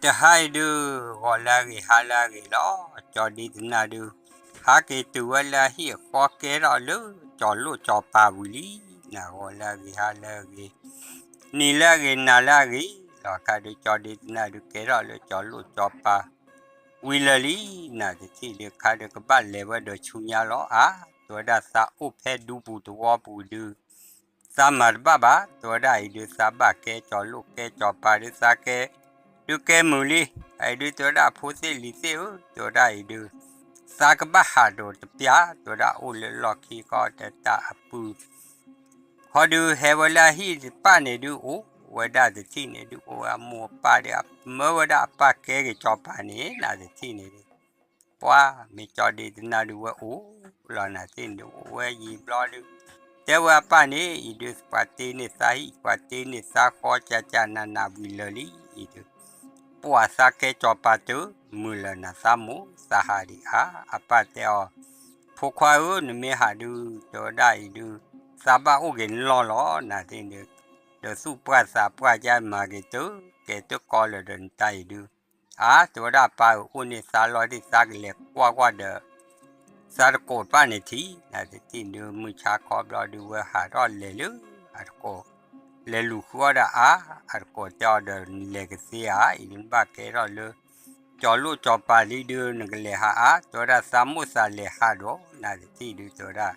တဟါအံၤဒုး ဂီၤလၢအဂ့ၤ ဟါလၢအဂ့ၤလီၤ. ကၠီဒ့တနၢ်ဒုး ဟးက့ၤတုၤဝဲလၢအဟံၣ်အဃီ ကဲထီၣ်လၢကၠီၤလိၣ်ကၠီၤပၤဝံၤလံ. နၤဂီၤလၢအဂ့ၤ ဟါလၢအဂ့ၤ နံၤလၢအဂ့ၤ နၤလၢအဂ့ၤလီၤ. ခါဒုး ကၠီဒ့တနၢ်ဒုး ကဲထီၣ်လၢကၠီၤလိၣ်ကၠီၤပၤဝံၤလၢာ်လံ. နၤတထံၣ်ဒုး ခါဒုး ကဘၣ်လဲၤဝဲဒီးဆူညါလီၤ. အါ တဲဝဲဒၣ် သးအိၣ်ဖဲဒူပူၤသဝီပူၤဒုး သးမၤတဘၣ်ဘၣ်. တဲဝဲဒၣ်အံၤဒုး သးဘၣ်ကဲကၠီၤလိၣ်ကဲကၠီၤပၤဒုး သးကဲ ဒုးကဲမုာ်လံ. အအံၤဒုး တဲဝဲဒၣ် ဖိသ့ၣ်လံၤသ့ၣ်ဧၢ, တဲဝဲဒၣ်အံၤဒုး သးကဘၣ်ဟးဒီးတပျၢ်, တဲဝဲဒၣ် အိၣ်လၢလီၢ်ခံဃီ တဲတၢ်အပုၢ် ခီဒုး ဟဲဝဲလၢအဟံၣ်တဖၣ်န့ၣ်ဒုး အိၣ်ဝဲဒၣ်တထံၣ်န့ၣ်ဒုး အိၣ်ဝဲအမိၢ်အပၢ်ဒီး မၢဝဲဒၣ်အပၢ်ကဲက့ၤကၠီၤပၤန့ၣ် နၤတထံၣ်န့ၣ်ဒုး ပှၤမ့ၢ်ကၠီဒ့တနၢ်ဒုး ဝဲအိၣ်လီၤ နၤတထံၣ်န့ၣ်ဒုး အိၣ်ဝဲယံာ်ဘျီဒုး တဲဝဲအပၢ်န့ၣ် အံၤဒုး ပှၤတ့န့ၢ်သးဟံၣ် ပှၤတ့န့ၢ်သးဃီ ကၠၢ်ကၠၢ်နးနးဝံၤလၢာ်လံ အံၤဒုး ပှၤသးကဲကၠီၤပၤတုၤ မုာ်လၢာ်နၤ သးမိၢ်သးဟးဒံးဧါ. အပၢ်တဲအီၤ ဖိခွါဧၢ နမ့ၢ်ဟးဒုး တဲဝဲဒၣ်အံၤဒုး သးဘၣ်အိၣ်က့ၤန့ၣ်လီၢ်လီၤ နၤတထံၣ်န့ၣ်ဒုး ဒီးသူၣ်ပှၢ်သးပှၢ်ကၠၢ် မၤက့ၤတုၤကဲတုၤကီလၢာ်ဒီးနတၢ်အံၤဒုး အါ တဲဝဲဒၣ် ပၢ်ဧၢ အိၣ်န့ၣ်သးလီၤဒံး သးကလဲၤကွၢ်ကွၢ်ဒီး သးတကိးတဖၣ်န့ၣ်ထံး နၤတထံၣ်ဒုး မုၢ်ဆါခီဘျီဒုး ဝဲဟးထီၣ်လဲၤလၢ အတကိး လဲၤလူၤဃုအီၣ်ဒီးအါ အတကိးတဲအီၤဒီး နလဲၤကသ့ဧါ အံၤဒုး နဘၣ်ကဲထီၣ်လၢ ကၠီၤလိၣ်ကၠီၤပၤလံဒုး နကလဲၤဟးအါ တဲဝဲဒၣ် သးမိၢ်သးလဲၤဟးဒီး နၤတထံၣ်ဒုး တဲဝဲဒၣ်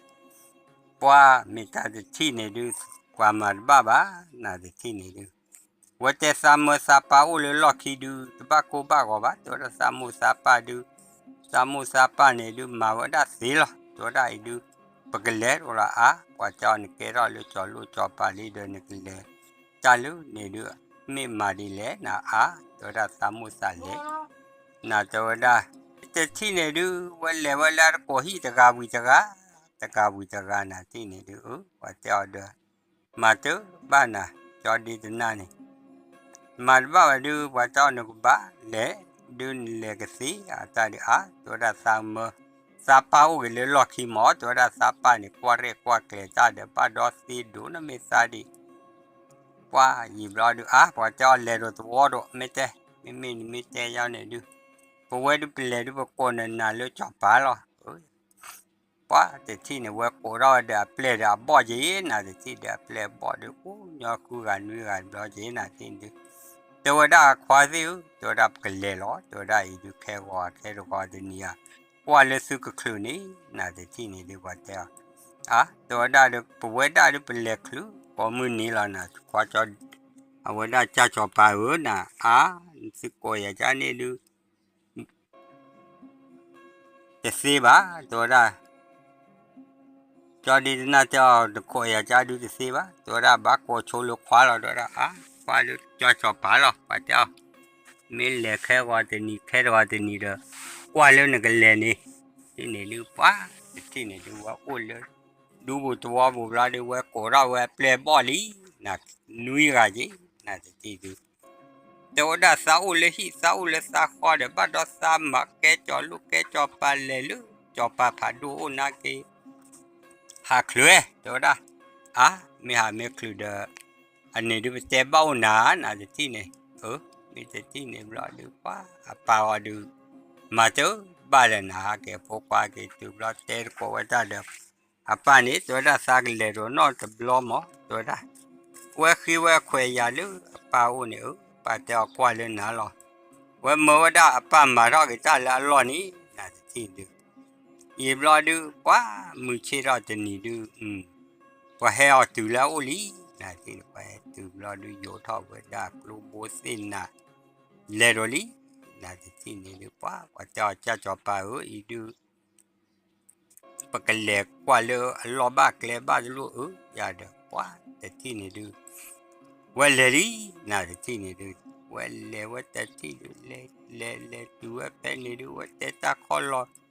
ပှၤမ့ၢ်တၢ်တထံၣ်န့ၣ်ဒုး ပှၤမၤတဘၣ်ဘၣ် နၤတထံၣ်န့ၣ်ဒုး ဝဲတဲသးမၢသးပၢ်အိၣ်လၢလီၢ်ခံဒုး တဘၣ်ကိၢ်ဘၣ်ဂီၤဘၣ် တဲဝဲဒၣ် သးမိၢ်သးပၢ်ဒုး သးမိၢ်သးပၢ်န့ၣ်ဒုး မၤဝဲဒၣ်သ့လီၤ တဲဝဲဒၣ်အံၤဒုး ပကလဲၤဒီးလီၤအါ ပှၤတဲအီၤ နကဲထီၣ်လၢကၠီၤလိၣ်ကၠီၤပၤလံဒီး နကလဲၤတၢ်လၢန့ၣ်ဒုး မ့ၢ်မၤဒ်လဲၣ်နၤအါ တဲဝဲဒၣ် သးမိၢ်သးလဲၤ နၤတဲဝဲဒၣ် တထံၣ်န့ၣ်ဒုး ဝဲလဲၤဝဲလၢတကိးဟံၣ်တဂၤဝံၤတဂၤ တဂၤဝံၤတဂၤ နၤတထံၣ်န့ၣ်ဒုး အၢ ပှၤတဲအီၤဒီး မၤတဘၣ်နၤ ကၠီဒ့တနၢ်န့ၣ် မၤတဘၣ်ဘၣ်ဒုး ပှၤတဲအီၤ နကဘၣ်လဲၤ ဒုးနလဲၤကသ့အတၢ်ဒုးအါ တဲဝဲဒၣ် သးမၢ သးပၢ်အိၣ်က့ၤလၢလီၢ်ခံမး တဲဝဲဒၣ် သးပၢ်န့ၣ် ကွၢ်ရဲၣ်ကွၢ်ကျဲၤတၢ်ဒီး ဘၣ်ဒီသ့ဒိၣ် နမ့ၢ်သးဒံး ပှၤယံာ်ဘျီဒုးအါ ပှၤတဲအီၤ လဲၤဒီးသဝီဒီး မ့ၢ်တဲ မ့မ့ၢ်နမ့ၢ်တဲယၤန့ၣ်ဒုး ပဝဲဒုးပလဲၤဒုး ပကိးနၤနၤလၢကၠီၤပၤလီၤ ပှၤတထံၣ်န့ၣ် ဝဲကိးထီၣ်ဝဲဒီးအပျဲၢ်ဒီးအဘီၣ်က့ၤ နၤတထံၣ်ဒီး အပျဲၢ်အဘီၣ်ဒုး အိၣ်ညီဃုဂၤနွံဂၤဘျီက့ၤ နၤတထံၣ်ဒုး တဲဝဲဒၣ် ခွါသ့ၣ်ဧၢ တဲဝဲဒၣ် ပကလဲၤလီၤ တဲဝဲဒၣ်အံၤဒုး ခဲဂီၤခဲတဂီၤတနံၤဧါ ကွၢ်လၢသုကချုးန့ၣ် နၤတထံၣ်န့ၣ်ဒုး ပှၤတဲအီၤ အါ တဲဝဲဒၣ်ဒီး ပဝဲဒၣ်ဒုး ပလဲၤချုး ကိးမုၢ်နံၤလီၤ နၤခွါကၠီ အဝဲဒၣ်ကၠၢ်ကၠီၤပၤဧၢ နၤအါ သုကိးယၤကၢ်န့ၣ်ဒုး တသ့ဘၣ် တဲဝဲဒၣ် ကၠီဒ့တနၢ်တဲအီၤ နကိးယၤကၢ်ဒုးတသ့ဘၣ် တဲဝဲဒၣ် ဘၣ်ကိးဆိလၢခွါလီၤ တဲဝဲဒၣ် အါ ခွါလၢကၠၢ်ကၠီၤပၤလီၤ ပှၤတဲအီၤ မ့ၢ်လဲၤခဲဂီၤတနံၤ ခဲတဂီၤတနံၤဒီး ကွၢ်လၢနကလဲၤန့ၣ် တထံၣ်န့ၣ်ဒုး ပှၤတထံၣ်န့ၣ်ဒုး ဝဲအိၣ်လၢ ဒူပူၤသဝီပူၤဘျီဒုး ဝဲကိးထီၣ်ဝဲအပျဲၢ်အဘီၣ်လံ နၤနွံဂၤက့ၤ နၤတထံၣ်ဒုး တဲဝဲဒၣ်သးအိၣ်လၢဟံၣ် သးအိၣ်လၢသးဃီဒီး ဘၣ်ဒီးသးမၤကဲကၠီၤလိၣ်ကဲကၠီၤပၤလဲၤလၢ ကၠီၤပၤဖးဒိၣ်အိၣ်နာ်က့ ဟးချုးဝဲ တဲဝဲဒၣ် အါ မ့ၢ်ဟးမ့ၢ်ချုးဒီး အန့ၣ်ဒုးပတဲဘၣ်အိၣ်နၤ နၤတထံၣ်န့ၣ် အၢ မ့ၢ်တထံၣ်န့ၣ်ဘျီဒုး ပှၤအပၢ်အီၤဒုး မၤတဘၣ်လၢၤနၤ ဟးက့ၤဖိခွါက့ၤတုၤဘျီတဲတကိးဝဲတၢ်ဒီး အပၢ်န့ၣ် တဲဝဲဒၣ်သးကလဲၤဒီးနီၢ်တဘျီမး တဲဝဲဒၣ် ဝဲဃ့ဝဲခွဲးယာ်လၢအပၢ်အိၣ်န့ၣ် အၢ ပၢ်တဲအီၤကွၢ်လၢနၤလီၤ ဝဲမၢဝဲဒၣ်အပၢ်မၤထီၣ်က့ၤတၢ်လၢအလီၢ်န့ၣ် နၤတထံၣ်ဒုး ယံာ်ဘျီဒုး ပှၤမုၢ်ဆ့ၣ်ထီၣ်တနံၤဒုး ပှၤဟဲအီၤတုၤလၢအအိၣ်လံ နၤတထံၣ်န့ၣ် ပှၤဟဲတုၤဘျီဒုး ယိးထီၣ်ဝဲဒၣ်ကျိဘိသ့ၣ်နၤ လဲၤဒီးလံ နၤတထံၣ်န့ၣ်ဒုး ပှၤ ပှၤတဲအီၤကၠၢ်ကၠီၤပၤဧၢ အံၤဒုး ပကလဲၤကွၢ်လၢအလီၢ်ဘၣ်ကျဲဘၣ်တလိၣ်ဧၢ ယၤဒီး ပှၤတထံၣ်န့ၣ်ဒုး ဝဲလဲၤလံ နၤတထံၣ်န့ၣ်ဒုး ဝဲလဲၤဝဲတထံၣ်ဒုး လဲၤလဲၤလဲၤတုၤဝဲဖဲန့ၣ်ဒုး ဝဲတဲတၢ်ခီလီၤ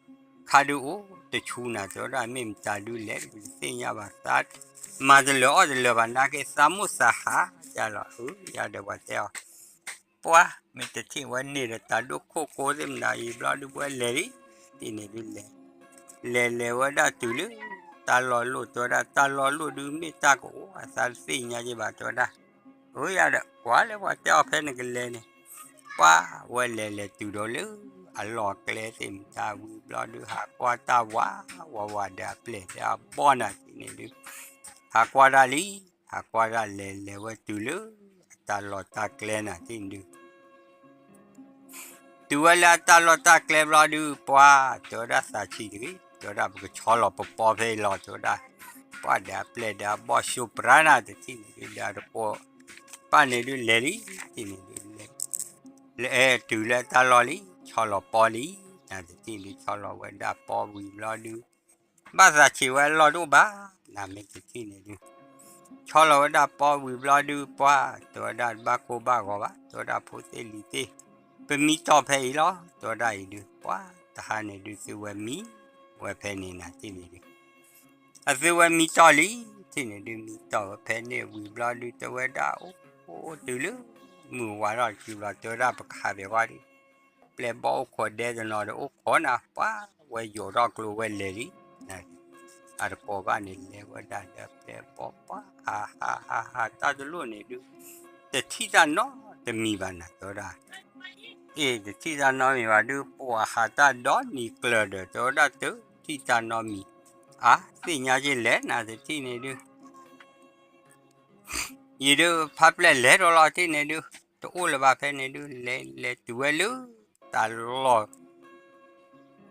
ခါဒုးအိၣ်တဆူနၤ တဲဝဲဒၣ် မ့ၢ်မတၤဒုးလဲၣ် တသ့ၣ်ညါဘၣ်သး မၤတလၢာ်အီၣ်တလၢာ်ဘၣ်နာ်က့ သးမိၢ်သးဟး ယၤလီၤဧၢ ယၤဒီးပှၤတဲအီၤ ပှၤ မ့ၢ်တထံၣ်ဝဲန့ၣ်ဒီးတၢ်ဒိၣ်ခိၣ်ကိသ့ၣ်မနုၤအံၤဘျီဒုး ပဝဲလဲၤလံ တထံၣ်န့ၣ်ဒုးလဲၤ လဲၤလဲၤဝဲဒၣ်တုၤလၢ တၢ်လီၢ်လိၣ် တဲဝဲဒၣ် တၢ်လီၢ်လိၣ်ဒုး မ့ၢ်တၢ်ကအိၣ်အသးတသ့ၣ်ညါက့ဘၣ် တဲဝဲဒၣ် အၢ ယၤဒီး ကွၢ်လၢပှၤတဲအီၤဖဲနကလဲၤန့ၣ် ပှၤဝဲလဲၤလဲၤတုၤဒီးလၢအလီၢ်ကျဲသ့ၣ်မတၤဝံၤဘျီဒုး ဟးကွၢ်တၢ်ဝးဝးဝးဒီးအပျဲၢ်ဒီးအဘီၣ်နၤတထံၣ်န့ၣ်ဒုး, ဟးကွၢ်တၢ်လံ, ဟးကွၢ်တၢ်လဲၤလဲၤဝဲတုၤလၢအတၢ်လီၢ်တၢ်ကျဲနၤတထံၣ်န့ၣ်ဒုး တုၤဝဲလၢအတၢ်လီၢ်တၢ်ကျဲဘျီဒုး ပှၤတဲဝဲဒၣ်သးဆံးတဂ့ၤ, တဲဝဲဒၣ်ပကဆီလီၤပပီဖဲအံၤလီၤ တဲဝဲဒၣ်, ပှၤဒီးအပျဲၢ်ဒီးအဘီၣ်ၡိပြးနၤတထံၣ်န့ၣ်ဒုး ဒီးတကိးပၢ်န့ၣ်ဒုးလဲၤလံ, တထံၣ်န့ၣ်ဒုးလဲၤ, လဲၤတုၤလၢအတၢ်လီၢ်လံ ဆီလီၤပီလံ, နတထံၣ်ဒုးဆီလီၤဝဲဒၣ်ပီဝံၤဘျီဒုး ဘၣ်သးဆံးဝဲအလီၢ်တအိၣ်ဘၣ်, နမ့ၢ်တထံၣ်န့ၣ်ဒုး ဆီလီၤဝဲဒၣ်ပီဝံၤဘျီဒုး ပှၤတဲဝဲဒၣ်တဘၣ်ကိၢ်ဘၣ်ဂီၤဘၣ်, တဲဝဲဒၣ်ဖိသ့ၣ်လံၤသ့ၣ်, ပမံတီၢ်ဖဲအံၤလီၤ, တဲဝဲဒၣ်အံၤဒုး ပှၤတဟါန့ၣ်ဒုးသုဝဲမံဝဲဖဲန့ၣ်နၤတထံၣ်န့ၣ်ဒုး အသုဝဲမံတီၢ်လံ, တထံၣ်န့ၣ်ဒုးမံတီၢ်ဝဲဖဲန့ၣ်ဝံၤဘျီဒုး တဲဝဲဒၣ်အိၣ်တုၤလၢ မုၢ်ဝါထီၣ်တစုဘျီ တဲဝဲဒၣ်ပကဟးဘဲဝါဒုး, ပျဲၢ်ဘီၣ်အိၣ်ခိးဒဲတနီၤဒီးအိၣ်ခိးနၤ ပှၤဝဲယိးထီၣ်ကျိဝဲလဲၤလံ, အတကိးဘၣ်န့ၣ် လဲၤဝဲဒၣ်ဒီးပျဲၢ်ဘီၣ်ပှၤဟးဟးဟးဟးဟးတၢ်တလိၣ်န့ၣ်ဒုး, တထံၣ်တၢ်နီတမံၤဘၣ်နၤ တဲဝဲဒၣ် အ့ တထံၣ်တၢ်နီတမံၤဘၣ်ဒုး ပှၤဟးတၢ်ဒီနံၤကျၢၤဒီး တဲဝဲဒၣ်တထံၣ်တၢ်နီတမံၤ, အါ သ့ၣ်ညါက့ၤလဲၣ်နၤတထံၣ်န့ၣ်ဒုး ယံၤဒုးဖးပျဲၢ်လဲၤဒီးလီၤတထံၣ်န့ၣ်ဒုး, တအိၣ်လၢၤဘၣ်ဖဲန့ၣ်ဒုး လဲၤလဲၤတုၤဝဲလၢ တၢ်လီၢ်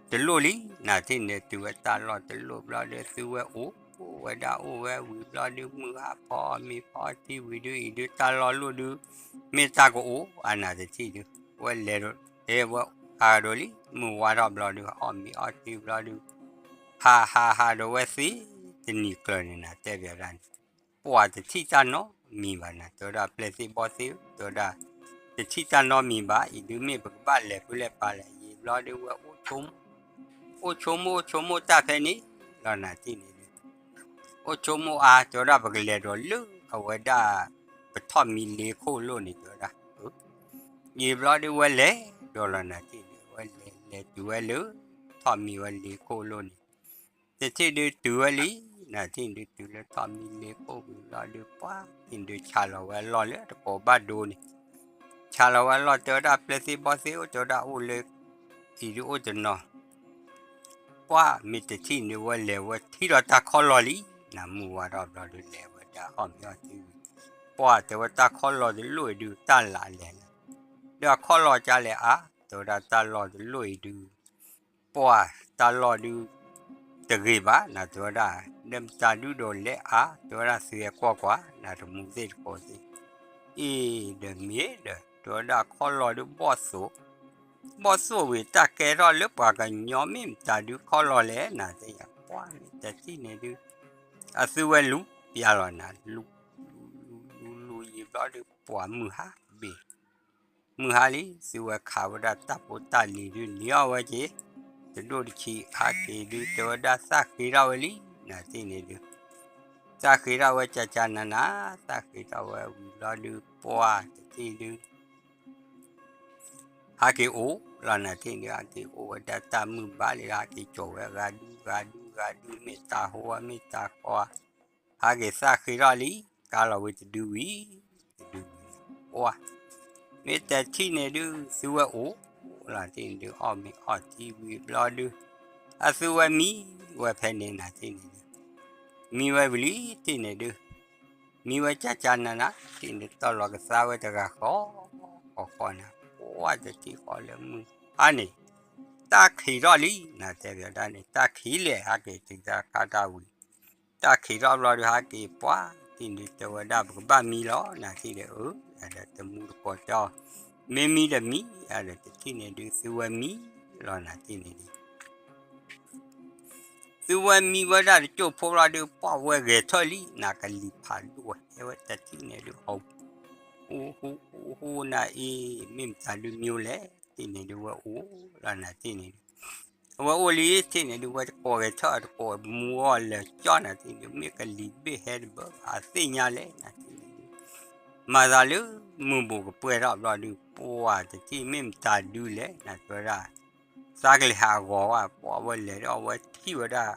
တလိၣ်လံ, နတထံၣ်န့ၣ်ဒုး တုၤဝဲတၢ်လီၢ်တလိၣ်ဘျီဒုး သုဝဲအိၣ်ဝဲဒၣ်အိၣ်ဝဲဝံၤဘျီဒုး မုၢ်ဟါဖီအီၣ်မ့ၤဖီအီထံဝံၤဒုး အံၤဒုးတၢ်လီၢ်လိၣ်ဒုး မ့ၢ်တၢ်ကအိၣ်အါနၤတထံၣ်ဒုး ဝဲလဲၤဒီး အဲ ဝဲအါဒီးလံ မုၢ်ဝါထီၣ်ဘျီဒုး အီၣ်မ့ၤအီထံဘျီဒုး ဟးဟးဟးဒီးဝဲသ့ တနံၤကျၢၤန့ၣ်နၤ တဲဘၣ်ဒၣ်န့ၣ် ပှၤတထံၣ်တၢ်နီတမံၤဘၣ်နၤ တဲဝဲဒၣ်ပျဲၢ်သ့ၣ်ဘီၣ်သ့ၣ်ဧၢ တဲဝဲဒၣ် တထံၣ်တၢ်နီတမံၤဘၣ် အံၤဒုးမ့ၢ်ပကဘၣ်လဲၤဖုလဲၤပာ်လဲၣ် ယံၤဘျီဒုးဝဲ အိၣ်ဆိကမိၣ် အိၣ်ဆိကမိၣ်တၢ်ဖဲန့ၣ်လီၤနၤတထံၣ်န့ၣ်ဒုး အိၣ်ဆိကမိၣ်အါ တဲဝဲဒၣ်ပကလဲၤဒီးလၢအဝဲဒၣ် ပထီၣ်မံလ့ခိၣ်လိၣ်န့ၣ် တဲဝဲဒၣ် ယံၤဘျီဒုးဝဲလဲၤဒီးလီၤနၤတထံၣ်န့ၣ် ဝဲလဲၤလဲၤတုၤဝဲလၢ ထီၣ်မံဝဲလ့ခိၣ်လိၣ်န့ၣ် တထံၣ်ဒုးတုၤဝဲလံ နတထံၣ်ဒုးတုၤလၢထီၣ်မံလ့ခိၣ်ဝံၤဘျီဒုး ပှၤတထံၣ်ဒုးဆးလီၤဝဲအလီၢ်လၢတကိးဘၣ်ဒိန့ၣ် ဆးလီၤဝဲအလီၢ် တဲဝဲဒၣ်ပျဲၢ်သ့ၣ်ဘီၣ်သ့ၣ်ဧၢ တဲဝဲဒၣ်အိၣ်လၢ အံၤဒုးအိၣ်တနီၤ ပှၤမ့ၢ်တထံၣ်န့ၣ်ဝဲလဲၤဝဲထံၣ်ဒီးတၢ်ခီၣ်လီၢ်လံ နမုၢ်ဝါထီၣ်ဘျီဒုးလဲၤဝဲဒၣ်အီၣ်မ့ၤအီထံဝံၤ ပှၤတဲဝဲတၢ်ခီၣ်လီၢ်တလိၣ်အံၤဒုးတၢ်လၢလဲၣ်လၢ ဒီးအခီၣ်လီၢ်ကလဲၣ်အါ တဲဝဲဒၣ်တၢ်လီၢ်တလိၣ်အံၤဒုး ပှၤတၢ်လီၢ်ဒုး တဂ့ၤဘၣ် နတဲဝဲဒၣ် ဒီးမတၤဒုးဒီးလဲၤအါ တဲဝဲဒၣ်သုဟဲကွၢ်ကွၢ် နတမူသ့ၣ်တကိးသ့ၣ် အ့ ဒီးမ့ၢ်ဒီး တဲဝဲဒၣ်ခီၣ်လီၢ်ဒုးဘီၣ်သိၣ် ဘီၣ်သိၣ်ဝံၤတၢ်ကဲထီၣ်လၢပှၤကညီမ့ၢ်မတၤဒုးခီၣ်လီၢ်လဲၣ် နသ့ၣ်ညါ ပှၤမ့ၢ်တထံၣ်န့ၣ်ဒုး အသုဝဲလူၤပျၢ်လီၤနၤ လူၤလူၤလူၤလူၤယံၤဘျီဒုး ပှၤမုၢ်ဟါဘ့ၣ် မုၢ်ဟါလံ သုဝဲခးဝဲဒၣ်တၢ်ဖိတၢ်လံၤဒုးန့ၢ်အီၣ်ဝဲက့ၤ တဒိၣ်တဆံး ဟးက့ၤဒုး တဲဝဲဒၣ်သၣ်ဃ့ထီၣ်ဝဲလံ နတထံၣ်န့ၣ်ဒုး သၣ်ဃ့ထီၣ်ဝဲကကနန သၣ်ဃ့ထီၣ်ဝဲဝံၤဘျီဒုး ပှၤတထံၣ်ဒုး ဟးက့ၤအိၣ်လီၤ နတထံၣ်ဒုး ဟးက့ၤအိၣ်ဝဲဒၣ်တၢ်မုၢ်ဘါလံ ဟးက့ၤကၠီၤဝဲ ဂၤဒုဂၤဒုဂၤဒု မ့ၢ်တၢ်ဟိမ့ၢ်တၢ်ဃီ ဟးက့ၤသၣ်ဃ့ထီၣ်လံ ကါလီၤဝံၤတဒုဝံၤ တဒုဝံၤ ပှၤ မ့ၢ်တထံၣ်န့ၣ်ဒုး သုဝဲအိၣ်လီၤ တထံၣ်န့ၣ်ဒုး အီၣ်မ့ၤအီထံဝံၤဘျီဒုး အသုဝဲမံဝဲဖဲန့ၣ် နတထံၣ်န့ၣ်ဒုး မံဝဲဝံၤလံ တထံၣ်န့ၣ်ဒုး မံဝဲကကနန တထံၣ်န့ၣ် တီၢ်လီၤကသါဝဲတဂၤဃီ ဃီဃီနၤ ပှၤတထံၣ်ဃီလၢမုၢ်ဟါန့ၣ် တၢ်ခံးထီၣ်လံ နတဲဘၣ်ဒၣ်န့ၣ် တၢ်ခံးလဲၣ် ဟးက့ၤတုၤတၢ်ခါတၢ်ဝံၤ တၢ်ခံးထီၣ်ဘျီဒုး ဟးက့ၤပှၤ တထံၣ်န့ၣ်ဒုး တဲဝဲဒၣ်ပကဘၣ်မံလီၤ နတထံၣ်ဒုး အၢ ဒီးတမူတကိးတဲအီၤ မ့ၢ်မံဒီးမံ ဒီးတထံၣ်န့ၣ်ဒုး သုဝဲမံလီၤ နတထံၣ်န့ၣ်ဒုး သုဝဲမံဝဲဒၣ်တကၠိၢ်ဖိလီၤဒုး ပှၤဝဲဂဲၤထၢၣ်လံ နကလံၤဖးဒိၣ်ဝဲ ဟဲဝဲတထံၣ်န့ၣ်ဒုး ဟူ ဟူ ဟူ ဟူ နၤအံၤ မ့ၢ်မတၤဒုးမံလဲၣ် တထံၣ်န့ၣ်ဒုး ဝဲအိၣ်လီၤ နတထံၣ်န့ၣ်ဒုး အဝဲအိၣ်လံ တထံၣ်န့ၣ်ဒုး ဝဲတကိးဂဲၤထၢၣ် တကိးမူအီၤလၢာ်ကၠီ နတထံၣ်န့ၣ်ဒုး မ့ၢ်ကလံၤဘ့ၣ်ဟဲတဘၢ အသ့ၣ်ညါလဲၣ် နတထံၣ်န့ၣ်ဒုး မၤသးလၢမုၢ်ဘူးကပှဲၤထီၣ်ဘျီဒုး ပှၤတထံၣ်မ့ၢ်မတၤဒုးလဲၣ် နတဲဝဲဒၣ် သးကလဲၤဟးဂီၤဝဲ ပှၤဝဲလဲၤဒီးအဝဲထံၣ်ဝဲဒၣ်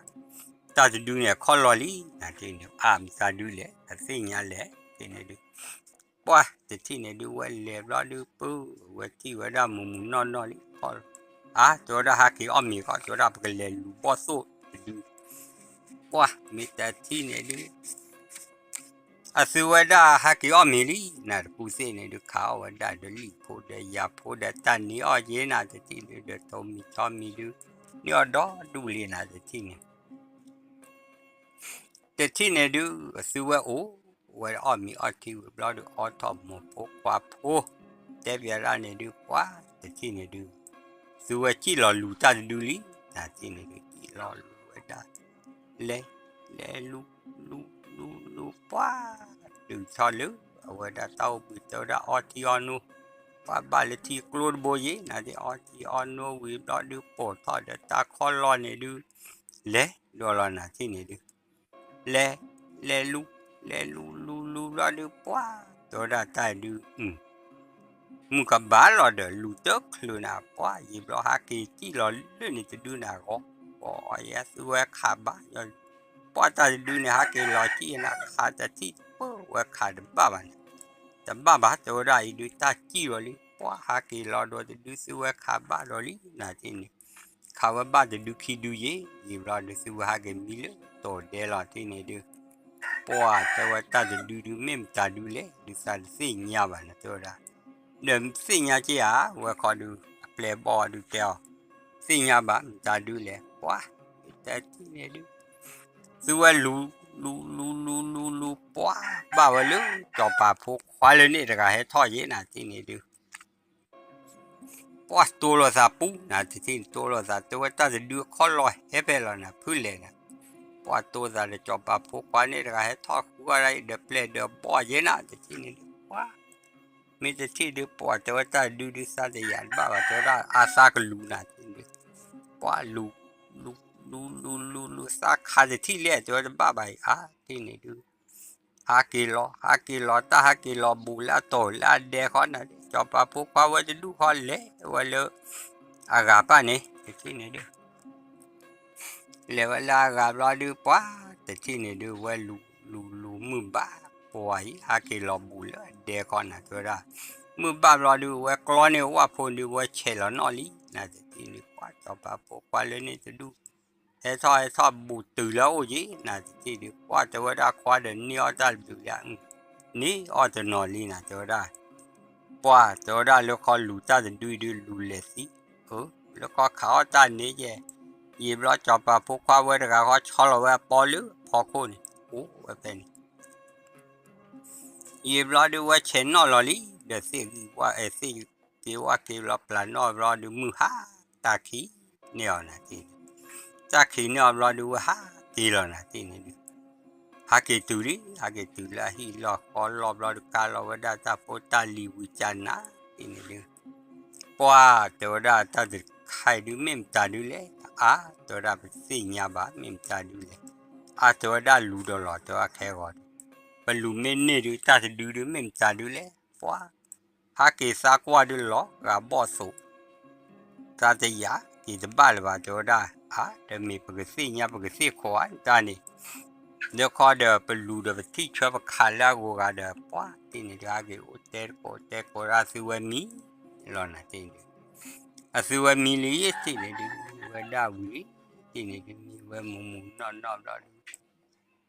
တၢ်တဒုန့ၣ်အခီၣ်လီၢ်လံ နတထံၣ်န့ၣ် အါမတၤဒုးလဲၣ် အသ့ၣ်ညါလဲၣ် တထံၣ်န့ၣ်ဒုး ပှၢ်တထံၣ်န့ၣ်ဒုး ဝဲလဲၤဘျီဒုး ပုၢ်ဝဲထံၣ်ဝဲဒၣ်မုာ်မုာ်နီၢ်နီၢ်လံခီလီၤ. အါ တဲဝဲဒၣ် ဟးက့ၤအီၣ်မ့ၤခီ တဲဝဲဒၣ် ပကလဲၤလူၤဘီၣ်သိၣ်တဒု. ပှၢ်မ့ၢ်တထံၣ်န့ၣ်ဒုး အသုဝဲဒၣ်ဟးက့ၤအီၣ်မ့ၤလံ နၤတကူသ့ၣ်န့ၣ်ဒုး ခးအီၣ်ဝဲဒၣ်ဒီးလံာ်ဖိဒီးယၤဖိဒီး တၢ်နံၤအီၣ်ယဲနၤတထံၣ်န့ၣ်ဒီး ထိးမံၤထီမံၤဒုး န့ၢ်အီၣ်ဒီဒူၣ်လံနၤတထံၣ်န့ၣ် တထံၣ်န့ၣ်ဒုး သုဝဲအိၣ်ဝဲအီၣ်မ့ၤအီထံဝံၤဘျီဒုး အိးထီၣ်မိၢ်ဖိခွါဖိ တဲပၠးဒၣ်န့ၣ်ဒုး ပှၢ်တထံၣ်န့ၣ်ဒုး သုဝဲစံၣ်လီၤလူၤတၢ်တဒုလံ နၤတထံၣ်န့ၣ်ဒုး စံၣ်လီၤလူၤဝဲဒၣ် လဲၤ လဲၤလူၤ လူၤ လူၤ လူၤ ပှၢ် တုၤထီၣ်လၢ အဝဲဒၣ်တၢ်အိၣ်ဘှံးတဲဝဲဒၣ်အီထံအီနိ ပှၢ်ဘၣ်လၢထံကျိတဘိယဲ နၤတထံၣ်အီထံအီနိဝံၤဘျီဒုး ပိာ်ထီၣ်ဒီးတၢ်ခီလီၤန့ၣ်ဒုး လဲၤဒီးလီၤနၤတထံၣ်န့ၣ်ဒုး လဲၤ လဲၤလူၤ လဲၤလူၤလူၤလူၤဘျီဒုး ပှၢ် တဲဝဲဒၣ်တၢ်ဒုး မုၢ်ကဘၣ်လီၤဒီး လူၤတချုးနၤ ပှၢ်ယံာ်ဘျီဟးက့ၤစံၣ်လီၤလၢန့ၣ်တဒုနၤဂီၤ ပှၢ်ယဲသုဝဲခးဘၣ် ပှၢ်တၢ်တဒုန့ၣ် ဟးက့ၤလီၤစံၣ်နၤ ခးတထံၣ်တပၢၢ်ဝဲခးတဘၣ်ဘၣ်န့ၣ် တဘၣ်ဘၣ် တဲဝဲဒၣ်အံၤဒုး တၢ်စံၣ်လီၤလံ ပှၢ်ဟးက့ၤလီၤဒီးတဒု သုဝဲခးဘၣ်ဒီးလံ နၤတထံၣ်န့ၣ် ခးဝဲဘၣ်တဒုခံဒုယဲ ယံာ်ဘျီဒုး သုဝဲဟးက့ၤမံလၢတိၤဒဲလီၤတထံၣ်န့ၣ်ဒုး ပှၢ်တဲဝဲတၢ်တဒုဒုး မ့ၢ်မတၤဒုလဲၣ် ဒုးသးတသ့ၣ်ညါဘၣ်န့ၣ် တဲဝဲဒၣ် ဒီးသ့ၣ်ညါက့ဧါ ဝဲခီဒုး အပျဲၢ်ဘီၣ်ဒုးတဲအီၤ သ့ၣ်ညါဘၣ် မတၤဒုလဲၣ် ပှၢ် တထံၣ်န့ၣ်ဒုး သုဝဲလူၤ လူၤ လူၤ လူၤ လူၤ လူၤ ပှၢ် ဘၣ်ဝဲလၢ စီၤပၤဖိခွါလၢန့ၣ်တဂၤဟဲထီၣ်ယဲ နၤတထံၣ်န့ၣ်ဒုး ပှၢ်တိလိာ်သးပူၤ နၤတထံၣ်န့ၣ် တိလိာ်သး တဲဝဲတၢ်တဒုအခီၣ်လီၤဟဲဖဲလီၤနၤ ဖုလဲၣ်နၤ ပှၢ်တိသးဒီးစီၤပၤဖိခွါန့ၣ်တဂၤဟဲထီၣ်ဃုအီၣ်ဒၣ်အံၤဒီးပျဲၢ်ဒီးဘီၣ်ယဲ နၤတထံၣ်န့ၣ်ဒုး ပှၢ် မ့ၢ်တထံၣ်ဒုး ပှၢ်တဲဝဲတၢ်တဒုဒုး သးတယာ်တဘၣ်ဘၣ် တဲဝဲဒၣ်အသးကလူၤနၤတထံၣ်န့ၣ်ဒုး ပှၢ်လူၤ လူၤ လူၤ လူၤ လူၤ လူၤ သးခးတထံၣ်လဲၣ် တဲဝဲတဘၣ်ဘၣ်အံၤ အါ တထံၣ်န့ၣ်ဒုး ဟးက့ၤလီၤ ဟးက့ၤလီၤ တၢ်ဟးက့ၤလီၤဘူးလၢအတိၤလၢအဒဲဃီနၤ စီၤပၤဖိခွါဝဲတဒူၣ်ဃီလဲၤဝဲလၢ အဂၤပၣ်န့ၣ် တထံၣ်န့ၣ်ဒုး လဲၤဝဲလၢအဂၤဘျီဒုး ပှၢ်တထံၣ်န့ၣ်ဒုး ဝဲလူၤ လူၤ လူၤမုၢ်ဘၣ် ပှၢ်အံၤ ဟးက့ၤလီၤဘူးလၢအဒဲဃီနၤ တဲဝဲဒၣ် မုၢ်ဘၣ်ဘျီဒုး ဝဲကျီန့ၢ်ဝၣ်ဖိဒုး ဝဲဆဲးလီၤနီၣ်လံ နၤတထံၣ်န့ၣ် ပှၢ်စီၤပၤဖိခွါလၢန့ၣ်တဒူၣ် ဟဲထီၣ် ဟဲထီၣ်ဘူးတုၤလၢအအိၣ်က့ၤ နၤတထံၣ်ဒုး ပှၢ်တဲဝဲဒၣ်ခွါဒီးန့ၢ်အီၣ်တၢ်တဒုလံ န့ၢ်အီၣ်တနီၤလံနၤ တဲဝဲဒၣ် ပှၢ်တဲဝဲဒၣ်လၢခီလူၤတၢ်တဒုဒုးလူၤလဲၤသံ လၢခီခးအီၣ်တၢ်န့ၣ်ယဲ ယံာ်ဘျီစီၤပၤဖိခွါဝဲတဂၤဃီဆီလီၤဝဲအပီလၢဖီခိၣ်န့ၣ် အိၣ်ဝဲဖဲန့ၣ် ယံာ်ဘျီဒုးဝဲဆဲးနီၣ်လီၤလံ ဒီးသ့ၣ်ဂံၢ်ဝၣ်အဲၣ်သ့ၣ်က့ၤဝၣ်က့ၤဘျီပျၢ်နီၣ်ဘျီဒုးမုၢ်ဟါ တၢ်ခံးန့ၢ်အီၤနၤတထံၣ်န့ၣ် တၢ်ခံးန့ၢ်အီၤဘျီဒုးဝဲဟး က့ၤလီၤနၤတထံၣ်န့ၣ်ဒုး ဟးက့ၤတုၤလံ ဟးက့ၤတုၤလၢအဟံၣ်လီၢ်ဃီလီၢ်ဘျီဒုးကါလီၤဝဲဒၣ်တၢ်ဖိတၢ်လံၤဝံၤကနၤတထံၣ်န့ၣ်ဒုး ပှၢ်တဲဝဲဒၣ်တၢ်တခါအံၤဒုးမ့ၢ်မတၤဒုလဲၣ် အါ တဲဝဲဒၣ်ပတသ့ၣ်ညါဘၣ် မ့ၢ်မတၤဒုလဲၣ် အါ တဲဝဲဒၣ်လူၤဒီးလီၤ တဲဝဲခဲဂီၤဒုး ပလူၤမ့ၢ်န့ၢ်ဒုး တၢ်တဒုဒုးမ့ၢ်မတၤဒုလဲၣ် ပှၢ် ဟးက့ၤသးကွၢ်ဒုးလီၤဂာ်ဘီၣ်သိး တၢ်တယာ်က့ၤတဘၣ်လၢၤဘၣ် တဲဝဲဒၣ် အါ တမ့ၢ်ပကသ့ၣ်ညါ ပကသ့ၣ်ခိးဧါ တၢ်န့ၣ် လၢခီဒီးပလူၤဒီးပထံၣ်ဆၢပခးလၢအဂီၤဂၤဒီး ပှၢ်တထံၣ်န့ၣ်ဒုး ဟးက့ၤအိၣ်တဲတကိးတဲကိးဒၣ်သုဝဲမံလီၤနၤတထံၣ်န့ၣ်ဒုး အသုဝဲမံလံတထံၣ်န့ၣ်ဒုး မံဝဲဒၣ်ဝံၤလံတထံၣ်န့ၣ်ဒုး မံဝဲမုာ်မုာ်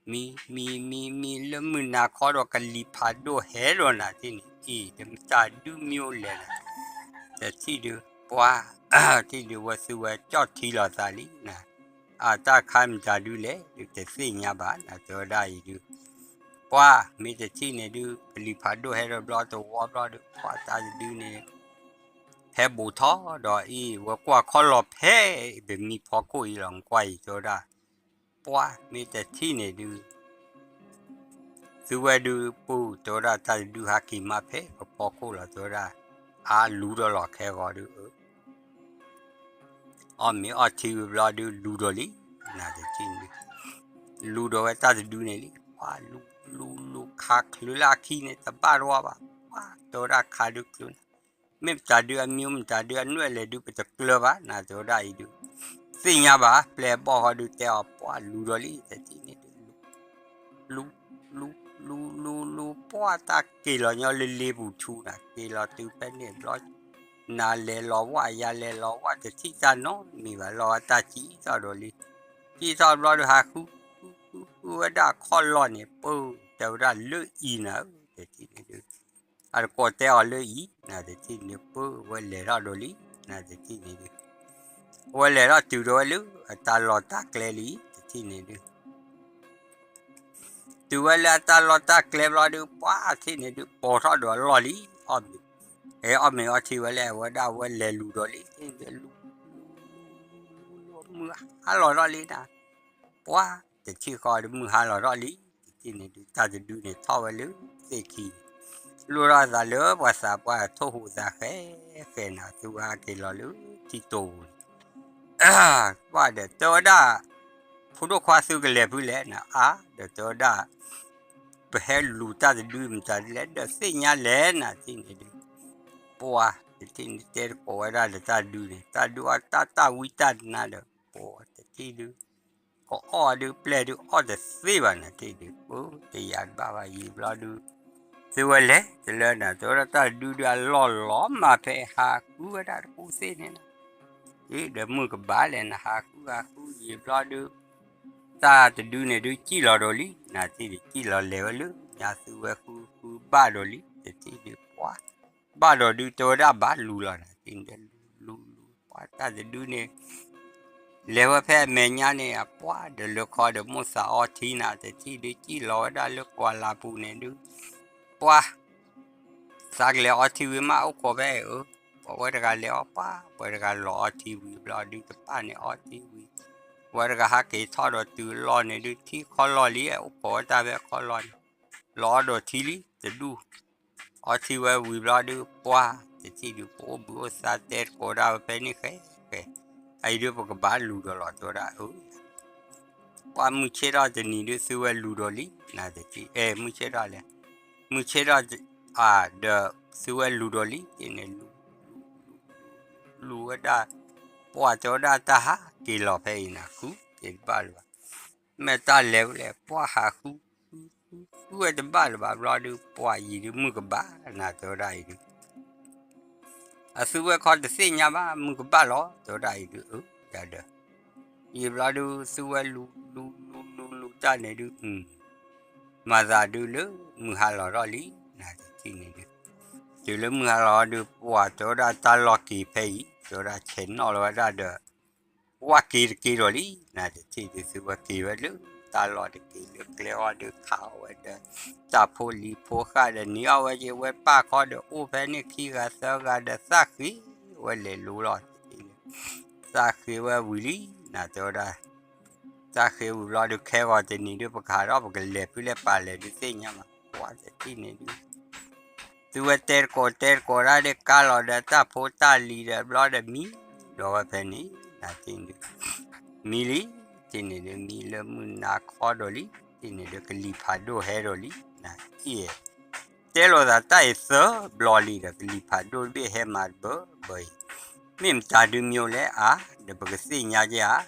နီၢ်နီၢ်ဘျီဒုး မံ မံ မံ မံ လၢမုၢ်နၤခီဒီးကလံၤဖးဒိၣ်ဟဲဒီးနၤတထံၣ်န့ၣ် အ့ၣ် တမတၤဒုမ့ၢ်အိၣ်လဲၣ်နၤ တထံၣ်ဒုး ပှၢ် တထံၣ်ဒုးဝဲသုဝဲကၠီၣ်ထံလီၤသးလံနၤ အတၢ်ခါမတၤဒုလဲၣ် ဒုးတသ့ၣ်ညါဘၣ်နၤ တဲဝဲဒၣ်အံၤဒုး ပှၢ် မ့ၢ်တထံၣ်န့ၣ်ဒုး ကလံၤဖးဒိၣ်ဟဲဒီးဘျီတဝီဘျီဒုး ပှၢ်တၢ်တဒုန့ၣ် ဟဲဘူးထီၣ်ဒီးအံၤ ဝဲကွၢ်ခီလီၤဖဲ ပမံဖီခိၣ်အံၤလီၤ ကွၢ်အံၤတဲဝဲဒၣ် ပှၢ် မ့ၢ်တထံၣ်န့ၣ်ဒုး သုဝဲဒုးပူၤ တဲဝဲဒၣ်တၢ်တဒုဟးက့ၤမးဖဲပဖီခိၣ်လီၤ တဲဝဲဒၣ် အါလူၤဒီးလီၤခဲဂီၤဒုး အီၣ်မ့ၤအီၣ်ထံဝံၤဘျီဒုးလူၤဒီးလံ နၤတထံၣ်န့ၣ် လူၤဒီးဝဲတၢ်တဒုန့ၣ်လံ ပှၢ်လူၤ လူၤ လူၤခးချုးလၢအခံန့ၣ် တဘၣ်တဝါဘၣ် ပှၢ်တဲဝဲဒၣ်ခးဒုးချုးန့ၣ် မ့ၢ်မတၤဒုးအမံၤမတၤဒုးအနွဲၣ်လဲၣ်ဒုး ပတကျၢၤဘၣ် နၤတဲဝဲဒၣ်အံၤဒုး သ့ၣ်ညါဘၣ် ပျဲၢ်ဘီၣ်ဃီဒုးတဲအီၤ ပှၢ်လူၤဒီးလံ တထံၣ်န့ၣ်ဒုး လူၤ လူၤ လူၤ လူၤ လူၤ ပှၢ် ပှၢ်တၢ်က့ၤလီၤညီလၢလ့ပူၤဆူနၤ, က့ၤလီၤတုၤဖဲန့ၣ်ဘျီ, နၤလဲၤလီၤဝၣ် ယၤလဲၤလီၤဝၣ် တထံၣ်တၢ်နီတမံၤဘၣ်, လီၤဝဲတၢ်စံၣ်ထီၣ်ဒီးလံ, စံၣ်ထီၣ်ဘျီဒီး ဟးဃု ဃု ဃု ဃုဝဲဒၣ်ခီၣ်လီၢ်န့ၣ် ပၢ တဲဝဲဒၣ်လၢအံၤနၤဧၢ, တထံၣ်န့ၣ်ဒုး အတကိးတဲအီၤလၢအံၤ နၤတထံၣ်န့ၣ် ပၢဝဲလဲၤထီၣ်ဒီးလံ, နၤတထံၣ်န့ၣ်ဒုး ဝဲလဲၤထီၣ်တုၤဒီးဝဲလၢအတၢ်လီၢ်တၢ်ကျဲလံ, တထံၣ်န့ၣ်ဒုး တုၤဝဲလၢအတၢ်လီၢ်တၢ်ကျဲဘျီဒီး ပှၢ်ထံၣ်န့ၣ်ဒုး ပိာ်ထီၣ်ဒီးအလီၢ်လံ, အီၣ်မ့ၤ, အီၣ်မ့ၤအီထံဝဲလၢအဝဲဒၣ်ဝဲလဲၤလူၤဒီးလံ, လူၤ လူၤ လူၤ လူၤ လူၤ မုၢ်ဟါလီၤထီၣ်လံနၤ, ပှၢ်တထံၣ်ဃီဒီးမုၢ်ဟါလီၤထီၣ်လံ, တထံၣ်န့ၣ်ဒုး တၢ်တဒုန့ၣ်ထီၣ်ဝဲလၢသ့ၣ်ခံန့ၣ်, လိၣ်ထီၣ်သးလၢပှၤသးပှၢ်ထိၣ်ဟူးသးဃဲဃဲနၤ, သုဝဲဟဲက့ၤလီၤလၢထံတိၤပူၤန့ၣ် ပှၢ်ဒီးတဲဝဲဒၣ်, ဖိဒိၣ်ခွါသုကလဲၤဖုလဲၣ်နၤ, အါ ဒီးတဲဝဲဒၣ်, ပဟဲလူၤတၢ်တဒုမတၤဒ်လဲၣ် ဒီးသ့ၣ်ညါလဲၣ်နၤတထံၣ်န့ၣ်ဒုး, ပှၢ်တထံၣ်န့ၣ်တဲတကိးဝဲဒၣ်ဒီးတၢ်ဒုန့ၣ် တၢ်ဒုအီၣ်တၢ်တၢ်ဝံတၢ်နါဒီး ပှၢ်တထံၣ်ဒုး ကအီၣ်ဒုးပျဲၢ်ဒုးအီၣ်တသ့ဘၣ်နၤတထံၣ်ဒုး ပှၢ်တယာ်တဘၣ်ဘၣ်ယံာ်ဘျီဒုး သုဝဲလဲၤတလၢနၤ တဲဝဲဒၣ်တၢ်ဒုဒုးအလီၢ်လီၤမးဖဲဟးဃုဝဲဒၣ်တကူသ့ၣ်န့ၣ်နၤ, ဒီးမုၢ်ကဘၣ်လဲၣ်နၤ ဟးဃုဟးဃုယံာ်ဘျီဒုး တၢ်တဒုန့ၣ်ဒုးစံၣ်လီၤဒီးလံ နၤတထံၣ်ဒုး စံၣ်လီၤလဲၤဝဲလၢညါသုဝဲဃုဃုဘၣ်ဒီးလံ တထံၣ်ဒုး ပှၢ် ဘၣ်ဒီးဒုးတဲဝဲဒၣ်ဘၣ်လူၤလီၤနၤတထံၣ်ဒုး လူၤလူၤလူၤ ပှၢ်တၢ်တဒုန့ၣ် လဲၤဝဲဖဲအမဲာ်ညါန့ၣ် အပှၢ်ဒီးလၢခီဒီးမိၣ်သးအီထံနၤ တထံၣ်ဒုးစံၣ်လီၤဝဲဒၣ်လၢကွၢ်လၤပူၤန့ၣ်ဒုး ပှၢ် သးကလဲၤအီထံဝံၤမးအိၣ်ခိးဖဲအံၤဧၢ, ပဝဲတဂၤလဲၤအီပှၢ် ပဝဲတဂၤလီၤအီထံဝံၤဘျီဒုးတပၣ်န့ၣ်အီထံဝံၤ, ပဝဲတဂၤဟးက့ၤထီၣ်ဒီးတုၤအလီၢ်န့ၣ်ဒုး ထံၣ်ခီလီၢ်လံ အိၣ်ခိးဝဲတၢ်ဖဲခီလီၢ်န့ၣ်, လီၤအီဒီးထံလံ တဒူၣ် အီထံဝဲဝံၤဘျီဒုး ပှၢ်တထံၣ်ဒုး ပအိၣ်ဘှံးအိၣ်သါတဲတကိးဒၣ်ဝဲဖဲန့ၣ်ဃဲဃဲ, အအံၤဒုးပကဘၣ်လူၤဒီးလီၤတဲဝဲဒၣ်အၢ ပှၢ်မုၢ်ဆ့ၣ်ထီၣ်တနံၤဒုး သုဝဲလူၤဒီးလံ နၤတထံၣ် အဲ မုၢ်ဆ့ၣ်ထီၣ်လဲၣ်, မုၢ်ဆ့ၣ်ထီၣ် အါ ဒီးသုဝဲလူၤဒီးလံ တထံၣ်န့ၣ် လူၤ လူၤ လူၤဝဲဒၣ်, ပှၢ်တဲဝဲဒၣ်တၢ်ဟးက့ၤလီၤဖဲအံၤနၤ ဃုက့ၤတဘၣ်လၢၤဘၣ်, မ့ၢ်တၢ်လဲၤဝဲလဲၣ် ပှၢ်ဟးဃု ဃု ဃု ဃုဝဲတဘၣ်လၢၤဘၣ်ဘျီဒုး ပှၢ်ယံာ်ဒုးမုၢ်ကဘၣ်နၤတဲဝဲဒၣ်အံၤဒုး အသုဝဲခီတသ့ၣ်ညါဘၣ် မုၢ်ကဘၣ်လီၤ တဲဝဲဒၣ်အံၤဒုး အၢ ယၤဒီး ယံာ်ဘျီဒုး သုဝဲလူၤ လူၤ လူၤ လူၤ လူၤတၢ်န့ၣ်ဒုး မၤသးဒုးလၢမုၢ်ဟါလီၤထီၣ်လံ နၤတထံၣ်န့ၣ်ဒုး တုၤလၢမုၢ်ဟါလီၤဒုး ပှၢ်တဲဝဲဒၣ်တၢ်လီၢ်က့ၤဖဲအံၤ တဲဝဲဒၣ်ဆဲးနီၣ်လီၤဝဲဒၣ်ဒီး ဝၣ်က့ၤတက့ၤဒီးလံ နၤတထံၣ်ဒုး သုဝဲက့ၤဝဲလၢတၢ်လီၢ်တက့ၤလၢကျဲအီၤဒုး ခးအီၣ်ဝဲဒီး တၢ်ဖိလံၤဖိဃၢ်ဒီး နံၤအီၣ်ဝဲက့ၤဝဲပၢ်ခီဒီး အိၣ်ဖဲန့ၣ်ခံဂၤသၢဂၤဒီး သၣ်ဃ့ဝဲလဲၤလိလီၤတထံၣ်န့ၣ် သၣ်ဃ့ဝဲဝံၤလံ နၤတဲဝဲဒၣ် သၣ်ဃ့ဝံၤဘျီဒုး ခဲဂီၤတနံၤဒုး ပကဟးထီၣ်ပကလဲၤဖုလဲၣ်ပာ်လဲၤဒုးသ့ၣ်ညါမး ပှၢ်တထံၣ်န့ၣ်ဒုး သုဝဲတဲတကိးတဲတကိးဒၣ်ဒုးကါလီၤဒီးတၢ်ဖိတၢ်လံၤဒီးဘျီဒီးမံဒီးဝဲဖဲန့ၣ် နၤတထံၣ်န့ၣ်ဒုး မံလံ တထံၣ်န့ၣ်ဒုး မံလၢမုၢ်နၤခီဒီးလံ တထံၣ်န့ၣ်ဒုး ကလံၤဖးဒိၣ်ဟဲဒီးလံ နၤအံၤ တဲလိာ်သးတၢ်အံၤသၢဘျီလံဒီး ကလံၤဖးဒိၣ်တဘ့ၣ်ဟဲမၤတဘၢဘၢအံၤ မ့ၢ်မတၤဒုးမံၤလဲၣ်အါ ဒီးပကသ့ၣ်ညါက့ၤဧါ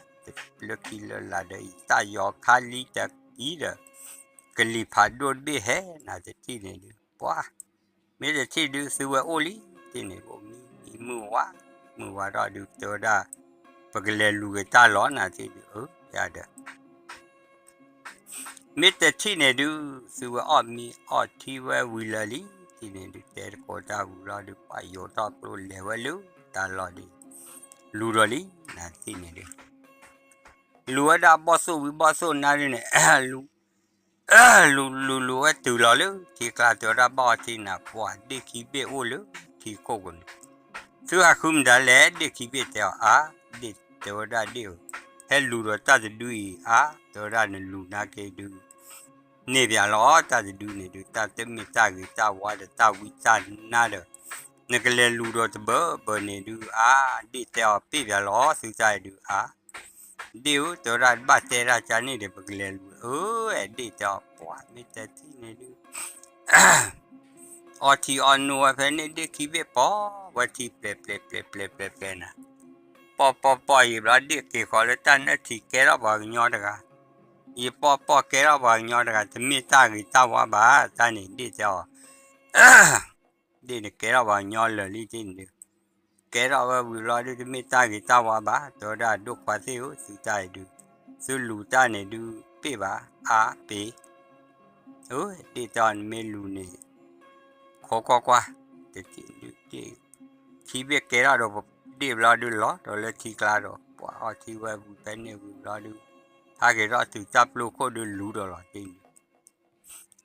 လၢခံလၢလာ်ဒီးအံၤ တၢ်ယီၤခါလံတကံဒီး ကလံၤဖးဒိၣ်တဘ့ၣ်ဟဲ နၤတထံၣ်န့ၣ်ဒုး ပှၢ် မ့ၢ်တထံၣ်ဒုး သုဝဲအိၣ်လံ တထံၣ်န့ၣ် အိၣ်မံမံမုၢ်ဝါ မုၢ်ဝါထီၣ်ဒုး တဲဝဲဒၣ် ပကလဲၤလူၤက့ၤတၢ်လီၤ နၤတထံၣ်ဒုး အၢ ယၤဒီး မ့ၢ်တထံၣ်န့ၣ်ဒုး သုဝဲအီၣ်မ့ၤအီထံဝဲဝံၤလၢာ်လံ တထံၣ်န့ၣ်ဒုး တဲတကိးတၢ်ဝံၤလီၤဒုး ပှၢ်ယိၤထီၣ်ကျိလဲၤဝဲလၢတၢ်လီၢ်ဒုး လူၤဒီးလံ နၤတထံၣ်န့ၣ်ဒုး လူၤဝဲဒၣ်ဘီၣ်သိၣ်ဝံၤဘီၣ်သိၣ်နါဒုးန့ၣ် လူၤ လူၤလူၤလူၤဝဲတုၤလီၤလၢထံကျါ တဲဝဲဒၣ်ဘၣ်အီထံနၤ ပှၢ်ဒ့ၣ်ခံဘ့ၣ်အိၣ်လၢထံခိၣ်ပူၤန့ၣ် သုဟးဃုမတၤလဲၣ် ဒ့ၣ်ခံဘ့ၣ်တဲအီၤအါ ဒ့ၣ်တဲဝဲဒၣ်ဒ့ၣ်ဧၢ ဟဲလူၤဒီးတၢ်တဒုအံၤအါ တဲဝဲဒၣ်နလူၤနာ်က့ဒုး န့ၢ်ပၠးလီၤ တၢ်တဒုန့ၣ်ဒုး တၢ်တမ့ၢ်တၢ်ဂ့ၤတၢ်ဝါဒီးတၢ်ဝံတၢ်နါဒီး နကလဲၤလူၤဒီးတဘၢဘၢန့ၣ်ဒုးအါ ဒ့ၣ်တဲအီၤပ့ၢ်ပၠးလီၤ သုတၢ်အံၤဒုးအါ ဒ့ၣ်ဧၢ တဲဝဲဒၣ်တဘၣ်တဲတၢ်ကန့ၣ်ဒီး ပကလဲၤလူၤ အၢ အဲၣ်ဒ့ၣ်တဲအီၤ ပှၢ်မ့ၢ်တဲထံၣ်န့ၣ်ဒုး အီထံအီနိဝဲဖဲန့ၣ် ဒ့ၣ်ခံဘ့ၣ်ပီဝဲထံပျဲၤပျဲၤပျဲၤပျဲၤပျဲၤပျဲၤနၤ, ပီၢ်ပီၢ်ပီၢ်ယံာ်ဘျီ ဒ့ၣ်က့ၤဃီၤလၢတၢ်နၢထံးကဲထီၣ်ပှၤကညီတဂၤ, ယပီၢ်ပီၢ်ကဲထီၣ်ပှၤကညီတဂၤ တမ့ၢ်တၢ်ဂ့ၤတၢ်ဝါဘၣ် တၢ်န့ၣ်ဒ့ၣ်တဲအီၤ ဒ့ၣ်န့ၣ်ကဲထီၣ်ပှၤကညီလၢာ်လံတ့ၢ်န့ၣ်ဒုး ကဲထီၣ်ဝဲဝံၤဘျီဒုး တမ့ၢ်တၢ်ဂ့ၤတၢ်ဝါဘၣ် တဲဝဲဒၣ် ဒိၣ်ခွါသ့ၣ်ဧၢ သုတၢ်အံၤဒုး သုလူၤတၢ်န့ၣ်ဒုး ပ့ၢ်ဘၣ် အါပ့ၤ အၢ ဒ့ၣ်တဲအီၤ နမ့ၢ်လူၤန့ၣ် ခိးကွၢ်ကွၢ် တထံၣ်ဒုး ထံဘ့ၣ်ကဲထီၣ်ဒီးဒ့ၣ်ဘျီဒုး လီၤဒီးလၢထံကျါဒီး ပှၤအီထံဝဲဝံၤဖဲန့ၣ်ဝံၤဘျီဒုး ဟးက့ၤထီၣ်တုၤတၢ်ပျိခိၣ်ဒုး လူၤဒီးလီၤတ့ၢ်န့ၣ်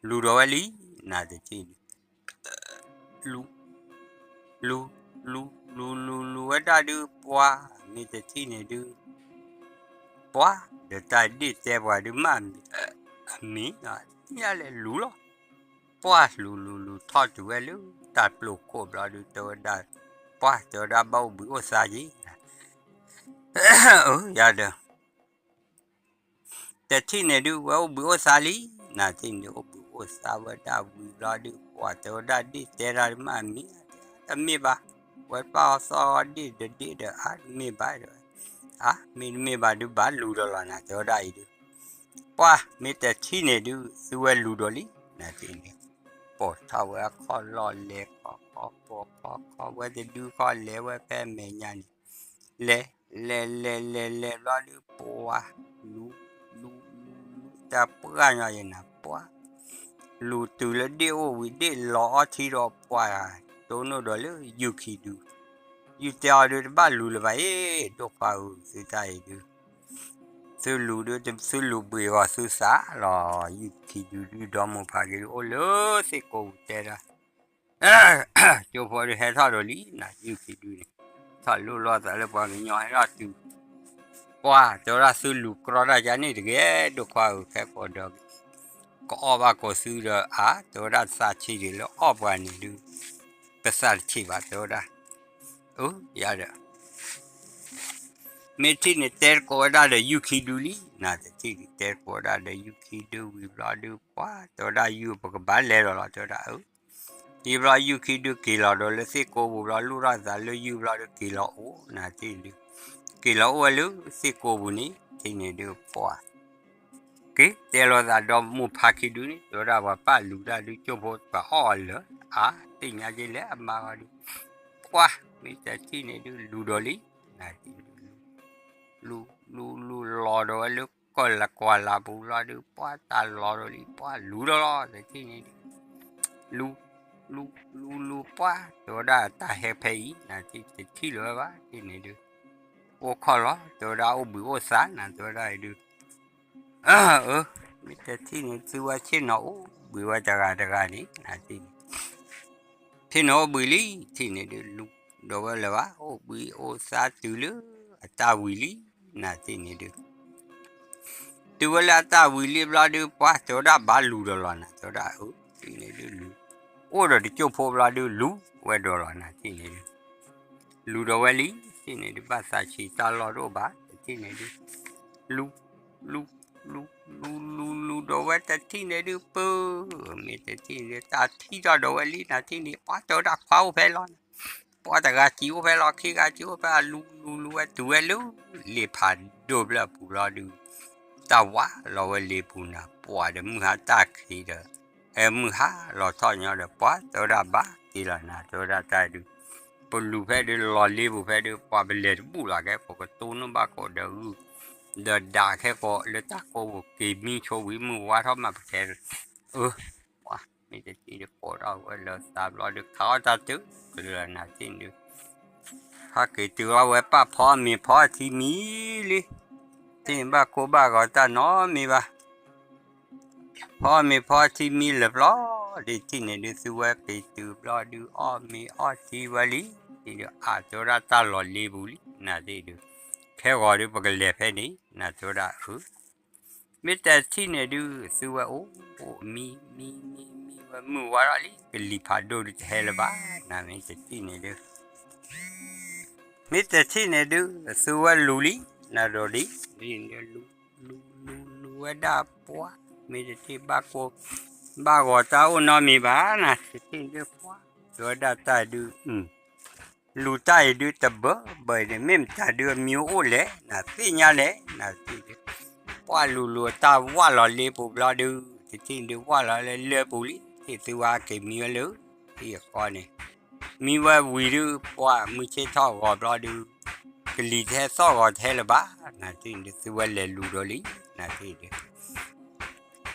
လူၤဒီးဝဲလံ နတထံၣ်န့ၣ် လူၤ လူၤ လူၤ လူၤ လူၤဝဲဒၣ်ဒုး ပှၤ မ့ၢ်တထံၣ်န့ၣ်ဒုး ပှၤ ဒီးတၢ်ဒ့ၣ်တဲပှၤဒုး မ့ၢ်အမံၤ အမံၤ ညါလဲၤလူၤလီၤ ပှၤလူၤလူၤလူၤထီၣ်တုၤဝဲလၢ တၢ်ပျိခိၣ်ဘျီဒုး တဲဝဲဒၣ် ပှၤ တဲဝဲဒၣ် ဘၣ်အိၣ်ဘှံးအိၣ်သါက့ၤ အၢ ယၤဒီး တထံၣ်န့ၣ်ဒုး ဝဲအိၣ်ဘှံးအိၣ်သါလံ နတထံၣ်န့ၣ် အိၣ်ဘှံးအိၣ်သါဝဲဒၣ်ဝံၤဘျီဒုး ပှၤ တဲဝဲဒၣ် ဒ့ၣ်တဲတၢ်ဒုး မ့ၢ်အမံၤ တမ့ၢ်ဘၣ် ဝဲပၢ်အီသီဒ့ၣ်တဒ့ၣ်ဒီး အါ တမ့ၢ်ဘၣ် တဲဝဲ အါ မ့ၢ်တမ့ၢ်ဘၣ်ဒုး ဘၣ်လူၤဒီးလီၤ နတဲဝဲဒၣ်အံၤဒုး ပှၤ မ့ၢ်တထံၣ်န့ၣ်ဒုး သုဝဲလူၤဒီးလံ နတထံၣ်န့ၣ် ပိာ်ထီၣ်ဝဲအခီၣ်လီၢ်လဲၤခီခီပိာ်ခီခီဝဲတဒုခီလဲၤဝဲဖဲအမဲာ်ညါန့ၣ် လဲၤ လဲၤ လဲၤ လဲၤ လဲၤဘျီဒုး ပှၤ လူၤ လူၤ လူၤ လူၤ တၢ်ပှၢ်ညီယဲၢ်နၤ ပှၤ လူၤတုၤလၢဒ့ၣ်အိၣ်ဝံၤ ဒ့ၣ်လီၤအီထံဒီး ပှၤ တိၢ်နီၣ်ဒီးလၢယုၢ်ခံဒု ယုၢ်တဲအီၤဒုး တဘၣ်လူၤလၢၤဘၣ်အ့ၣ် ဒိၣ်ခွါဧၢ သုတၢ်အံၤဒုး သုလူၤဒုး သုလူၤဘှံးဂီၤသုသးလီၤ ယုၢ်ခံဒုဒုး ဒီမိၢ်ဖးက့ၤဒုး အိၣ်လၢသ့ၣ်ကိးပူၤတဲဒၣ် ကၠိဖိဒုးဟဲထီၣ်ဒီးလံ နယုၢ်ခံဒုန့ၣ် ထီၣ်လိၣ်လီၤသးလၢပှၤကညီဟဲထီၣ်တုၤ ပှၤ တဲဝဲဒၣ်သုလူၤကြီတၢ်ကန့ၣ်တဂ့ၤ ဒိၣ်ခွါဧၢ ခဲကိာ်ဒီး ကအီၣ်ဘၣ်ကိးသုဒီး အါ တဲဝဲဒၣ်သးဆံးဒံးလၢအီၣ်ပှၤန့ၣ်ဒုး ကသးတဆံးဘၣ် တဲဝဲဒၣ် အၢ ယၤဒီး မ့ၢ်တထံၣ်န့ၣ် တဲတကိးဝဲဒၣ်ဒီးယုၢ်ခံဒုလံ နတထံၣ်န့ၣ် တဲတကိးဝဲဒၣ်ဒီးယုၢ်ခံဒုဝံၤဘျီဒုး ပှၤ တဲဝဲဒၣ်ယုၢ်ပကဘၣ်လဲၤဒီးလီၤ တဲဝဲဒၣ် အၢ ယံာ်ဘျီယုၢ်ခံဒုးက့ၤလီၤဒီးလၢသ့ၣ်ကိးပူၤဘျီ လိၣ်ထီၣ်သးလၢယုၢ်ဘျီဒုးက့ၤလီၤအိၣ် နတထံၣ်န့ၣ်ဒုး က့ၤလီၤအိၣ်ဝဲလၢသ့ၣ်ကိးပူၤန့ၣ် တထံၣ်န့ၣ်ဒုး ပှၤ က့ၤတဲလိာ်သးဒီးမိၢ်ဖးခံဒုန့ၣ် တဲဝဲဒၣ်ပှၤပာ်လူၤတၢ်ဒုး ကၠိဖိပှၤအီၣ်အီၤလၢာ် အါ သ့ၣ်ညါက့ၤလၢအမါဂီၤဒုး ပှၤ မ့ၢ်တထံၣ်န့ၣ်ဒုး လူၤဒီးလံ နတထံၣ်န့ၣ်ဒုး လူၤ လူၤ လူၤ လူၤလီၤဒီးဝဲလၢကီၢ်လၢကွၢ်လၢပူၤလီၤဒုး ပှၤတၢ်လီၤဒီးလံ ပှၤလူၤဒီးလီၤ တထံၣ်န့ၣ်ဒုး လူၤ လူၤ လူၤ လူၤ ပှၤ တဲဝဲဒၣ်တၢ်ဟဲဖဲအံၤ နတထံၣ်လၢၤဝဲဘၣ် တထံၣ်န့ၣ်ဒုး အိၣ်ခီၣ်လီၤ တဲဝဲဒၣ်အိၣ်ဘှံးအိၣ်သါ နတဲဝဲဒၣ်အံၤဒုး အၢ မ့ၢ်တထံၣ်န့ၣ် သုဝဲဆ့ၣ်နီၤအိၣ်ဘှံးဝဲတဂၤတဂၤန့ၣ် နတထံၣ်န့ၣ် ဆ့ၣ်နီၤအိၣ်ဘှံးလံ တထံၣ်န့ၣ်ဒုး လူၤဒီးဝဲလၢၤဘၣ် အိၣ်ဘှံးအိၣ်သါတုၤလၢအတၢ်ဝံၤလံ နတထံၣ်န့ၣ်ဒုး တုၤဝဲလၢအတၢ်ဝံၤလံဘျီဒုး ပှၤတဲဝဲဒၣ်ဘၣ်လူၤဒီးလီၤ နတဲဝဲဒၣ် အၢ တထံၣ်န့ၣ်ဒုးလူၤ အိၣ်ဒီးတကၠိၢ်ဖိဘျီဒုး လူၤဝဲဒီးလီၤ နတထံၣ်န့ၣ်ဒုး လူၤဒီးဝဲလံ တထံၣ်န့ၣ်ဒုး ဘၣ်သးဆံးတၢ်လီၢ်တအိၣ်ဘၣ် တထံၣ်န့ၣ်ဒုး လူၤ လူၤ လူၤ လူၤ လူၤ လူၤဒီးဝဲတထံၣ်န့ၣ်ဒုး ပၢ မ့ၢ်တထံၣ်န့ၣ်ဒုး တၢ်ထံၣ်ထီၣ်ဒီးဝဲလံ နတထံၣ်န့ၣ် ပှၤတဲဝဲဒၣ်ခွါအိၣ်ဖဲလီၤ ပှၤတဂၤစံးအိၣ်ဖဲလီၤ ခံဂၤစံးအိၣ်ဖဲ လူၤ လူၤ လူၤဝဲတုၤဝဲလၢ လ့ဖးဒိၣ်ဖျၢၣ်ပူၤလီၤဒုး တၢ်ဝးလီၤဝဲလ့ပူၤနၤ ပှၤဒီးမုၢ်ဟါတၢ်ခံးဒီး ဟဲမုၢ်ဟါလီၤထီၣ်ညီဒီး ပှၤတဲဝဲဒၣ်ဘၣ်တ့လီၤနၤ တဲဝဲဒၣ်တၢ်ဒုး ပလူၤဖဲဒုးလီၤလ့ပူၤဖဲဒုး ပှၤပလဲၤတဘူၣ်လီၤ ခဲကိးကတိၢ်နီၣ်ဘၣ်ကိးဒီးဂုၢ် ဒီးဒၣ်ခဲကိးလၢတၢ်ကိးပူၤက့ၤမံဆိဝံၤ မုၢ်ဝါထီၣ်မးပကဲ အၢ ပှၤ မ့ၢ်တထံၣ်ဒုးကိးထီၣ်ဝဲလၢသးဘျီဒုး ခးအီၣ်တၢ်တုၤလၢနၤတထံၣ်န့ၣ်ဒုး ဟဲက့ၤတုၤအီၣ်ဝဲပၢ်ဖီအီၣ်မ့ၤဖီအီၣ်ထံမံလံ တထံၣ်န့ၣ်ဘၣ်ကိၢ်ဘၣ်ဂီၤတၢ်နီတမံၤဘၣ် ဖီအီၣ်မ့ၤဖီအီၣ်ထံမံလၢာ်ပျီ တထံၣ်န့ၣ်ဒုး သုဝဲက့ၤတုၤဘျီဒုး အီၣ်မ့ၤအီၣ်ထံဝဲလံ တထံၣ်ဒုး အါ တဲဝဲဒၣ်တၢ်လီၤလ့ပူၤလံ နတထံၣ်ဒုး ခဲဂီၤဒုး ပကလဲၤဖဲန့ၣ် နတဲဝဲဒၣ်အၢ မ့ၢ်တထံၣ်န့ၣ်ဒုး သုဝဲအိၣ် အိၣ်မံ မံ မံ မံဝဲမုၢ်ဝါထီၣ်လံ ကလံၤဖးဒိၣ်ဒုးတဟဲလၢၤဘၣ် နမ့ၢ်တထံၣ်န့ၣ်ဒုး မ့ၢ်တထံၣ်န့ၣ်ဒုး သုဝဲလူၤလံ နဒီးဒ် လူၤ လူၤ လူၤ လူၤဝဲဒၣ်ပှၤ မ့ၢ်တထံၣ်ဘၣ်ကိၢ် ဘၣ်ဂီၤတၢ်အိၣ်နီတမံၤဘၣ် နတထံၣ်ဒုးပှၤ တဲဝဲဒၣ်တၢ်ဒုး လူၤတၢ်အံၤဒုးတဘၢဘၢအံၤန့ၣ် မ့ၢ်မတၤဒုးအမံၤအိၣ်လဲၣ် နသ့ၣ်ညါလဲၣ် နတထံၣ်ဒုး ပှၢ်လူၤလူၤတၢ်ဝၢ်လီၤလ့ပူၤဘျီဒုး, တထံၣ်န့ၣ်ဒုး ဝၢ်လီၤလၢလၢပူၤလံ, ထံၣ်သုဝဲဟဲက့ၤမံဝဲလၢ ဟံၣ်အဃီန့ၣ်, မံဝဲဝံၤဒုး ပှၢ်မုၢ်ဆ့ၣ်ထီၣ်ဂီၤဘျီဒုး, ကလံၤတဟဲသီၣ်ဂီၤတဟဲလၢၤဘၣ်, နထံၣ်န့ၣ်ဒုး သုဝဲလဲၤလူၤဒီးလံ, နထံၣ်န့ၣ်ဒုး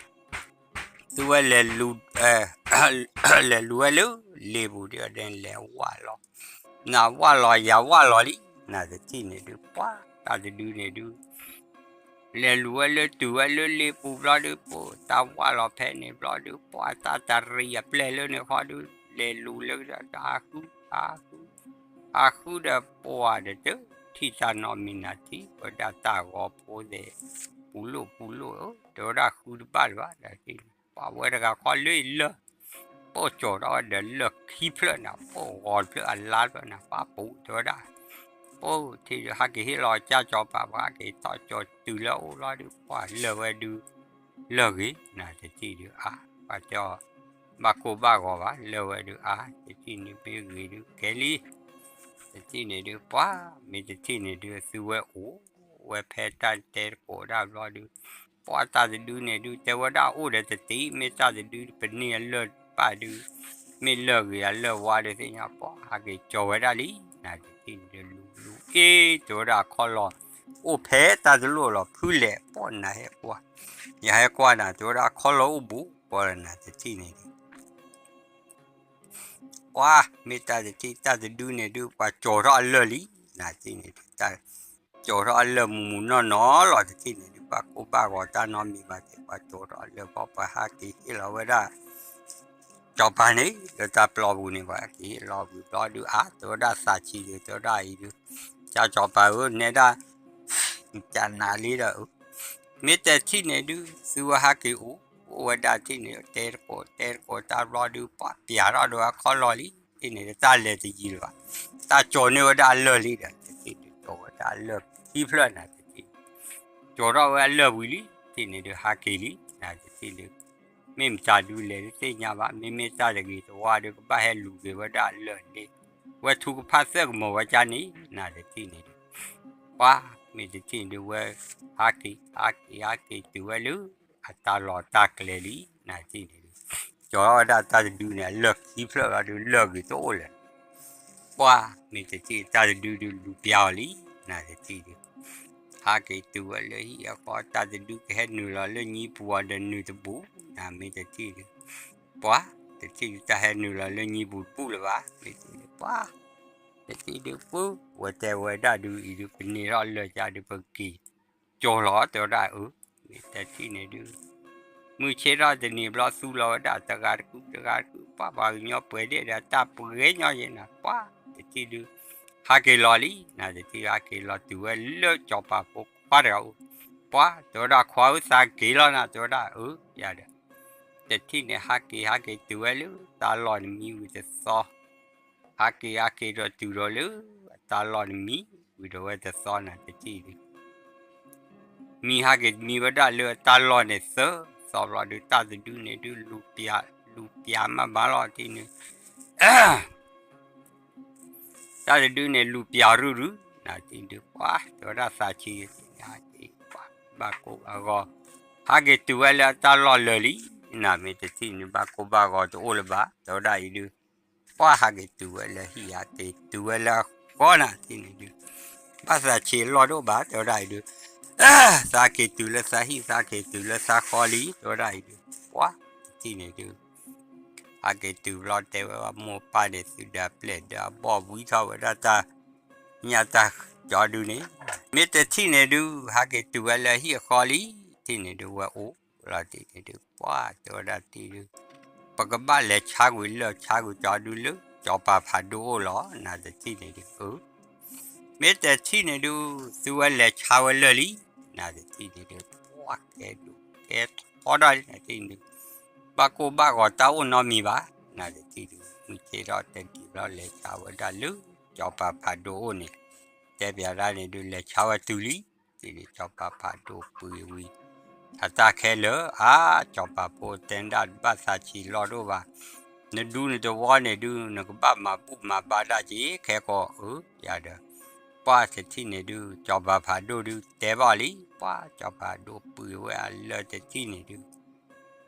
သုဝဲလဲၤလူၤ, လဲၤလူၤဝဲလၢ လ့ပူၤဒ်အီၤဒဲး လဲၤဝၢ်လီၤ, နဝၢ်လီၤယၤဝၢ်လီၤလံ, နတထံၣ်န့ၣ်ဒုး ပှၢ်တၢ်တဒုန့ၣ်ဒုး လဲၤလူၤဝဲလၢတုၤဝဲလၢလ့ပူၤဘျီဒုး ပှၢ်တၢ်ဝၢ်လီၤဖဲန့ၣ်ဘျီဒုး ပှၢ်တၢ်တရံးအပျဲၢ်လၢန့ၣ်ဃီဒုး လဲၤလူၤလၢတၢ်ဟးဃု, ဟးဃု, ဟးဃုဒီးပှၢ်ဒီးတထံၣ်တၢ်နီတမံၤ နထံၣ်ဝဲဒၣ်တၢ်ဂီၤဖိသဲး ပူၤလိၣ်ပူၤလိၣ်ဧၢ တဲဝဲဒၣ်ဃုတဘၣ်လၢၤဘၣ် နထံၣ်န့ၣ် ပှၢ်ဝဲတဂၤခီလၢအံၤလၢာ်, ပှၢ်ကၠီၤထီၣ်ဝဲဒီးလၢၢ်ခံဖျၢၣ်နၤ, ပှၢ်ဂီၤတဖျၢၣ်အလါတဖျၢၣ်နၤ, ပှၢ်ပူၤတဲဝဲဒၣ်, ပှၢ်ထံၣ်ဒုး ဟးက့ၤဟ့ၣ်လီၤကၠၢ်ကၠီၤပၤ ပှၤဟးက့ၤထီၣ်ကၠီၤတုၤလၢအအိၣ်လီၤဒုး ပှၢ်လၢာ်ဝဲဒုး လၢာ်ဂ့ၤ နတထံၣ်ဒုးအါ, ပှၢ်တဲအီၤ ဘၣ်ကိၢ်ဘၣ်ဂီၤဘၣ် လၢာ်ဝဲဒုးအါ, တထံၣ်န့ၣ်မ့ၢ်ဂ့ၤဒုးကဲလံ, တထံၣ်န့ၣ်ဒုး ပှၢ်မ့ၢ်တထံၣ်န့ၣ်ဒုး သုဝဲအိၣ်ဝဲဖဲတၢ်တဲတကိးဒၣ်ဘျီဒုး, ပှၢ်တၢ်တဒုန့ၣ်ဒုး တဲဝဲဒၣ်အိၣ်ဒီးတသ့ မ့ၢ်တၢ်တဒုပန့ၢ်အလၢာ်တဘၣ်ဒုး, မ့ၢ်လၢာ်ဂ့ၤအလၢာ်ဝါဒုးသ့ၣ်ညါ ပှၢ်ဟးက့ၤကၠီၤဝဲဒၣ်လံ, နတထံၣ်န့ၣ်ဒုးလူၤလူၤအ့ၣ် တဲဝဲဒၣ်အခီၣ်လီၤ, အိၣ်ဖဲတၢ်တလိၣ်လီၤ ဖုလဲၣ်ပှၢ်နၤဟဲကွၢ်, ယဟဲကွၢ်နၤ တဲဝဲဒၣ်အခီၣ်လီၤအိၣ်ဘူး ပှၢ်နၤတထံၣ်န့ၣ်ဒုး ပှၢ်မ့ၢ်တၢ်တထံၣ် တၢ်တဒုန့ၣ်ဒုး ပှၤကၠီၤထီၣ်အလၢာ်လံ, နတထံၣ်န့ၣ်ဒုး တၢ်ကၠီၤထီၣ်အလၢာ်မူးမူးနီၢ်နီၢ်လီၤ တထံၣ်န့ၣ်ဒုး ဘၣ်ကိၢ်ဘၣ်ဂီၤတၢ်နီတမံၤဘၣ်သ့ၣ် ပှၤကၠီၤထီၣ်အလၢာ်ဘီ ပှၤဟးက့ၤဟ့ၣ်လီၤဝဲဒၣ် ကၠီၤပၤန့ၣ် လၢတၢ်ပျီပူၤန့ၣ် ပှၤဟဲက့ၤဟ့ၣ်လီၤဝံၤဘျီဒုး အါ တဲဝဲဒၣ်သးဆံးဒုး တဲဝဲဒၣ်အံၤဒုး ကၠၢ်ကၠီၤပၤဧၢ နဲဒၣ် ကနၤလံဒီး မ့ၢ်တထံၣ်န့ၣ်ဒုး သုဝဲဟးက့ၤအိၣ် အိၣ်ဝဲဒၣ်ထံၣ်န့ၣ် တဲတကိးတဲတကိးတၢ်ဘျီဒုး ပှၢ်ပျးထီၣ်ဒီးအခီၣ်လီၤလံ ထံၣ်န့ၣ်ဒုး တၢ်လဲၤတယံၤလၢၤဘၣ် တၢ်ကၠီၤန့ၢ်ဝဲဒၣ်အလၢာ်လံဒီး တထံၣ်ဒုး ကၠီၤဝဲဒၣ်အလၢာ်ခံဖျၢၣ်နၤ တထံၣ် ကၠီၤထီၣ်ဝဲအလၢာ်ဝံၤလံ ထံၣ်န့ၣ်ဒုး ဟးက့ၤလံ နတထံၣ်ဒုး မ့ၢ်မတၤဒုလဲၣ်တသ့ၣ်ညါဘၣ် မ့မ့ၢ်တၢ်တဂ့ၤတဝါဒုး ကဘၣ်ဟဲလူၤက့ၤဝဲဒၣ်အလၢာ်န့ၣ် ဝဲထူကဖၣ်သၢၣ်ကမီၤဝဲကါန့ၣ် နတထံၣ်န့ၣ်ဒုး ပှၢ်မ့ၢ်တထံၣ်ဒုးဝဲ ဟးက့ၤ ဟးက့ၤ ဟးက့ၤတုၤဝဲလၢ အတၢ်လီၢ်တၢ်ကျဲလံ နတထံၣ်န့ၣ်ဒုး ကၠီၤထီၣ်ဝဲဒၣ်တၢ်တဒုန့ၣ် အလၢာ်ခံဖျၢၣ်လီၤဒုး လၢာ်ဂ့ၤတအိၣ်လၢၤ ပှၢ်မ့ၢ်တထံၣ်တၢ်တဒုဒုးလူၤပျးအီၤလံ နတထံၣ်ဒုး ဟးက့ၤတုၤဝဲလၢဟံၣ်အဃီ တၢ်တဒုကဟဲနုာ်လီၤလၢညံပူၤအီၤဒီးနုာ်တဘူး နမ့ၢ်တထံၣ်ဒုး ပှၢ်တထံၣ်ဒုးတၢ်ဟဲနုာ်လီၤလၢညံပူၤတဘူးလၢၤဘၣ် မ့ၢ်တထံၣ်ဒုးပှၢ် တထံၣ်ဒုးပှၢ် ဝဲတဲဝဲဒၣ်ဒုးအံၤဒုး ပန့ၢ်ထီၣ်လၢာ်ကါဒုး ပက့ၤကၠီၤလီၤ တဲဝဲဒၣ်အၢ မ့ၢ်တထံၣ်န့ၣ်ဒုး မုၢ်ဆ့ၣ်ထီၣ်တနံၤဘျီသူလီၤဝဲဒၣ်တဂၤတကုတဂၤတကု ပှၢ်ပှၤကညီပှဲၤဒ့ၣ်ဒီးတၢ်ပှဲၤညီယဲနၤ ပှၢ်တထံၣ်ဒုး ဟးက့ၤလီၤလံ နတထံၣ်ဟးက့ၤလီၤတုၤဝဲလၢကၠီၤပၤဖိခွါတဂၤအိၣ် ပှၢ်တဲဝဲဒၣ်ခွါဧၢသးက့ၤလီၤနၤ တဲဝဲဒၣ်အၢ ယၤဒီး တထံၣ်န့ၣ် ဟးက့ၤ ဟးက့ၤတုၤဝဲလၢတၢ်လီၢ်န့ၣ်မံဝံၤတသီ ဟးက့ၤ ဟးက့ၤဒီးတုၤဒီးလၢ အတၢ်လီၢ်န့ၣ်မံဝံၤဒီးဝဲတသီနၤ တထံၣ်ဒုး မံဟးက့ၤမံဝဲဒၣ်လၢအတၢ်လီၢ်န့ၣ်သၢသီဘျီဒုး တၢ်တဒုန့ၣ်ဒုး လူၤပျး လူၤပျးမးမးလီၤ တထံၣ်န့ၣ် တၢ်တဒုန့ၣ် လူၤပျးရုၢ်ရုၢ် နတထံၣ်ဒုး ပှၢ်တဲဝဲဒၣ်သးဆံး ပှၢ်ဘၣ်ကိၢ်ဘၣ်ဂီၤ ဟးက့ၤတုၤဝဲလၢအတၢ်လီၢ်လၢာ်လံ နမ့ၢ်တထံၣ်န့ၣ် ဘၣ်ကိၢ်ဘၣ်ဂီၤတအိၣ်လၢၤဘၣ် တဲဝဲဒၣ်အံၤဒုး ပှၢ်ဟးက့ၤတုၤဝဲလၢဟံၣ် ဟးက့ၤတုၤဝဲလၢအဃီနၤ တထံၣ်န့ၣ်ဒုး ဘၣ်သးဆံးလီၢ်တအိၣ်ဘၣ် တဲဝဲဒၣ်အံၤဒုး သးက့ၤတုၤလၢသးဟံၣ် သးက့ၤတုၤလၢသးဃီလံ တဲဝဲဒၣ်အံၤဒုး ပှၢ်တထံၣ်န့ၣ်ဒုး ဟးက့ၤတုၤဘျီတဲဝဲမိၢ်ပၢ်န့ၣ် သုဒီးပျဲၢ်ဒီးအဘီၣ်ဝံထီၣ်ဝဲဒၣ်တၢ် ညၣ်တၢ်ကၠီဒုးန့ၣ် မ့ၢ်တထံၣ်န့ၣ်ဒုး ဟးက့ၤတုၤဝဲလၢဟံၣ်အဃီလံ တထံၣ်န့ၣ်ဒုး ဝဲအိၣ်လီၤတထံၣ်န့ၣ်ဒုး ပှၢ်တဲဝဲဒၣ်တထံၣ်ဒုး ပကဘၣ်လဲၤဆါကွံာ်လၢၢ်ဆါကွံာ်ကၠီဒုးလၢ ကၠီၤပၤဖးဒိၣ်အိၣ်လီၤ နတထံၣ်န့ၣ်ဒုး အၢ မ့ၢ်တထံၣ်န့ၣ်ဒုး သုဝဲလဲၤဆါဝဲလၢာ်လံ နတထံၣ်န့ၣ်ဒုး ပှၢ်ကဲဒိၣ်ကဲထီဒၣ်လံ နတထံၣ်န့ၣ်ဒုး ဘၣ်ကိၢ်ဘၣ်ဂီၤတၢ်အိၣ်နီတမံၤဘၣ် နတထံၣ်ဒုး မုၢ်ဆ့ၣ်ထီၣ်တနံၤဘျီလဲၤဆါဝဲဒၣ်လၢ ကၠီၤပၤဖးဒိၣ်အိၣ်န့ၣ် တဲပျးဒၣ်န့ၣ်ဒုး လဲၤဆါဝဲတုၤလံ တထံၣ်န့ၣ် ကၠီၤပၤဖးဒိၣ်ပှ့ၤဝံၤ အတၢ်ခဲလၢာ် အါ ကၠီၤပၤဖိတဲဒၣ်ဘၣ်သးဆံးလီၢ်တအိၣ်ဘၣ် နဒူနတဝီန့ၣ်ဒုး နကဘၣ်မၤဘူၣ်မၤဘါတၢ်က့ၤ ခဲကီးအၢ ယၤဒီး ပှၢ်တထံၣ်န့ၣ်ဒုး စီၤပၤဖးဒိၣ်ဒုးတဲဘၣ်လံ, ပှၢ်စီၤပၤဖးဒိၣ်ပှ့ၤဝဲအလၢတထံၣ်န့ၣ်ဒုး,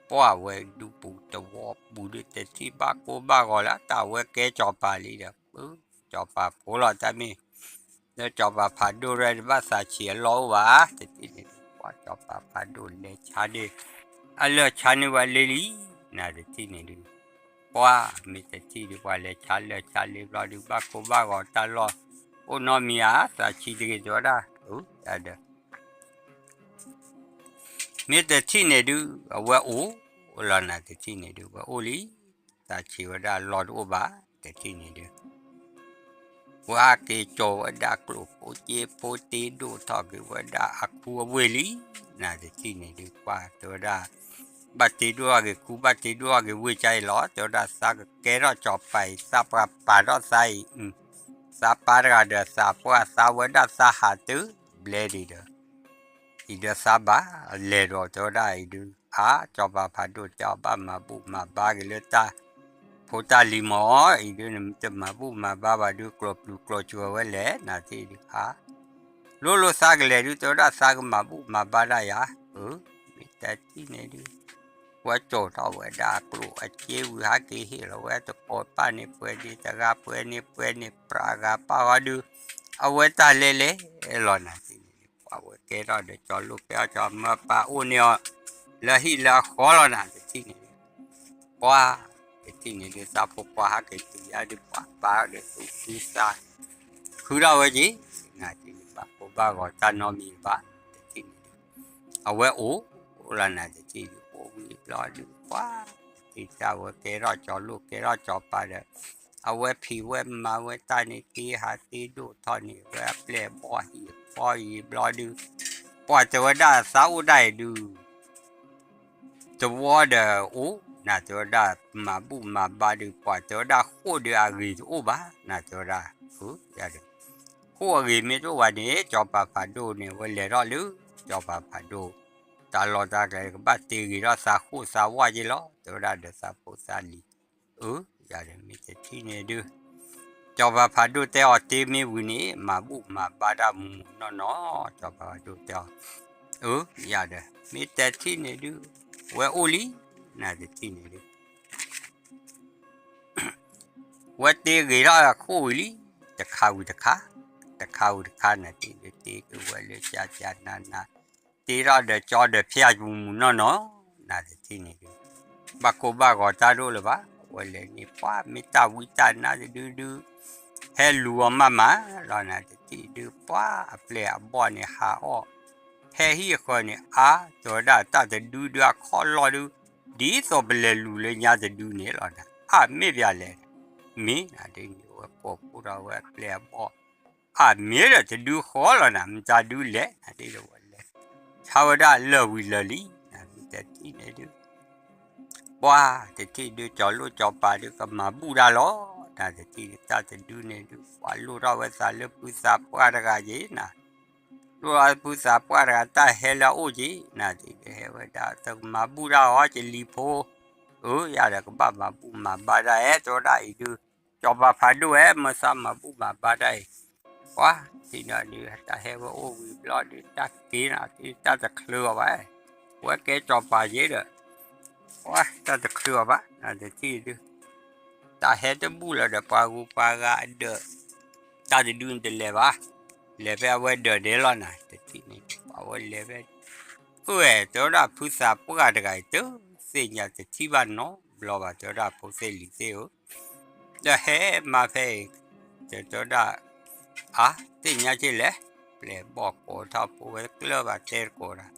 ပှၢ်ဝဲဒူပူၤတဝီပူၤဒုးတထံၣ်ဘၣ်ကိၢ်ဘၣ်ဂီၤလၢတၢ်ဝဲကဲစီၤပၤလံဒီး, စီၤပၤဖိလီၤတၢ်မ့ၢ် လၢစီၤပၤဖးဒိၣ်ရဲၣ်တဘၣ်သးဆံးအလီၢ်အိၣ်ဘၣ်, တထံၣ်န့ၣ်ဒုး ပှၢ်စီၤပၤဖးဒိၣ်လဲၤဆါဒ့ၣ်, အလၢၢ်ဆါန့ၢ်ဝဲလ့လံ, နတထံၣ်န့ၣ်ဒုး, ပှၢ်မ့ၢ်တထံၣ်ဒုး ပှၢ်လဲၤဆါလၢၢ်ဆါလ့ဘျီဒုး ဘၣ်ကိၢ်ဘၣ်ဂီၤတၢ်လီၢ်အိၣ်နီတမံၤဧါ, သးဆံးတဂ့ၤတဲဝဲဒၣ်, အၢ ယၤဒီး မ့ၢ်တထံၣ်န့ၣ်ဒုး အဝဲအိၣ်လီၤနၤတထံၣ်န့ၣ်ဒုး ဝဲအိၣ်လံ, သးဆံးဝဲဒၣ်လီၢ်တအိၣ်ဘၣ်, တထံၣ်န့ၣ်ဒုး ပှၤဟးက့ၤကၠီၤဝဲဒၣ်ကျိၣ်ဖိစ့ဖိ တ့ဒိၣ်ထီၣ်က့ၤဝဲဒၣ်အခူအဝ့ၢ်လံ, နတထံၣ်န့ၣ်ဒုး ပှၤတဲဝဲဒၣ် ဘၣ်တ့ဒိၣ်ထီၣ်က့ၤခူ ဘၣ်တ့ဒိၣ်ထီၣ်က့ၤဝ့ၢ်ကါအံၤလီၤ, တဲဝဲဒၣ်သးကကဲထီၣ်စီၤပၤအံၤ သးပှၢ်ပာ်ထီၣ်သးအံၤ, သးပာ်တဂၤဒီးသးပှၢ်သးဝဲဒၣ်သးဟးတုၤဘျဲဒံးဒီး အံၤဒီးသးဘၣ်လဲၤဒီးတဲဝဲဒၣ်အံၤဒုး အါ စီၤပၤဖးဒိၣ်တဲအီၤ ဘၣ်မၤဘူၣ်မၤဘါက့ၤလၢတၢ်ဖိတၢ်လံၤမၢ်, အံၤဒုးနတမၤဘူၣ်မၤဘါဘၣ်ဒုး ကျိၤပျုၤကျိၤစှၤဝဲလဲၣ် နတထံၣ်ဒုး အါ လိၤလိၤသးကလဲၤဒုး တဲဝဲဒၣ်သးကမၤဘူၣ်မၤဘါဒၣ်ယၤ, အၢ မ့ၢ်တထံၣ်န့ၣ်ဒုး ဝဲကၠီၤထီၣ်ဝဲဒၣ်ကျိၣ်အစ့ဝံၤ ဟးက့ၤဟ့ၣ်လီၤဝဲတကိးပာ်န့ၢ်ပှဲၤဒ့တဂၤ ပှဲၤန့ၢ်ပှဲၤန့ၢ်ပြးဂၤပာ်ဃီဒုး အဝဲတၢ်လဲၤလဲၤလီၤနၤတထံၣ်န့ၣ်ဒုး ပှၤဝဲကဲထီၣ်ဒီးကၠီၤလိၣ်ကဲထီၣ်ကၠီၤမၢပၢ်အိၣ်န့ၢ်အီၤ လၢဟံၣ်လၢအဃီလီၤနၤတထံၣ်န့ၣ်ဒုး ပှၢ် တထံၣ်န့ၣ်ဒုး သးဖိခွါဟးက့ၤတုၤယါဒုး ပှၤပာ်ဒီးသူၣ်ခုသးခုထီၣ်ဝဲက့ၤ နတထံၣ်န့ၣ် ဘၣ်ကိၢ်ဘၣ်ဂီၤတၢ်နီတမံၤဘၣ် တထံၣ်န့ၣ်ဒုး အဝဲအိၣ်လီၤနၤတထံၣ်ဒုး အိၣ်ဝံၤဘျီဒုး ပှၢ် တထံၣ်တၢ်ဝဲကဲထီၣ်ကၠီၤလိၣ်ကဲထီၣ်ကၠီၤပၤဒီး အဝဲဖံးဝဲမၤဝဲတၢ်န့ၣ် တ့ဟးတ့ဒိၣ်ထီၣ်န့ၣ် ဝဲအပျဲၢ်အဘီၣ်ဟံၣ်အဃီအံၤဘျီဒုး ပှၤတဲဝဲဒၣ်သးအိၣ်ဒၣ်အံၤဒုး တဝီဒီးအိၣ် နၤတဲဝဲဒၣ် မၤဘူၣ်မၤဘါဒုး ပှၤတဲဝဲဒၣ်ဃိၣ်ဒီးအဂ့ၤတအိၣ်ဘၣ် နၤတဲဝဲဒၣ် ဃိၣ်အဂ့ၤမ့ၢ်တအိၣ်ဘၣ်န့ၣ် စီၤပၤဖးဒိၣ်န့ၣ် ဝဲလဲၤထီၣ်လၢ စီၤပၤဖးဒိၣ် တၢ်လီၢ်တၢ်ကျဲ ကဘၣ်တ့ဂ့ၤထီၣ်သးဃိၣ်သးဝၣ်က့ၤလီၤ တဲဝဲဒၣ်ဒီးသးဖိသးလံၤ အၢ ယၤဒီးမ့ၢ်တထံၣ်န့ၣ်ဒုး စီၤပၤဖးဒိၣ်တဲအီၤတ့မ့ၢ်ဝံၤန့ၣ် မၤဘူၣ်မၤဘါတၢ်မူးမူးနီၢ်နီၢ် စီၤပၤဖးဒိၣ်တဲအီၤ အၢ ယၤဒီး မ့ၢ်တထံၣ်န့ၣ်ဒုး ဝဲအိၣ်လံ နတထံၣ်န့ၣ်ဒုး ဝဲတ့ဂ့ၤထီၣ်အခိၣ်ဝံၤလံ တခါဝံၤတခါ တခါဝံၤတခါ နတထံၣ်ဒုး တ့က့ၤဝဲလၢကၠးကၠးနးနး တ့ထီၣ်ဒီးကၠီဒီးဖၠၣ်မူးမူးနီၢ်နီၢ် နတထံၣ်န့ၣ်ဒုး ဘၣ်ကိၢ်ဘၣ်ဂီၤတၢ်တအိၣ်လၢၤဘၣ် ဝဲလဲၤန့ၣ် ပှၢ်မ့ၢ်တၢ်ဝံတၢ်နါတဒုဒုး ဟဲလူၤအီၤမးမးလီၤ နတထံၣ်ဒုး ပှၢ်အပျဲၢ်အဘီၣ်န့ၣ်ဟးအီၣ် ဟဲဟံၣ်အဃၢၤန့ၣ် အါ တဲဝဲဒၣ်တၢ်တဒုဒုးအခီၣ်လီၢ်ဒုး ဒ်သိးပလဲၤလူၤလၢညါတဒုန့ၣ်လီၤ အါမ့ၢ်ပျၢ်လဲၣ် မ့ၢ်နဒ်န့ၣ် ဝဲကိးဖှိၣ်ထီၣ်ဝဲအပျဲၢ်အဘီၣ် အါမ့ၢ်ဒီးတဒုဃီလီၤနၤ မတၤဒုလဲၣ် နဒ်ဒီးဝဲလဲၤ ဆါဝဲဒၣ်လၢာ်ဝံၤလၢာ်လံ နမ့ၢ်တထံၣ်န့ၣ်ဒုး ပှၢ်တထံၣ်ဒုး ကၠီၤလိၣ်ကၠီၤပၤဒုး ကမၤဘူၣ်တၢ်လီၤ နတထံၣ်ဒုး တၢ်တဒုန့ၣ်ဒုး ပှၤလိၣ်ထီၣ်ဝဲသးလၢဖုသးပှၢ်တဂၤက့ၤနၤ လိၣ်ထီၣ်ဖုသးပှၢ်တဂၤ တၢ်ဟဲလၢအအိၣ်က့ၤ နတထံၣ်ဒုး ဟဲဝဲဒၣ် တကမၤဘူၣ်တၢ်အီၤ ကလံၤဖိ အၢ ယၤဒီးကဘၣ်မၤဘူၣ်မၤဘါတၢ်ဧဲ တဲဝဲဒၣ်အံၤဒုး စီၤပၤဖးဒိၣ်ဧဲ မၢသးမၤဘူၣ်မၤဘါတၢ်အံၤ ပှၢ်ထံၣ်န့ၣ်ဒုး တၢ်ဟဲဝဲအိၣ်ဝံၤဘျီဒုး တၢ်က့ၤနၤ တၢ်တချုးအီၤဘၣ် ဝဲကဲစီၤပၤက့ၤဒီး ပှၢ်တၢ်တချုးအီၤဘၣ် နတထံၣ်ဒုး တၢ်ဟဲတဘူၣ်လၢၤဒီး ပှၤဂုၤပှၤဂၤအဒၢး တၢ်တဒုန့ၣ်တလဲၤဘၣ် လဲၤဖဲအဝဲဒၢးဒဲးလီၤနၤ တထံၣ်န့ၣ် ပှၤဝဲလဲၤဖဲ အၢ တဲဝဲဒၣ်ဖုသးပှၢ်တဂၤအံၤ တသ့ၣ်ညါတထံၣ်ဘၣ်နီတဘျီဘၣ် တဲဝဲဒၣ်ဖိသ့ၣ်လံၤသ့ၣ်ဧၢ ဒီးဟဲမၤဖဲအံၤ တဲတဲဝဲဒၣ် အါ သ့ၣ်ညါက့ၤလဲၣ် ပျဲၢ်ဘီၣ်ကိးထီၣ်ဖိဝဲတကျၢၢ်ဘၣ် တဲတကိးတၢ်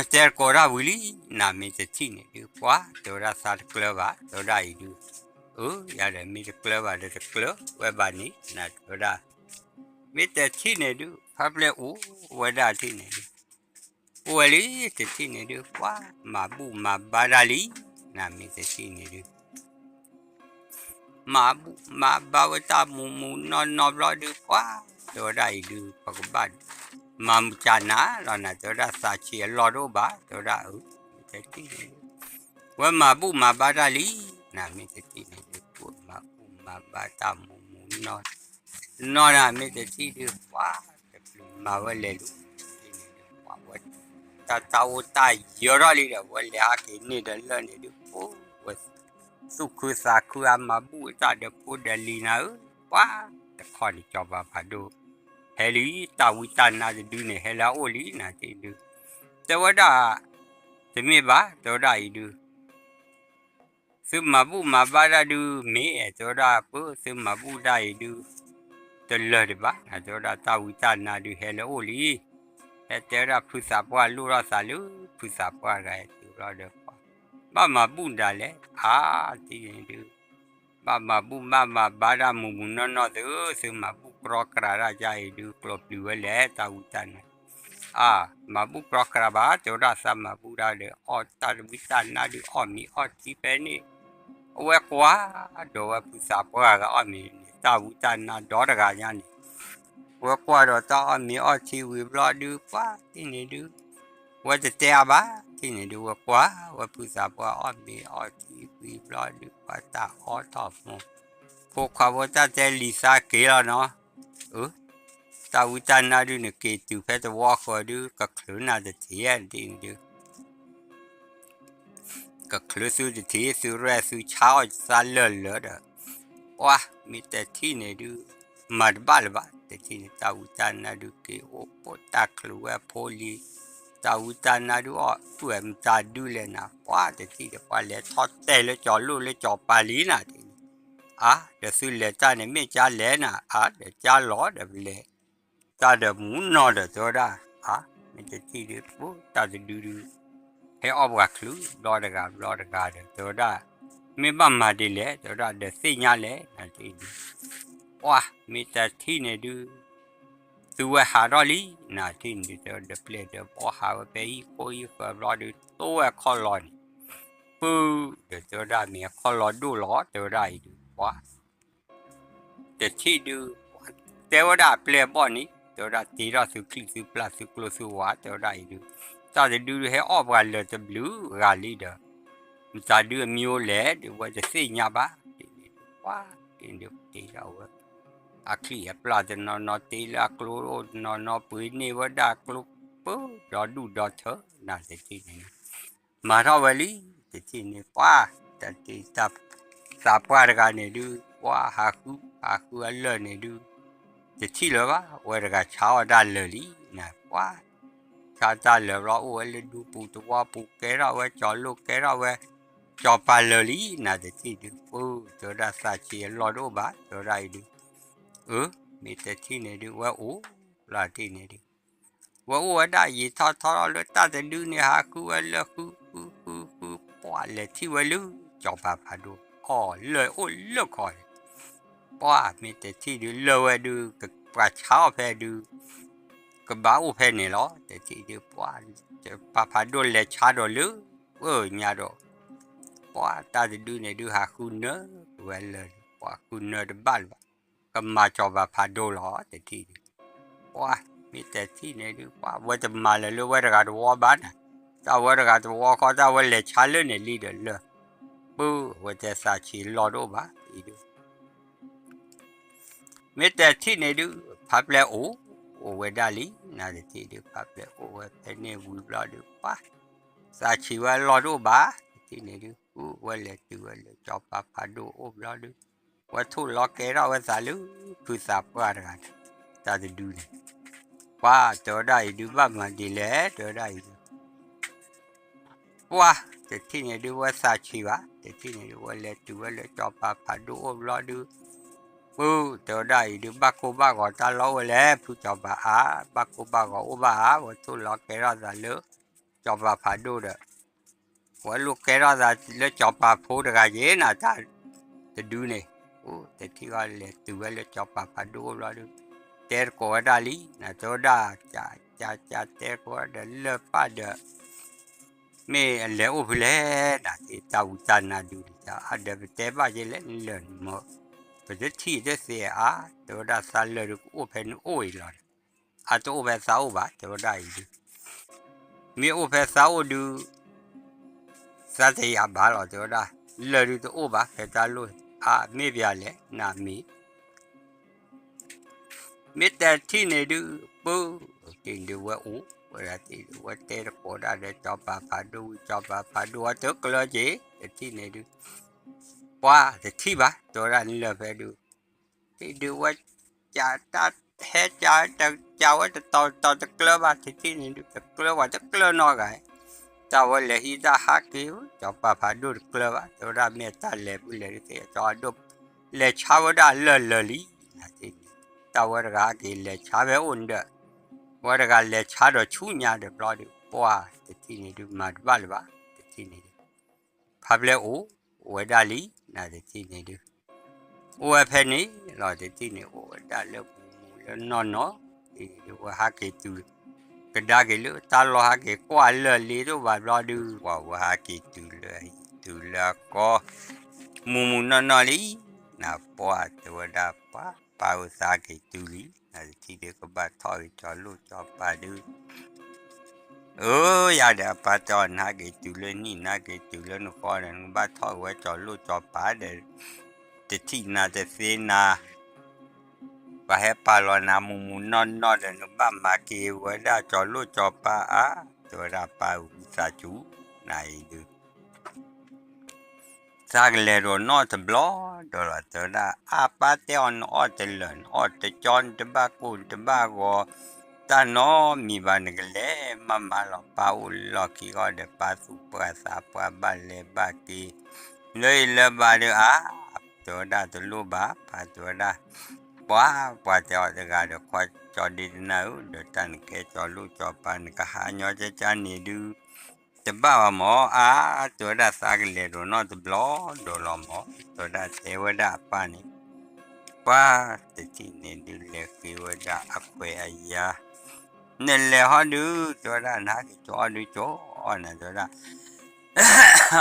တဲတကိးတၢ်ဝံၤလံ နမ့ၢ်တထံၣ်န့ၣ်ဒုး ပှၢ်တဲဝဲဒၣ်သးတကျၢၢ်ဘၣ် တဲဝဲဒၣ်အံၤဒုး အၢ ယၤဒီးမ့ၢ်တကျၢၢ်ဘၣ်ဒီးတကျၢၢ်ဝဲဘၣ်န့ၣ် နတဲဝဲဒၣ် မ့ၢ်တထံၣ်န့ၣ်ဒုး ဖါပျဲၢ်အိၣ်ဝဲဒၣ်ထံၣ်န့ၣ်ဒုး အိၣ်ဝဲလံ တထံၣ်န့ၣ်ဒုး ပှၢ်မၤဘူၣ်မၤဘါတၢ်လံ နမ့ၢ်တထံၣ်န့ၣ်ဒုး မၤဘူၣ်မၤဘါဝဲတၢ်မူးမူးနီၢ်နီၢ်ဘျီဒုး ပှၢ်တဲဝဲဒၣ်အံၤဒုး ပကဘၣ်မၤမုာ်ကၢ်နၤလီၤ နတဲဝဲဒၣ်သးဆံးအလီၢ်တအိၣ်ဘၣ် တဲဝဲဒၣ်အၢ မ့ၢ်တထံၣ်န့ၣ်ဒုး ဝဲမၤဘူၣ်မၤဘါတၢ်လံ နမ့ၢ်တထံၣ်န့ၣ်ဒုး ပှၢ်မၤဘူၣ်မၤဘါတၢ်မူးမူးနီၢ် နီၢ်နၤမ့ၢ်တထံၣ်ဒုး ပှၤတပျုၤမၤဝဲလဲၤဒုး, ပှၤဝဲ တၢ်တၢ်အိၣ်တၢ်ယၢၤထီၣ်လံဒီး ဝဲလဲၤဟးက့ၤန့ၢ်ဒီးလၢၢ်န့ၣ်ဒုး ပဝဲ သူၣ်ခုသးခုအမၤဘူၣ်အတၢ်ဒီးဖိဒီးလံၤနၤဧၢ, ပှၤတခီန့ၣ် စီၤပၤဖးဒိၣ် ဟဲလံ တၢ်ဝံတၢ်နါတဒုန့ၣ် ဟဲလၢအအိၣ်လံနၤတဒုး, တဲဝဲဒၣ် တမ့ၢ်ဘၣ် တဲဝဲဒၣ်အံၤဒုး သုမၤဘူၣ်မၤဘါတၢ်ဒုးမ့ၢ် တဲဝဲဒၣ် ပသုမၤဘူၣ်တၢ်အံၤဒုး တလၢာ်ဒံးဘၣ် တဲဝဲဒၣ် တၢ်ဝံတၢ်နါဒုးဟဲလၢအအိၣ်လံ, ဟဲတဲဝဲဒၣ်ဖုသးပှၢ်လိၣ်ထီၣ်သးလၢ ဖုသးပှၢ်တဂၤဟဲတုၤဘျီဒီး ဘၣ်မၤဘူၣ်ဒၣ်လဲာ် အါ တထံၣ်န့ၣ်ဒုး ဘၣ်မၤဘူၣ်ဘၣ်မၤဘါတၢ်မုာ်မုာ်နီၢ်နီၢ်သု, သုမၤဘူၣ်ကြီကြၤတၢ်ကါအံၤဒုး ကျိးပျံၤဝဲလဲၣ် တၢ်ဝံတၢ်နါ, အါ မၤဘူၣ်ကြီကြၤဘၣ် တဲဝဲဒၣ် သးမၤဘူၣ်တၢ်ဒီး အီၣ်တၢ်တဝံတၢ်နါဒုး အီၣ်မ့ၤအီထံဖဲန့ၣ်, အဝဲကွၢ်ဒီးဝဲဖုသးပှၢ်ဂၤအီၣ်မ့ၤန့ၣ် တၢ်ဝံတၢ်နါဒီတဂၤညါန့ၣ်, ဝဲကွၢ်ဒီးတၢ်အီၣ်မ့ၤအီထံဝံၤဘျီဒုး ပှၤတထံၣ်န့ၣ်ဒုး ဝဲတတဲအါဘၣ် တထံၣ်န့ၣ်ဒုး ဝဲကွၢ်ဝဲဖုသးပှၢ်အီၣ်မ့ၤအီထံဝံၤဘျီဒုး ပှၤတၢ်အီထီၣ်မီၤ, ဖိခွါဖိတၢ်တဲလံာ်သးက့ၤလီၤနီၤ, အ တၢ်ဝံတၢ်နါဒုးန့ၣ် က့ၤတုၤဖဲတဝီဃီဒုး ကချုးနၤတထံၣ်ဧါ တထံၣ်န့ၣ်ဒုး ကချုးသုတထံၣ် သုရဲၣ်သုဆါအီၣ်သးလၢာ်လၢာ်ဒီး, ပှၤမ့ၢ်တထံၣ်န့ၣ်ဒုး မၤတဘၣ်လၢၤဘၣ် တထံၣ်န့ၣ် တၢ်ဝံတၢ်နါဒုးက့ၤအိၣ်ပိာ်တၢ်ချုးဝဲအဖိလံၤ, တၢ်ဝံတၢ်နါဒုးအီၣ်ပုၢ်ဝဲၢ်မတၤဒုးလဲၣ်နၤ ပှၤတထံၣ်ဒီး ပှၤလဲၤထီၣ်တဲာ်လၢကၠီၤလိၣ်လၢကၠီၤပၤလံနၤ တထံၣ်န့ၣ်, အါ ဒီးသုလဲၤတၢ်န့ၣ် မ့ၢ်ကၢလဲၣ်နၤ အါ ဒီးကၢလီၤဒီးပလဲၤ တၢ်ဒီးမူနီၢ်ဒီးတဲဝဲဒၣ်, အါ မ့ၢ်တထံၣ်ဒုး ပတၢ်တဒုဒုး ဟဲအီၣ်ပှၤချုးဘျီတဂၤဘျီတဂၤဒီးတဲဝဲဒၣ်, မ့ၢ်ဘၣ်မၤဒ်လဲၣ် တဲဝဲဒၣ် ဒီးသ့ၣ်ညါလဲၣ် နၤတထံၣ်ဒုး, ပှၤမ့ၢ်တထံၣ်န့ၣ်ဒုး သုဝဲဟးထီၣ်လံ နၤတထံၣ်န့ၣ်ဒုး တဲဝဲဒီးပျဲၢ်ဒီးဘီၣ်ဟးဝဲဖဲဟံၣ်ခိၣ်ဟံၣ်ဃၢၤဘျီဒုး တိဝဲခီၣ်လီၤန့ၣ်, ပုၢ်ဒီးတဲဝဲဒၣ်မ့ၢ်အခီၣ်လီၤဒိၣ်လီၤ တဲဝဲဒၣ်အံၤဒုး ပှၤ တထံၣ်ဒုး တဲဝဲဒၣ်အပျဲၢ်အဘီၣ်န့ၣ် တဲဝဲဒၣ်တ့ထီၣ်သုချံၣ်သုပျၢ်သုကျိသုဝါ တဲဝဲဒၣ်အံၤဒုး, တၢ်တဒုဒုးဟဲအီၣ်ပှၤလၢာ်တဘျုးဂၤလံဒီး, မတၤဒုးအမံၤအိၣ်လဲၣ် ဒုးဝဲတသ့ၣ်ညါဘၣ် တထံၣ်န့ၣ်ဒုး ပှၤတ့ဒုးတ့ထီၣ်ဝဲ အချံၣ်အပျၢ်တနီၤနီၤ တ့လၢအကျိအိၣ်တနီၤနီၤ ပှ့ၤန့ၢ်ဝဲဒၣ်ကျိ ပၢဒီဒူၣ်ဒီထၢ နၤတထံၣ်န့ၣ် မၤထီၣ်ဝဲလံ တထံၣ်န့ၣ် ပှၤ တၢ်တ့ တၢ်သးပှၢ်တဂၤန့ၣ်ဒုး ပှၤဟးဃု ဟးဃုအလၢာ်န့ၣ်ဒုး တထံၣ်လၢၤဘၣ် ဝဲတဂၤဆါအီၣ်တၢ်လၢာ်လံ နၤ ပှၤ ဆါတၢ်လၢာ်ဘျီ အိၣ်ဝဲလၢဒူပူၤသဝီပူၤ ကဲထီၣ်ဝဲကၠီၤလိၣ် ကဲထီၣ်ဝဲ ကၠီၤပၤလၢာ်လံ နၤတထံၣ်ဒုး ပၢ တဲဝဲဒၣ်သးဆံးအလီၢ်တအိၣ်ဘၣ် တဲဝဲဒၣ်အံၤဒုး အၢ မ့ၢ်တထံၣ်န့ၣ်ဒုး ဝဲအိၣ်လီၤတထံၣ်န့ၣ်ဒုး ဝဲအိၣ်ဝဲဒၣ်ယံာ်ထီၣ်ထီထီၣ်လၢတၢ်တဒုန့ၣ် ဟးဃုဝဲလၢာ်ဃု ဃု ဃု ဃု ပှၤလဲၤထံၣ်ဝဲလၢ စီၤပၤဖးဒိၣ် အီၣ်လၢာ်အိၣ်လၢခီန့ၣ် ပှၤမ့ၢ်တထံၣ်ဒုး လၢာ်ဝဲဒုး ပှၤဆါအီၣ်ဖဲဒုး ကဘၣ်အိၣ်ဖဲန့ၣ်လီၤ တထံၣ်ဒုး ပှၤ ပၤဖးဒိၣ်လဲၤဆါဒီးလၢ ပၢညါဒီး ပှၤတၢ်တဒုန့ၣ်ဒုး ဟးဃုနၢၤဝဲလၢာ် ပှၤဃုနၢၤတဘၣ်လၢၤဘၣ် ကမၤစီၤပၤဖးဒိၣ်လီၤ တထံၣ်ဒုး ပှၤမ့ၢ်တထံၣ်န့ၣ်ဒုး ပှၤဝဲတမၤလၢၤလၢဝဲတဂၤတဝီဘၣ်နၤ တၢ်ဝဲတဂၤတဝီဃီ တၢ်ဝဲလဲၤဆါလၢာ်န့ၣ်လံဒီးလၢာ် ပၢဝဲတဲသးဆံးလီၢ်တအိၣ်ဘၣ် အံၤဒုး မ့ၢ်တထံၣ်န့ၣ်ဒုး ဖးပျဲၢ်အိၣ် အိၣ်ဝဲဒၣ်လံ နၤတထံၣ်ဒုး ဖးပျဲၢ်အိၣ်ဝဲဖဲန့ၣ်ဝံၤဘျီဒုး ပှၤ သးဆံးဝဲလီၢ်တအိၣ်ဘၣ် တထံၣ်န့ၣ်ဒုး ဃုဝဲလဲၤတုၤဝဲလၢစီၤပၤဖးဒိၣ်အအိၣ်ဘျီဒုး ဝဲထိၣ်လီၤကဲထီၣ်ဝဲသးလၢ ဖုသးပှၢ်တဂၤန့ၣ် တၢ်တဒုန့ၣ် ပှၤတဲဝဲဒၣ်အံၤဒုး ဘၣ်မၤဒ်လဲၣ် တဲဝဲဒၣ်အံၤဒုး ပှၤ တထံၣ်န့ၣ်ဒုး ဝဲသးဆံးဘၣ် တထံၣ်န့ၣ်ဒုး ဝဲလဲၤတုၤဝဲလၢစီၤပၤဖးဒိၣ်အိၣ်ဘျီဒုး ပှၤတဲဝဲဒၣ်အံၤဒုး ဘၣ်ကိၢ်ဘၣ်ဂီၤတၢ်လီၢ်အိၣ်ဝဲလဲၣ် ဖုစီၤပၤဧါ ဘၣ်ကိၢ်ဘၣ်ဂီၤအိၣ်ဘၣ်ဧါ ဝဲထိၣ်လီၤကဲထီၣ်သးလၢ စီၤပၤဖးဒိၣ်ဒီး ဝဲလိၣ်ကဲထီၣ်သးလၢစီၤပၤဖိတဂၤယ့ၣ်နၤ တၢ်တဒုန့ၣ် အိၣ်တထံၣ်ဂီၢ်လဲၤတုၤဝဲလၢစီၤပၤဖးဒိၣ်အိၣ်ဘျီဒုး တဲသကိးဝဲဒၣ်လံ နၤတဲဝဲဒၣ် ကကကတဲသကိးဝဲဒီးလၢာ်ပၢ်ဒီး မ့ၢ်အလဲၤအိၣ်ဖဲလဲၣ် နၤတၢ်ဝံတၢ်နါဒုးန့ၣ် အါဒီးပတဲဘၣ်ယဲလဲၣ်လၢာ်န့ၣ်မ့ၢ် ပတထံၣ်တသ့အါ တဲဝဲဒၣ်သးလၢာ်ဒုးကအိၣ်ဖဲန့ၣ်အိၣ်အံၤလီၤ အတအိၣ်ဖဲသးအိၣ်ဘၣ် တဲဝဲဒၣ်အံၤဒုး မ့ၢ်အိၣ်ဖဲသးအိၣ်ဒုး သးတယာ်ဘၣ်လီၤ တဲဝဲဒၣ် လၢာ်ဒုးတအိၣ်ဘၣ် ဖဲတၢ်လိၣ် အါ မ့ၢ်ပယၤလဲၣ် နမ့ၢ် မ့ၢ်တထံၣ်န့ၣ်ဒုး ပၢ် တထံၣ်န့ၣ်ဒုးဝဲအိၣ်ဝဲဒၣ်တထံၣ်ဒုး ဝဲတဲတကိးဒၣ်ဒီးစီၤပၤဖးဒိၣ်ဝံၤ စီၤပၤဖးဒိၣ်အီၤတကျၢၤက့ၤ တထံၣ်န့ၣ်ဒုး ပှၤတထံၣ်ဘၣ် တဲဝဲဒၣ်နလၢၢ်ဖဲဒုး တထံၣ်ဒုးဝဲ ကးတၢ်ဟဲကး ကးဝဲတတီၤတတီၤတကျၢၤဘၣ် တထံၣ်န့ၣ်ဒုး တကျၢၤပှၤတကျၢၤနီတဂၤ တၢ်ဝဲလဲၤဟံးတၢ်ဟးက့ၤ စီၤပၤဖးဒိၣ်တကျၢၤဘၣ် တဲဝဲဒၣ်မ့ၢ်တၢ်လဲၤပုၢ်လဲၤဒုး စီၤဒိၣ် လဲၤဆါဝဲဒၣ်လၢာ်လၢာ်လံ တၢ်ဝဲတဂၤက့ၤလဲၤဆါဖဲအိၣ်နဒၢး ဝဲတဂၤလဲၤဆါဒီးဆူညါဒီးဘျီဒုး ပှၤတထံၣ်န့ၣ်ဒုး မၤတဘၣ်လၢၤဘၣ် တထံၣ်န့ၣ်ဒုး ဖါပျဲၢ်အိၣ်ဝဲဒၣ်လံ နတထံၣ်န့ၣ်ဒုး အိၣ်ဝဲဖဲန့ၣ်လီၤ တထံၣ်န့ၣ် အိၣ်ဝဲဒၣ်လၢမူးမူးလၢနီၢ်နီၢ် ဒုးဝဲဟးက့ၤတုၤ ကဒါက့ၤလၢတၢ်လီၢ်ဟးက့ၤကွၢ်လၢာ်လ့တအိၣ်ဘၣ်ဘျီဒုး ပှၤဝဲဟးက့ၤတုၤလၢ တုၤလၢအကီ မူးမူးနီၢ်နီၢ်လံ နပှၤတဲဝဲဒၣ်ပှၤ ပၢ်ဧၢသးက့ၤတုၤလံ နတထံၣ်ဒုးကဘၣ်ထီၣ်က့ၤကၠီၤလိၣ်ကၠီၤပၤဒုး အၢ ယၤဒီးအပၢ်တဲအီၤ နဟးက့ၤတုၤလၢနံၣ် နဟးက့ၤတုၤလၢနဃီဒီး နကဘၣ်ထီၣ်က့ၤဝဲကၠီၤလိၣ်ကၠီၤပၤဒီး တထံၣ်နၤတသ့နၤ ပှၤဟဲပာ်လီၤနၤမူးမူးနီၢ်နီၢ်ဒီး နကဘၣ်မၤက့ၤဝဲဒၣ်ကၠီၤလိၣ်ကၠီၤပၤအါ တဲဝဲဒၣ်ပၢ်ဝံသးစူၤ နအံၤဒုး သးကလဲၤဒိးနီၣ်တဘျီဒီးလီၤ တဲဝဲဒၣ် အါပၢ်တဲအီၤ နအီၣ်တလၢာ် နအီၣ်တကၠီ နတဘၣ်ကိၢ် နတဘၣ်ဂီၤ တၢ်နီတမံၤဘၣ် နကလဲၤမၤမၤလီၤ ပၢ်အိၣ်လၢလီၢ်ခံဃီဒီး ပၢ်သူၣ်ပှၢ်သးပှၢ် ဘၣ်လဲၤဘၣ်က့ၤ လၢအံၤလၢဘၣ်ဒီးအါ တဲဝဲဒၣ်တလိၣ်ဘၣ် ပၢ်တဲဝဲဒၣ် ပှၤ ပှၤတဲအီၤတဂၤဒီး ခွါကၠီဒ့တနၢ်ဧၢ ဒီးတၢ်နကဲကၠီၤလိၣ်ကၠီၤပၤ နကဟးညီကကန့ၣ်ဒုး တဘၣ်ဘၣ်မၢ် အါ တဲဝဲဒၣ်သးကလဲၤဒိးနီၣ်တဘျီဒီးလီၤမၢ် တဲဝဲဒၣ်တဲဝဲဒၣ်အပၢ်န့ၣ် ပှၤတထံၣ်န့ၣ်ဒုး လဲၤဃ့ဝဲဒၣ်အခွဲးအယာ် နလဲၤဟီဒုး တဲဝဲဒၣ် နဟးက့ၤကၠီအီၣ်ဒုးကၠီအီၣ်နၤ တဲဝဲဒၣ်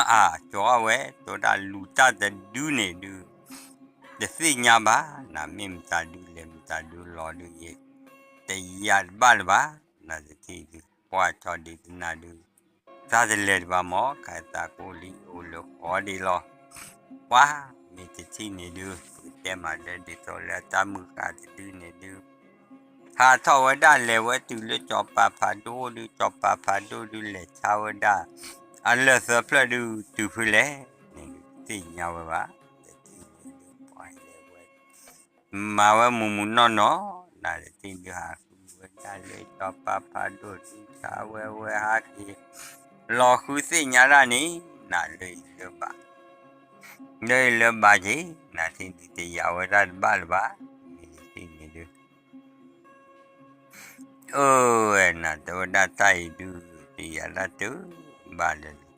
အၢ ကၠီအီၣ်ဝဲ တဲဝဲဒၣ် လူၤတၢ်တဒုန့ၣ်ဒုး တသ့ၣ်ညါဘၣ် နမ့ၢ်မတၤဒုး လဲၤမတၤဒုးလီၤဒုး ယတယာ်တဘၣ်လၢၤဘၣ် နတထံၣ်ဒုး ပှၤကၠီဒ့တနၢ်ဒုး သးတလဲၤတဘၣ်မၢ် ခးသးကိၣ်လံ အိၣ်လၢဃီဒ့လီၤ ပှၤမ့ၢ်တထံၣ်န့ၣ်ဒုး ပကတဲမးလၢဒ်သိးလၢအတၢ်မုၢ်ဃၢ်တဒုန့ၣ်ဒုး ဟးထီၣ်ဝဲဒၣ်လဲၤဝဲတုၤလၢစီၤပၤဖးဒိၣ်ဒုး စီၤပၤဖးဒိၣ်ဒုးလဲၤဆါဝဲဒၣ် အလၢၢ်သၢဖျၢၣ်ဒုးတုၤဖဲလဲၣ်န့ၣ်ဒုး တသ့ၣ်ညါဝဲဘၣ် တထံၣ်န့ၣ်ဒုး ပှၤလဲၤဝဲ မၤဝဲမူးမူးနီၢ်နီၢ် နတထံၣ်ဒုး ဟးဃုဝဲဒၣ်လၢစီၤပၤဖးဒိၣ်ဒုး ဆါဝဲဝဲဟးက့ၤ လီၤဃုသ့ၣ်ညါဒၣ်န့ၣ် နလၢအံၤလၢဘၣ် လၢအံၤလၢဘၣ်က့ၤ နတထံၣ်ဒုး တယာ်ဝဲဒၣ်တဘၣ်လၢၤဘၣ် မ့ၢ်တထံၣ်န့ၣ်ဒုး အၢ နတဲဝဲဒၣ်တၢ်အံၤဒုး တယာ်ဒၣ်တဘၣ်လၢၤ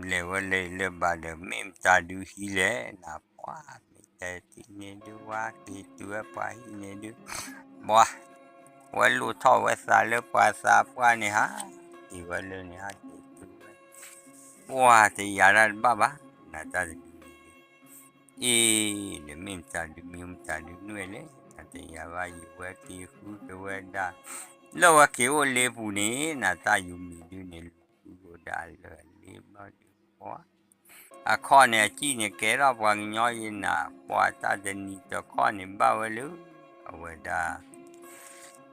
လဲၤဝဲလၢအံၤလၢဘၣ်ဒီး မ့ၢ်မတၤဒုးဟံးလဲၣ် နပှၤ မ့ၢ်တထံၣ်န့ၣ်ဒုး ဝဲက့ၤတုၤဝဲပှၤဟံၣ်န့ၣ်ဒုး ပှၤ ဝဲလိၣ်ထီၣ်ဝဲသးလၢပှၤသးပှၢ်န့ၣ် ဟးက့ၤဝဲလၢန့ၣ် ဟးက့ၤတုၤဝဲ ပှၤတယာ်ဒၣ်တဘၣ်ဘၣ် နတၢ်တဒုန့ၣ်ဒုး အ့ ဒီးမ့ၢ်မတၤဒုး မ့ၢ်မတၤဒုးနွဲၣ်လဲၣ် နတယာ်ဘၣ် ယဝဲက့ၤဃုက့ၤဝဲဒၣ် လၢဝဲက့ၤအိၣ်လ့ပူၤန့ၣ် နတၢ်ယူၤမံၤဒုးန့ၣ် လူၤဃုဝဲဒၣ်လၢလ့ဘၣ်ဒုး ပှၤ အခီၣ်န့ၣ် အစံၣ်န့ၣ် ကဲထီၣ်ပှၤကညီယဲနၤ ပှၤတၢ်တနံၤတခီၣ်န့ၣ် ဘၣ်ဝဲလၢ အဝဲဒၣ်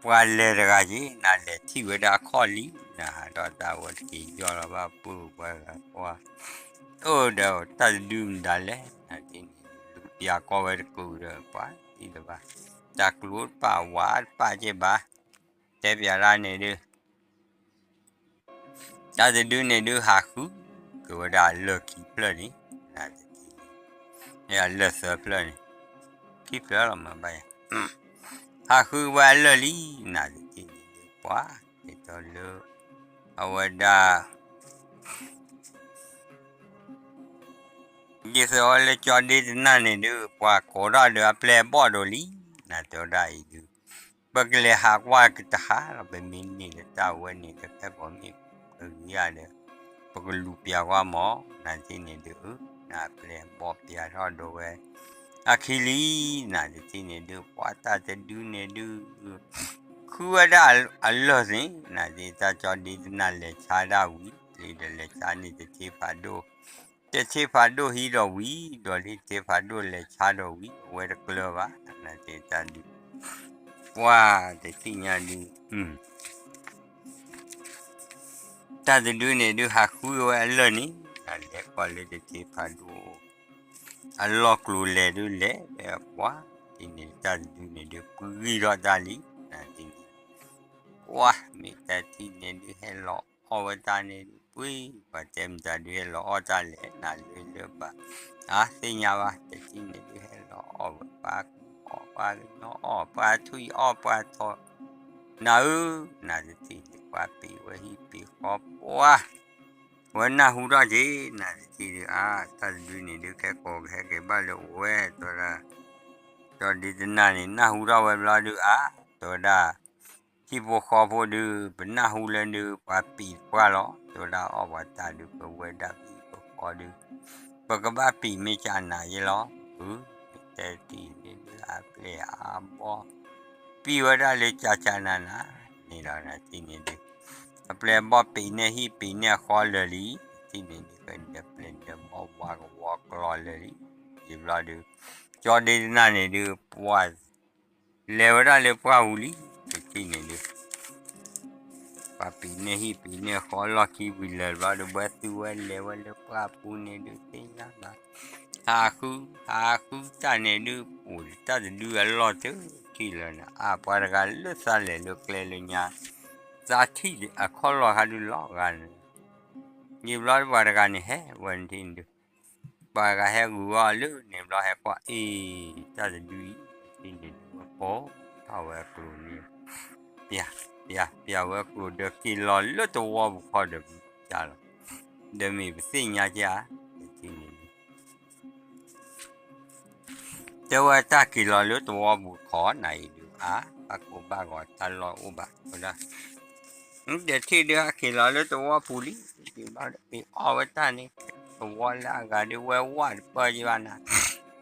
ပှၤလဲၤတဂၤက့ၤ နလဲၤထံၣ်ဝဲဒၣ်အခီၣ်လံ နဟးထီၣ်တၢ်ဝဲတက့ၤယီၢ်လီၤဘၣ်ပှၢ်ပှၤဂၤကွၢ် အိၣ်ဒီးတၢ်တဒုမတၤလဲၣ် နတထံၣ်န့ၣ် လူၤပျၢၤကီဝဲတကုာ်ဒီး ပှၤတံၢ်တဘၣ် တၢ်ကျိတပာ်ဝးတပာ်က့ၤဘၣ် တဲပျၢၤဒၣ်န့ၣ်ဒုး တၢ်တဒုန့ၣ်ဒုး ဟးဃုက့ၤဝဲဒၣ်အလၢၢ်ခံဖျၢၣ်န့ၣ် နတထံၣ်န့ၣ် အလၢၢ်သၢဖျၢၣ်န့ၣ် ခံဖျၢၣ်လီၤမးဘၣ်ယၤ ဟးဃုဝဲအလၢၢ်လံ နတထံၣ်န့ၣ်ဒုး ပှၤ ဒ်သိးလၢ အဝဲဒၣ် ဒ်သိးလၢကၠီဒ့တနၢ်န့ၣ်ဒုး ပှၤကိးထီၣ်ဒီးအပျဲၢ်အဘီၣ်ဒိၣ်လံ နတဲဝဲဒၣ်အံၤဒုး ပကလဲၤဟးကွၢ်ကတဟးလီၤ ပမ့ၢ်န့ၢ်လၢတၢ်ဝဲန့ၣ်ဒီး ဖဲပှၤမ့ၢ်ပဂံၢ်ဧါဒီး ပကလူၤပျၢၤကွၢ်မး နတထံၣ်န့ၣ်ဒုး နအပျဲၢ်အဘီၣ်ပျၢၤထီၣ်ဒိးဝဲ အခံလံ နတထံၣ်န့ၣ်ဒုး ပှၤတၢ်တဒုန့ၣ်ဒုး ဃုဝဲဒၣ်အလၢၢ်န့ၣ် နတထံၣ်တၢ်ကၠီဒ့တနၢ်လဲၤဆါဒၣ်ဝံၤ လံဒီးလဲၤဆါန့ၣ်တထံၣ်ဖးဒိၣ် တထံၣ်ဖးဒိၣ်ဟံးဒီးဝံၤ ဒီးလံတထံၣ်ဖးဒိၣ်လဲၤဆါဒီးဝံၤ အဝဲတကျၢၤဘၣ် နတထံၣ်တၢ်ဒုး ပှၤတထံၣ်ညါဒုး တၢ်တဒုန့ၣ်ဒုးဟးဃုဝဲအလၢၢ်န့ၣ် တၢ်လဲၤကွၢ်လၢတထံဖးဒိၣ်အလီၢ်ကျိၤလဲၤဒုးလဲၤဝဲပှၤ တထံၣ်န့ၣ် တၢ်တဒုန့ၣ်ဒုးပှံဂံၢ်ထီၣ်တၢ်လံ တထံၣ်န့ၣ် ပှၤမ့ၢ်တထံၣ်န့ၣ်ဒုးဟဲလီၤအီၣ်ဝဲတၢ်န့ၣ်ဒုး ပှံ ပှၤတဲမတၤဒုးဟဲလီၤအီၣ်တၢ်လဲၣ် နၤလၢလၢဘၣ် အါသ့ၣ်ညါဘၣ် တထံၣ်န့ၣ်ဒုးဟဲလီၤအီၣ်ဝဲ ပှၤကူအီၣ် ပှၤကညီအီၣ် ပှၤထွံၣ်အီၣ် ပှၤထီၣ် နၤဧၢ နၤတထံၣ်န့ၣ် ပှၤပံာ်ဝဲဟံၣ်ပံာ်ဃီပှၤ ဝဲနၢ်ဟူထီၣ်က့ၤ နၤတထံၣ်ဒုး အါ တၢ်တဒုန့ၣ်ဒုး ခဲကိးကဟဲက့ၤဘၣ်လၢအဝဲ တဲဝဲဒၣ် ကၠီဒ့တနၢ်န့ၣ် နၢ်ဟူထီၣ်ဝဲဘျီဒုး အါ တဲဝဲဒၣ် ဟံၣ်ဖိဃီဖိဒုး ပနၢ်ဟူလၢဒုး ပှၤပံာ်ပှၢ်လီၤ တဲဝဲဒၣ်အီၣ်ပှၤတၢ်ဒုး ပဝဲဒၣ်ပဟံၣ်ဖိဃီဒုး ပကဘၣ်ပံာ်မ့ၢ်ကနၤယဲလီၤ အၢ မ့ၢ်တဲတထံၣ်န့ၣ်ဒုး အပျဲၢ်အါဘီ ပံာ်ဝဲဒၣ်လၢကကနၤနၤန့ၣ်လီၤ နၤတထံၣ်န့ၣ်ဒုး အပျဲၢ်ဘီပံာ်န့ၢ်ဟံၣ်ပံာ်န့ၢ်ဃီလၢာ်လံ တထံၣ်န့ၣ်ဒုး ကဒဲးပျဲၢ်ဒဲးဘီဝါကဝီၤကျီလၢာ်လံ ယံာ်ဘျီဒုး ကၠီဒ့တနၢ်န့ၣ်ဒုး ပှၤ လဲၤဝဲဒၣ်လၢပှၢ်ပူၤလံ တထံၣ်န့ၣ်ဒုး ပှၤပံာ်န့ၢ်ဟံၣ်ပံာ်န့ၢ်ဃီလီၢ်ခံဝံၤလၢာ်ဘျီဒုး ဝဲသုဝဲလဲၤဝဲလၢပှၢ်ပူၤန့ၣ်ဒုး သ့ၣ်ညါဘၣ် ဟးဃု ဟးဃုတၢ်န့ၣ်ဒုး အိၣ်တၢ်တဒုအလီၢ်တထံၣ်လၢၤန့ၣ် အါ ပှၤတဂၤလၢသးလဲၤလၢကျဲလၢညါ သးထံၣ်အခီၣ်လီၢ်ခါဒုးလီၤဂာ်န့ၣ် ယံာ်ဘျီပှၤတဂၤန့ၣ်ဟဲဝဲနထံၣ်န့ၣ်ဒုး ပှၤတဂၤဟဲဂုာ်အီၤလၢန့ၣ်ဘျီဟဲကွၢ်အ့ၣ် တၢ်တဒုအံၤ တထံၣ်န့ၣ်ဒုးဝဲပိာ်ထီၣ်ဝဲအကျိၤန့ၣ် ပျၢ် ပျၢ် ပျၢ်ဝဲကျိၤဒီးက့ၤလီၤလၢသဝီပူၤခီဒီးပျၢ်လီၤ ဒီးမ့ၢ်ပသ့ၣ်ညါက့ၤဧါ တထံၣ်န့ၣ်ဒုး တဲဝဲတၢ်က့ၤလီၤလၢသဝီပူၤခီ နၤအံၤဒုးအါ ဘၣ်ကိၢ်ဘၣ်ဂီၤတၢ်လီၢ်အိၣ်ဘၣ် တဲဝဲဒၣ် တထံၣ်ဒုးဟဲက့ၤလီၤလၢသဝီပူၤလံ ဒုးဘၣ်အီၣ်ဝဲတၢ်န့ၣ် သဝီလၢအဂၤဒုးဝဲဝၣ်တပၢၢ်က့ၤဘၣ်နၤ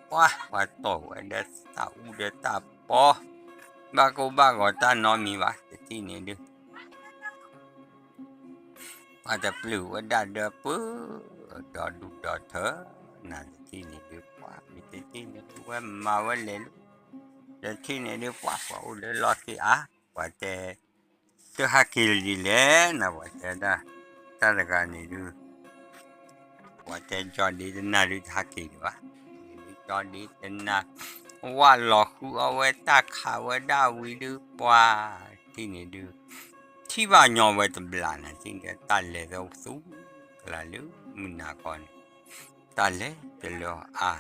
ပှၤ ပှၤတီၢ်ဝဲဒီးတၢ်အူဒီးတၢ်ပီ ဘၣ်ကိၢ်ဘၣ်ဂီၤတၢ်နီတမံၤဘၣ် တထံၣ်န့ၣ်ဒုး ပှၤတပျုာ်ဝဲဒၣ်ဒီးပၢၢ် ဒီဒူၣ်ဒီထၢ နၤတထံၣ်န့ၣ်ဒုး ပှၤမ့ၢ်တထံၣ်န့ၣ်ဒုး ဝဲမၤဝဲလဲၤလၢ တထံၣ်န့ၣ်ဒုး ပှၤ ပှၤအိၣ်လၢလီၢ်ခံအါ ပှၤတဲ တဟးက့ၤလၢဒ်လဲၣ် နၤ ပှၤတဲဒၣ် တၢ်တဂၤန့ၣ်ဒုး ပှၤတဲကၠီဒ့တနၢ်ဒုးတဟးက့ၤဒံးဘၣ် ကၠီဒ့တနၢ် ဝၣ်လီၤဃုအီၣ်ဝဲတၢ်ခးဝဲဒၣ်ဝံၤဒုး ပှၤ တထံၣ်န့ၣ်ဒုး ထံၣ်ဘၣ်ညီဝဲတဘျီနၤ တထံၣ်န့ၣ်ဒုး တၢ်လဲၤသးသူကလၤလၢမုၢ်နၤခီန့ၣ် တၢ်လဲၤတလၢအါ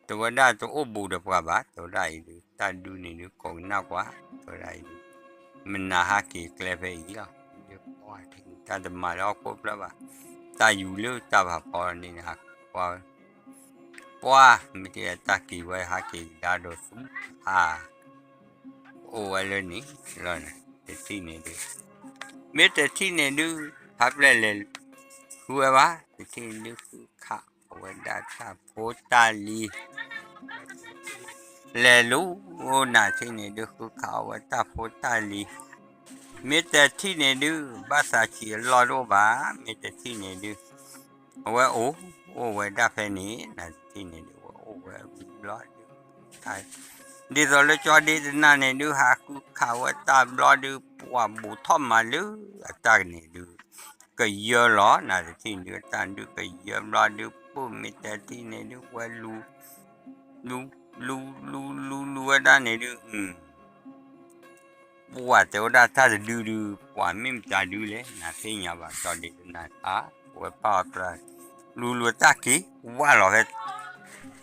တဲဝဲဒၣ်တအိၣ်ဘူးဒီးပှၤဘၣ် တဲဝဲဒၣ်အံၤဒုး တၢ်ဒုးန့ၣ်ဒုး ကိးကနၣ်ကွၢ် တဲဝဲဒၣ်အံၤဒုး မနၤဟးက့ၤကျဲဖဲအံၤလီၤ ဒုးပှၤထံၣ်န့ၣ် တၢ်တမၤလၢဟီၣ်ခိၣ်ဖျၢၣ်ဘၣ် တၢ်ယူၤလၢတၢ်ဖးဖီန့ၣ် ဟးကွၢ်ဝဲ ပှၤ မ့ၢ်တၢ်က့ၤဝဲဟးက့ၤကဒါဒီးသူ ဟး အိၣ်ဝဲလၢန့ၣ်လီၤန့ၣ် တထံၣ်န့ၣ်ဒုး မ့ၢ်တထံၣ်န့ၣ်ဒုး ဖးပျဲၢ်လဲၤ ဃုဝဲဘၣ် တထံၣ်န့ၣ်ဒုး ဃုခးအဝဲဒၣ်တၢ်ဖိတၢ်လံၤ လဲၤလူၤ နၤတထံၣ်န့ၣ်ဒုး ဃုခးအဝဲတၢ်ဖိတၢ်လံၤ မ့ၢ်တထံၣ်န့ၣ်ဒုး ဘၣ်သးဆံးအလီၢ်တအိၣ်ဘၣ် မ့ၢ်တထံၣ်န့ၣ်ဒုး အဝဲအိၣ် အိၣ်ဝဲဒၣ်ဖဲန့ၣ် နၤတထံၣ်န့ၣ်ဒုး အဝဲအိၣ်ဝဲဝံၤဘျီဒုး ဒ်သိးလၢကၠီဒ့တနၢ်န့ၣ်ဒုး ဟးဃုခးဝဲတၢ်ဘျီဒုး ပှၤဘူးထီၣ်မၤလၢအတၢ်န့ၣ်ဒုး ကယၢလီၤ နၤတထံၣ်န့ၣ်ဒုး တၢ်ဒုးကယၢဘျီဒုး ပၢၢ်မ့ၢ်တထံၣ်န့ၣ်ဒုး ဝဲလူၤ လူၤ လူၤ လူၤ လူၤဝဲဒၣ်န့ၣ်ဒုး ပှၤတဲဝဲဒၣ်တၢ်တဒုဒုး ပှၤမ့ၢ်မတၤဒုလဲၣ် နၤသ့ၣ်ညါဘၣ် ကၠီဒ့တနၢ်အါ ဝဲပာ်အီၤကျါ လူၤလူၤတၢ်က့ၤ ဝၣ်လီၤဖဲ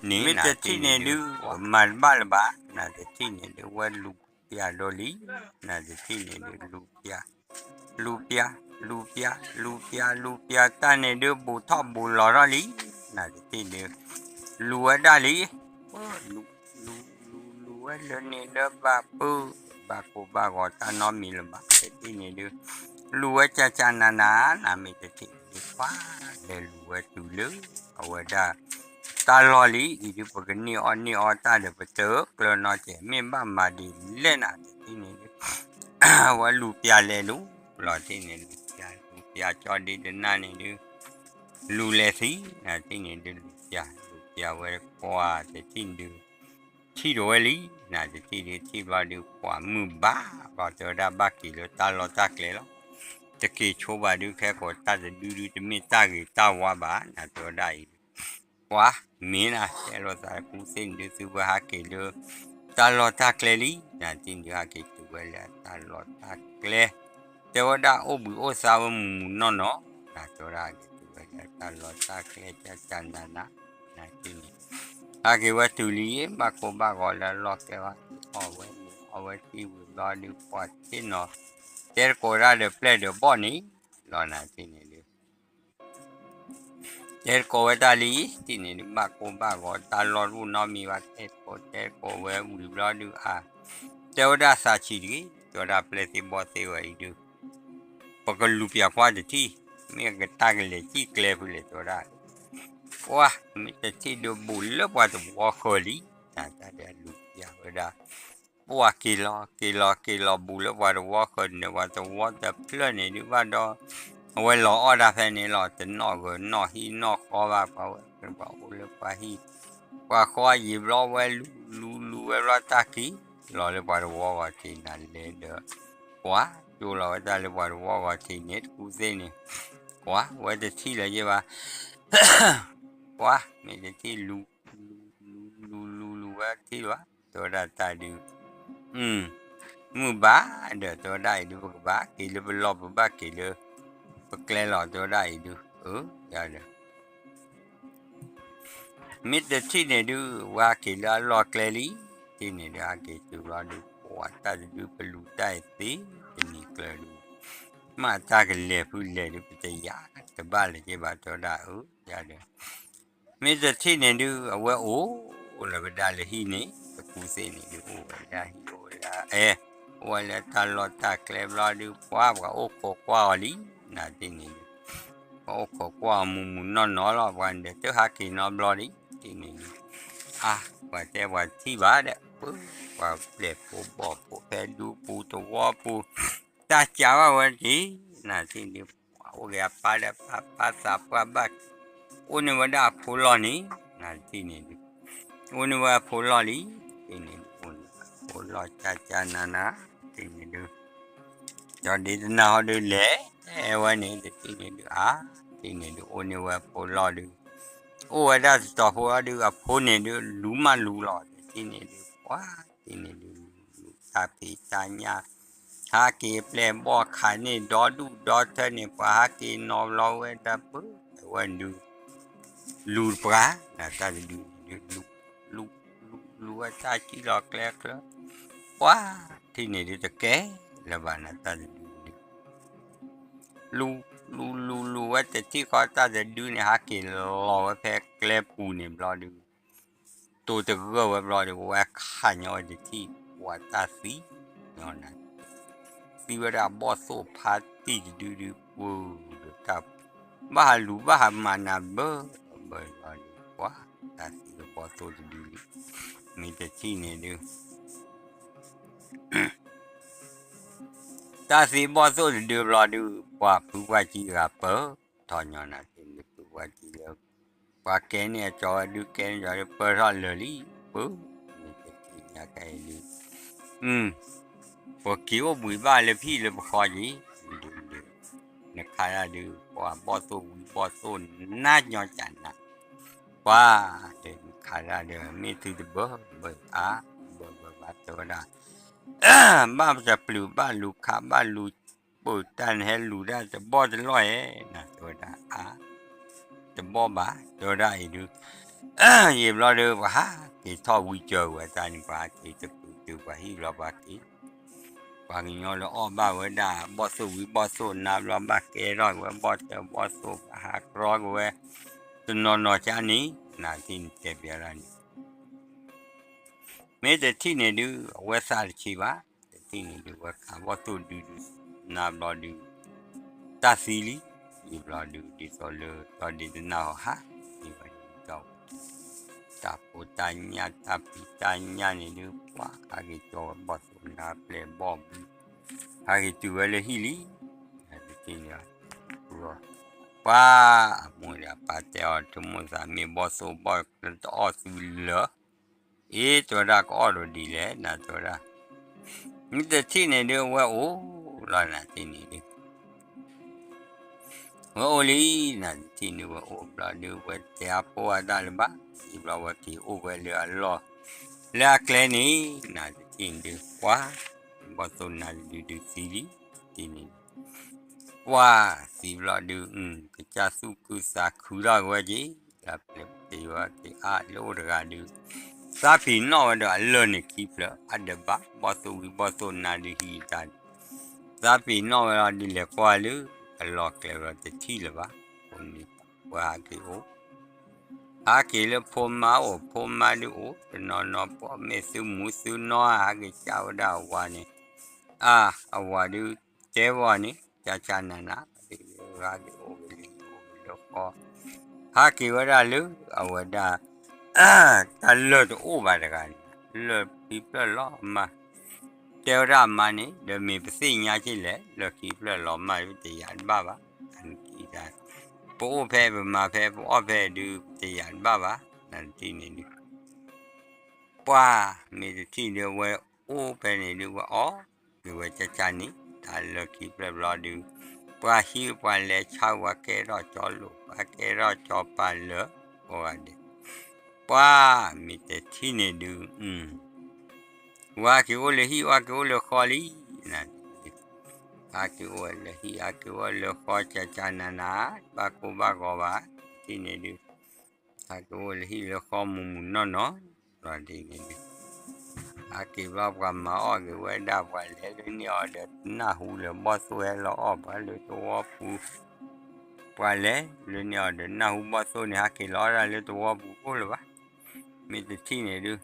န့ၣ် မ့ၢ်တထံၣ်န့ၣ်ဒုး ပမၤတဘၣ်လၢၤဘၣ် နၤတထံၣ်န့ၣ်ဒုး ဝဲလူၤပျၢ်ဒီးလံ နၤတထံၣ်န့ၣ်ဒုး လူၤပျၢ် လူၤပျၢ် လူၤပျၢ် လူၤပျၢ် လူၤပျၢ် တၢ်န့ၣ်ဒုး ဘူးထီၣ်ဘူးလီၤထီၣ်လံ နၤတထံၣ်န့ၣ် လူၤဝဲဒၣ်လံ လူၤ လူၤ လူၤ လူၤဝဲလၢန့ၣ်လၢဘၣ် ပၢၢ် ဘၣ်ကိၢ်ဘၣ်ဂီၤတၢ်နီတမံၤလၢၤဘၣ် တထံၣ်န့ၣ်ဒုး လူၤဝဲကၠးကၠးနးနး နၤမ့ၢ်တထံၣ်န့ၣ်ဒုး ပှၤလဲၤလူၤဝဲတုၤလၢ အဝဲဒၣ် တၢ်လီၢ်လံ အံၤဒုး ပကန့ၢ်အီၣ်န့ၢ်အီတၢ်ဒီး ပတကျၢၤနီတစဲး မ့ၢ်ဘၣ်မၤဒ်လဲၣ်နၤ တထံၣ်န့ၣ်ဒုး ဝဲလူၤပျၢ်လဲၤလူၤ လီၤတထံၣ်န့ၣ် လူၤပျၢ် လူၤပျၢ် ကၠီဒ့တနၢ်န့ၣ်ဒုး လူၤလဲၤသံ နၤတထံၣ်န့ၣ်ဒုး လူၤပျၢ် လူၤပျၢ်ဝဲကွၢ် တထံၣ်န့ၣ်ဒုး ထံၣ်တဝဲလံ, နတထံၣ်ဒုးထံၣ်ဘျီဒုး ပှၤမုၢ်ဘၣ်ဘျီ တဲဝဲဒၣ်ဘၣ်က့ၤလၢတၢ်လီၢ်တၢ်ကျဲလီၤ. တက့ၤဆိဘၣ်ဒုး ခဲကိးတၢ်တဒုဒုး တမ့ၢ်တၢ်ဂ့ၤတၢ်ဝါဘၣ် နတဲဝဲဒၣ်အံၤ ပှၤမ့ၢ်နတဲလိာ်သးကူသ့ၣ်န့ၣ်ဒုး သုဝဲဟးက့ၤလၢ တၢ်လီၢ်တၢ်ကျဲလံ, နတထံၣ်ဒုး ဟးက့ၤတုၤဝဲလၢတၢ်လီၢ်တၢ်ကျဲ တဲဝဲဒၣ်အိၣ်ဘှံးအိၣ်သါဝဲမုၢ်မုၢ်နီၢ်နီၢ်, နတဲဝဲဒၣ်ဟးက့ၤတုၤဝဲလၢတၢ်လီၢ်တၢ်ကျဲ ကၢ်ကၢ်နးနး, နတထံၣ်န့ၣ် ဟးက့ၤဝဲတုၤလံ ဘၣ်ကိၢ်ဘၣ်ဂီၤလၢအလီၢ်ကျဲဘၣ် အီၣ်ဝဲမ့ၤအီဝဲထံဝံၤဘျီဒုး ပှၤထံၣ်နီၤ တဲတကိးဒၣ်ဒီးပျဲၢ်ဒီးဘီၣ်န့ၣ် လီၤ နတထံၣ်န့ၣ်ဒုး တဲတကိးဝဲတၢ်လံ, တထံၣ်န့ၣ်ဒုး ဘၣ်ကိၢ်ဘၣ်ဂီၤ တၢ်လီၢ်တအိၣ်နီတမံၤဘၣ် တဲတကိး တဲတကိးဝဲဝံၤဘျီဒုး အါ တဲဝဲဒၣ်သးဆံးတဂ့ၤ, တဲဝဲဒၣ်ပျဲၢ်သ့ၣ်ဘီၣ်သ့ၣ်ဝဲအံၤဒုး ပကလူၤပၠးကွၢ်တထံၣ်, မ့ၢ်ကတၢ်ကလဲၤစံၣ်ကျဲဖဲလဲၣ် တဲဝဲဒၣ် ပှၤ မ့ၢ်တထံၣ်ဒုးဘူးလၢပှၤသဝီဃၢၤလံ, နတၢ်ဒဲးလူၤပၠးဝဲဒၣ် ပှၤက့ၤလီၤ က့ၤလီၤ က့ၤလီၤဘူးလၢပှၤသဝီဃၢၤန့ၣ် ပှၤသဝီတဖျၢၣ်န့ၣ်ဒုးဘၣ်ဒီး အဝဲလီၤအီၣ်တၢ်ဖဲန့ၣ်လီၤ တနီၣ်ဂၢၤနီၣ်ဟံၣ်နီၣ်ဃီဘၣ် ပှၤဝဲ ပှၤအိၣ်လၢပှၤဟံၣ် ပှၤဃီယံာ်ဘျီဝဲလူၤလူၤလူၤဝဲဘျီတၢ်က့ၤ လီၤလၢပှၤသဝီဂီၤထံးနၤလဲၤဒီး ပှၤကၠိလီၤဝဲတၢ်လၢပှၤသဝီဂီၤထံးန့ၣ် တကူသ့ၣ်န့ၣ် ပှၤဝဲတထံၣ်လၢၤယဲၢ်ဘၣ် ပှၤမ့ၢ်တထံၣ်လူၤ လူၤ လူၤ လူၤ လူၤဝဲတထံၣ်လၢၤဘၣ် တဲဝဲဒၣ်တၢ်ဒုး မုၢ်ဘၣ်ဒီး တဲဝဲဒၣ်အံၤဒုး ပကဘၣ်က့ၤလၢပလီၢ် ပဘၣ်က့ၤလၢ ပကျဲလီၤ တဲဝဲဒၣ်အံၤဒုး အၢ ယၤဒီး မ့ၢ်တထံၣ်န့ၣ်ဒုး ဝဲဟးက့ၤလၢအလီၢ်ကျဲလံ, တထံၣ်န့ၣ်ဒုး ဟးက့ၤတုၤဘျီဒုး ပှၤတၢ်တဒုပလူၤတၢ်အသ့တနံၤကျၢၤဒုး မ့ၢ်တၢ်ကလဲၤဖုလဲၤဒုး ပတယၤတဘၣ်လၢၤက့ၤဘၣ် တဲဝဲဒၣ်အၢ ယၤဒီး မ့ၢ်တထံၣ်န့ၣ်ဒုး အဝဲအိၣ်လၢဝဲဒၣ်လၢဟံၣ်န့ၣ် တကူသ့ၣ်န့ၣ်ဒုး အိၣ်ဝဲဒၣ်ဟံၣ်အိၣ်ဝဲဒၣ်အဲ အိၣ်ဝဲလၢတၢ်လီၢ်တၢ်ကျဲဘျီဒုး ပှၤပှၤအိၣ်ခိးကွၢ်အီၤလံ, နတထံၣ်န့ၣ်ဒုး ပှၤအိၣ်ခိးကွၢ်အီၤမုၢ်မုၢ်နီၢ်နီၢ်လီၤ ပှၤန့ၣ်တဟးက့ၤနီတဘျီလံ, တထံၣ်န့ၣ်ဒုး အါ ပှၤတဲပှၤထံၣ်ဘၣ်ဒီး ပှၤပျဲၢ်ဖိဘီၣ်ဖိဖဲဒူပူၤသဝီပူၤ တၢ်ကးဘၣ်ဝဲတက့ၢ်, နတထံၣ်န့ၣ်ဒုး ပှၤအိၣ်က့ၤအပၢ်ဒီးပၢ်ပၢ်သးပှၢ်ဘၣ် အိၣ်န့ၢ်ဝဲဒၣ်အဖိလီၢ်န့ၣ်, နတထံၣ်န့ၣ်ဒုး အိၣ်န့ၢ်ဝဲအဖိလီၢ်လံ, တထံၣ်န့ၣ်ဒုး အိၣ်န့ၢ်ဝဲအဖိလီၢ်ကၢ်ကၢ်နးနး, တထံၣ်န့ၣ်ဒုး ဒီးဒ်တနၤဟီဒုးလဲၤဝဲန့ၣ် တထံၣ်န့ၣ်ဒုး အါ တထံၣ်န့ၣ်ဒုး အိၣ်န့ၢ်ဝဲအဖိလီၢ်ဒုး အိၣ်ဝဲဒၣ်တတီၤဖိလီၤဒုး အဖိန့ၣ်ဒုး လူၤမးလူၤလီၤ တထံၣ်န့ၣ်ဒုး ပှၤ တထံၣ်န့ၣ်ဒုး လူၤတၢ်ဖံးတၢ်ညၣ် ဟးက့ၤပျဲၢ်ဘီၣ်ခးန့ၢ်ဒီဒူၣ်ဒီထၢန့ၣ် ပှၤဟးက့ၤနီၤဘျီဝဲဒၣ်ပၢ အဝဲဒုး လူၤတပှၢ် နတၢ်တဒုန့ၣ်ဒုး လူၤ လူၤ လူၤ လူၤဝဲတၢ်စံၣ်လီၤကျဲချၢ ပှၤ ထံၣ်န့ၣ်ဒုးတကဲလၢၤဘၣ် နတၢ်တဒုန့ၣ်ဒုး လူၤ လူၤ လူၤ လူၤဝဲတထံၣ်ဃီ တၢ်တဒုန့ၣ် ဟးက့ၤလီၤဝဲဖဲကျဲပူၤန့ၣ်ဘျီဒုး တိၤတဂၢၢ်ဝဲဘျီဒုး ဝဲခးညီဝဲတထံၣ် ပှၤတၢ်သံ သံဝဲဒၣ်ဘီၣ်သိၣ်ဖါတံၢ်တဒုဒုး ပှၤတၢ် ဘၣ်ဟးလူၤဘၣ်ဟးမၤနၤဘၢ ဘၢဘျီဒုး ပှၤတၢ်သံဝဲဘီၣ်သိၣ်တဒုလံ မ့ၢ်တထံၣ်န့ၣ်ဒုး တၢ်သံဘီၣ်သိၣ်တဒုဘျီဒုး ပှၤဖုပှၢ်ကံဂၤပၢ ထီၣ်ညီနၤ တထံၣ်န့ၣ်ဒုး ဖုပှၢ်ကံလၢ ပှၤကဲန့ၢ်အကၠီဝဲဒုး ကဲန့ၢ်ကၠီဒုး ပၢထီၣ်လၢာ်လံ ပၢ မ့ၢ်တထံၣ်ညါခဲအံၤဒုး ပက့ၤအိၣ်ဘှံးဘၣ်လၢဖံလၢပဃီက့ၤ ဒုးဒုး နခးဒၣ်ဒုး ပှၤဘီၣ်သိၣ်ဝံၤဘီၣ်သိၣ်နါညီကၢ်နၤ ပှၤ တဲနခးဒၣ်ဒီးမ့ၢ်သုတဘၢ ဘၢဘၢဘၢတဲဝဲဒၣ် ဘၣ်တပျုာ်ဘၣ်လူၤခးဘၣ်လူၤ ပၢတၢ်နဟဲလူၤတၢ်တဘီၣ်တလီၢ်ဧဲ နတဲဝဲဒၣ်အါ တဘီၣ်ဘၣ် တဲဝဲဒၣ်အံၤဒုး ယံာ်ဘျီဒုး ပှၤဟးက့ၤထီၣ်ဝံကၢၤဝဲတၢ်န့ၣ် ပှၤဟးက့ၤတပျုာ်တုၤပှၤဟံၣ်ဘျီပှၤက့ၤ ပှၤကညီလၢအီၣ်ဘၣ်ဝဲဒၣ် ဘီၣ်သိၣ်ဝံၤဘီၣ်သိၣ်နါဘျီ ဘၣ်ကဲထီၣ်က့ၤဝဲဘီၣ်တၢဘီၣ်သိၣ် ဘၣ်ဟးကြီက့ၤဝဲ တနီၤနီၤကၢ်န့ၣ် နၤထံၣ်န့ၣ်တဲပျးလၢန့ၣ် မ့ၢ်တထံၣ်န့ၣ်ဒုး အဝဲသးတဆံးဘၣ် တထံၣ်န့ၣ်ဒုး ဝဲခးဘီၣ်သိၣ်ဒုးဒုး နါဘျီဒုး တၢ်သံလံ ယံာ်ဘျီဒုး ဒ်သိးလၢ ဒီးဒ်တနၢ်ဟီဟး ဒ်ဝဲဒ်ဒီး တၢ်ဖိတၢ်ညၣ်တၢ်ဖံးတၢ်ညၣ်န့ၣ်ဒုး ပှၤဟးက့ၤကၠီဝဲဘီၣ်သိၣ်နါပျဲၢ်ဘီၣ်ဘု ဟးက့ၤတုၤဝဲလၢဟံၣ်လံ တထံၣ်န့ၣ် ပှၤ အမိၢ်ဒီးအပၢ်တဲအီၤ ဆိကမိၣ်သးမ့ၢ်ဘီၣ်သိၣ်ဘီၣ်တအီၣ်သုလၢာ် အ့ တဲဝဲဒၣ် ကအီၣ်ဒီးဒ်လဲၣ် နၤတဲဝဲဒၣ်, မ့ၢ်တထံၣ်န့ၣ်ဒုး အဝဲအိၣ်လီၤ နၤတထံၣ်န့ၣ်ဒုး ဝဲအိၣ်လံ နၤတထံၣ်န့ၣ် ဝဲအိၣ်ဘျီဒုး ဝဲတဲအဖိအတၢ်လၢၤဘၣ်, အံၤဘျီဝဲက့ၤအိၣ်ဝဲလၢအလီၢ် လၢအကျဲန့ၣ် နၤတထံၣ်န့ၣ်ဒုး ပှၤ ဘီၣ်သိၣ်နၤတဒုဒုးသံလံ, တထံၣ်န့ၣ်ဒုး ပှၤသံဘျီဒုး ကစၢ်သူၣ်ခုသးခုထီၣ်က့ၤဝဲက့ၤ, လၢပျဲၢ်ပက့ၤဝဲက့ၤအါလၢအိၣ်တဂၤဒုး, သးပ့ၤနီၣ်ဝဲဒီးအလၢၢ်န့ၣ်ခံဖျၢၣ် အဒၢးဘၣ် ဘီၣ်သိၣ်ဝံၤဘီၣ်သိၣ်နၤဒုးဟံးတၢ်န့ၣ်, သးပ့ၤနီၣ်ဝဲလီၤဒုး လဲၤကွၢ်လၢအလီၢ်ကျဲဝဲတထံၣ်လၢၤဘၣ်, အဃိန့ၣ် ပှၤဟးက့ၤအိၣ် ဟးက့ၤလၢဖိမါအိၣ် ဖိမါဒုးအိၣ် တနီၤနီၤ ပိာ်မုၣ်သုမူသုနီၢ် ဟးက့ၤကၢဝဲဒၣ်အဝၤန့ၣ်, အါ အဝၤဒုးတဲဝဲန့ၣ် ကၢ်ကၢ်နၤနၤ ဟးက့ၤအိၣ်ကလံၤအိၣ်ကလၢဃီ, ဟးက့ၤဝဲဒၣ်လၢအဝဲဒၣ် တၢ်လၢၢ်တအိၣ်ဘၣ်တဂၤန့ၣ် လၢၢ်ခံဖျၢၣ်လီၤမၢ်, တဲဝဲဒၣ်အမါန့ၣ် ဒီးမ့ၢ်ပသ့ၣ်ညါက့လဲၣ် လၢၢ်ခံဖျၢၣ်လီၤမၢ် တယာ်တဘၣ်ဘၣ်, ပအိၣ်ဖဲပမၤဖဲပအီၣ်ဖဲဒုး တယာ်တဘၣ်ဘၣ်, နတထံၣ်န့ၣ်ဒုး ပှၤမ့ၢ်တထံၣ်ဒုး အဝဲအိၣ်ဖဲန့ၣ်ဒုး ဝဲအီၣ်က့ၤဝဲကၢ်ကၢ်န့ၣ် တၢ်လၢၢ်ခံဖျၢၣ်ဘျီဒုး, ပှၤဟံးပှၤလဲၤဆါ ပှၤကဲထီၣ်ကၠီလိာ် ပှၤကဲထီၣ်ကၠီၤပၤလၢာ် ကိးဂၤဒဲး, ပှၤမ့ၢ်တထံၣ်န့ၣ်ဒုး ဝဲက့ၤအိၣ်လၢဟံၣ် ဝဲက့ၤအိၣ်လၢဃီလံ, နတထံၣ်န့ၣ်ဒုး ဟးက့ၤအိၣ်လၢဟံၣ် ဟးက့ၤအိၣ်လၢဃီ ကၢ်ကၢ်နၤနၤ တဘၣ်ကိၢ်ဘၣ်ဂီၤဘၣ်, တထံၣ်န့ၣ်ဒုး ဟးက့ၤအိၣ်လၢဟံၣ်လၢဃီမုာ်မုာ်နီၢ်နီၢ်, ဘျီဒ်န့ၣ်ဒုး ဟးက့ၤဘျီ ပှၤမၤအီၣ်က့ၤဝဲဒၣ် ပှၤလဲၤလၢန့ၢ်အီၤဒီးနၢ်ဟူလၢဘီၣ်သိၣ်ဟဲလီၤအီၣ်ပှၤလၢသဝီပူၤ, ပှၤလဲၤလၢန့ၢ်အီၤဒီးနၢ်ဟူဘီၣ်သိၣ်န့ၣ် ဟးက့ၤလီၤဒၣ်လၢသဝီပူၤအိၣ်လၢၤဘၣ်, မ့ၢ်တထံၣ်န့ၣ်ဒုး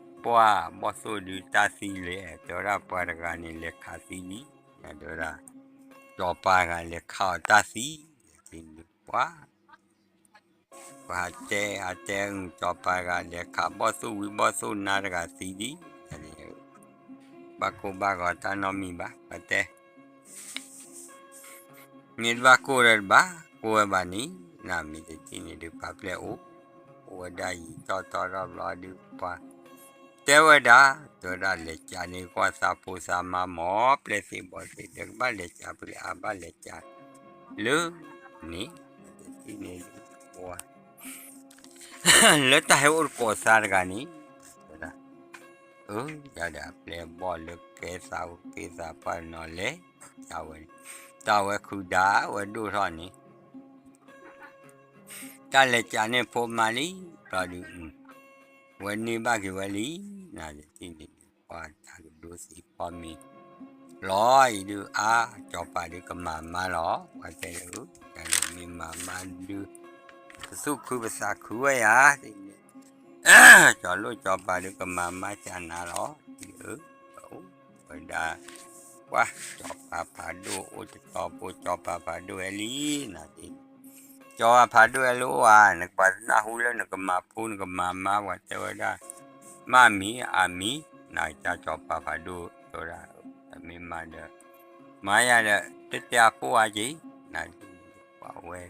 ပှၤဘီၣ်သိၣ်ဒုးတၢ်သံလဲၣ် တဲဝဲဒၣ်ပှၤတဂၤန့ၣ် လဲၤခးသံလံ, တဲဝဲဒၣ် စီၤပၤတဂၤလဲၤခးအီၤတၢ်သံ, တထံၣ်န့ၣ်ဒုးပှၤ ပှၤဟးတဲ ဟးတဲ စီၤပၤတဂၤလဲၤခးဘီၣ်သိၣ်ဝံၤဘီၣ်သိၣ်နၤတဂၤသံဒံး, ဘၣ်ကိၢ်ဘၣ်ဂီၤတၢ်နီတမံၤဘၣ် ပှၤတဲ မ့ၢ်တဘၣ်ကိၢ်ဒီးတဘၣ်ကိၢ်ဝဲဘၣ်န့ၣ်, နမ့ၢ်တထံၣ်န့ၣ်ဒုး ပာ်ပျဲၢ်အိၣ်, အိၣ်ဝဲဒၣ်ယံာ်ထီၣ်ထီထီၣ်ဘျီဒုး ပှၤတဲဝဲဒၣ်, တဲဝဲဒၣ်လဲၤကးန့ၢ်ကွၢ်သးဖိသးမါ မ်ပျဲၢ်သ့ၣ်ဘီၣ်သ့ၣ် ဒီးကဘၣ်လဲၤကးပျဲၢ်အါဘၣ်လဲၤကးလၢန့ၣ်, တထံၣ်န့ၣ်ဒုး ပှၤ လၢတၢ်ဟဲအိၣ်တကိးသးတဂၤန့ၣ်, တဲဝဲဒၣ် အၢ ယၤဒီးအပျဲၢ်ဘီၣ်လၢကဲသးအိၣ်က့ၤသးပှၢ်နီၤလဲၣ်, တၢ်ဝဲ, တၢ်ဝဲခုၣ်ဒါဝဲဒိၣ်ထီၣ်န့ၣ်, တၢ်လဲၤကးန့ၢ်ဖိမါလံ, ဘျီဒုး ဝဲန့ၢ်ဘၣ်က့ၤဝဲလံ, နတထံၣ်န့ၣ်ဒုး ပှၤတၢ်ကဒိသံဖီမ့ၤ လီၤအံၤဒုး အါ စီၤပၤဒုးကမၤမါလီၤ, ပှၤတဲလၢ တၢ်လၢမ့ၢ်မၤမါဒုး ပသူၣ်ခုပသးခုဝဲယၤ, စီၤလိၣ်စီၤပၤဒုးကမၤမါကနၤလီၤ, အၢ ပအိၣ်ဝဲဒၣ် ပှၤ စီၤပၤဖးဒိၣ်အိၣ်တတီၤဖိ စီၤပၤဖးဒိၣ်ဝဲလံ, နတထံၣ်န့ၣ် စီၤပၤဖးဒိၣ်ဝဲလၢအိၣ်ဧါ, နကပှၤနၢ်ဟူလၢနကမၤဖိနကမၤမါ ပှၤတဲဝဲဒၣ် မ့ၢ်မံၤအမံၤ, နကစၢ်စီၤပၤဖးဒိၣ်တဲဝဲဒၣ် မ့ၢ်မၤဒီး မၤယၤဒီး တတဲအဖိအါက့ၤ, နတထံၣ်န့ၣ်ဒုး ပှၤဝဲ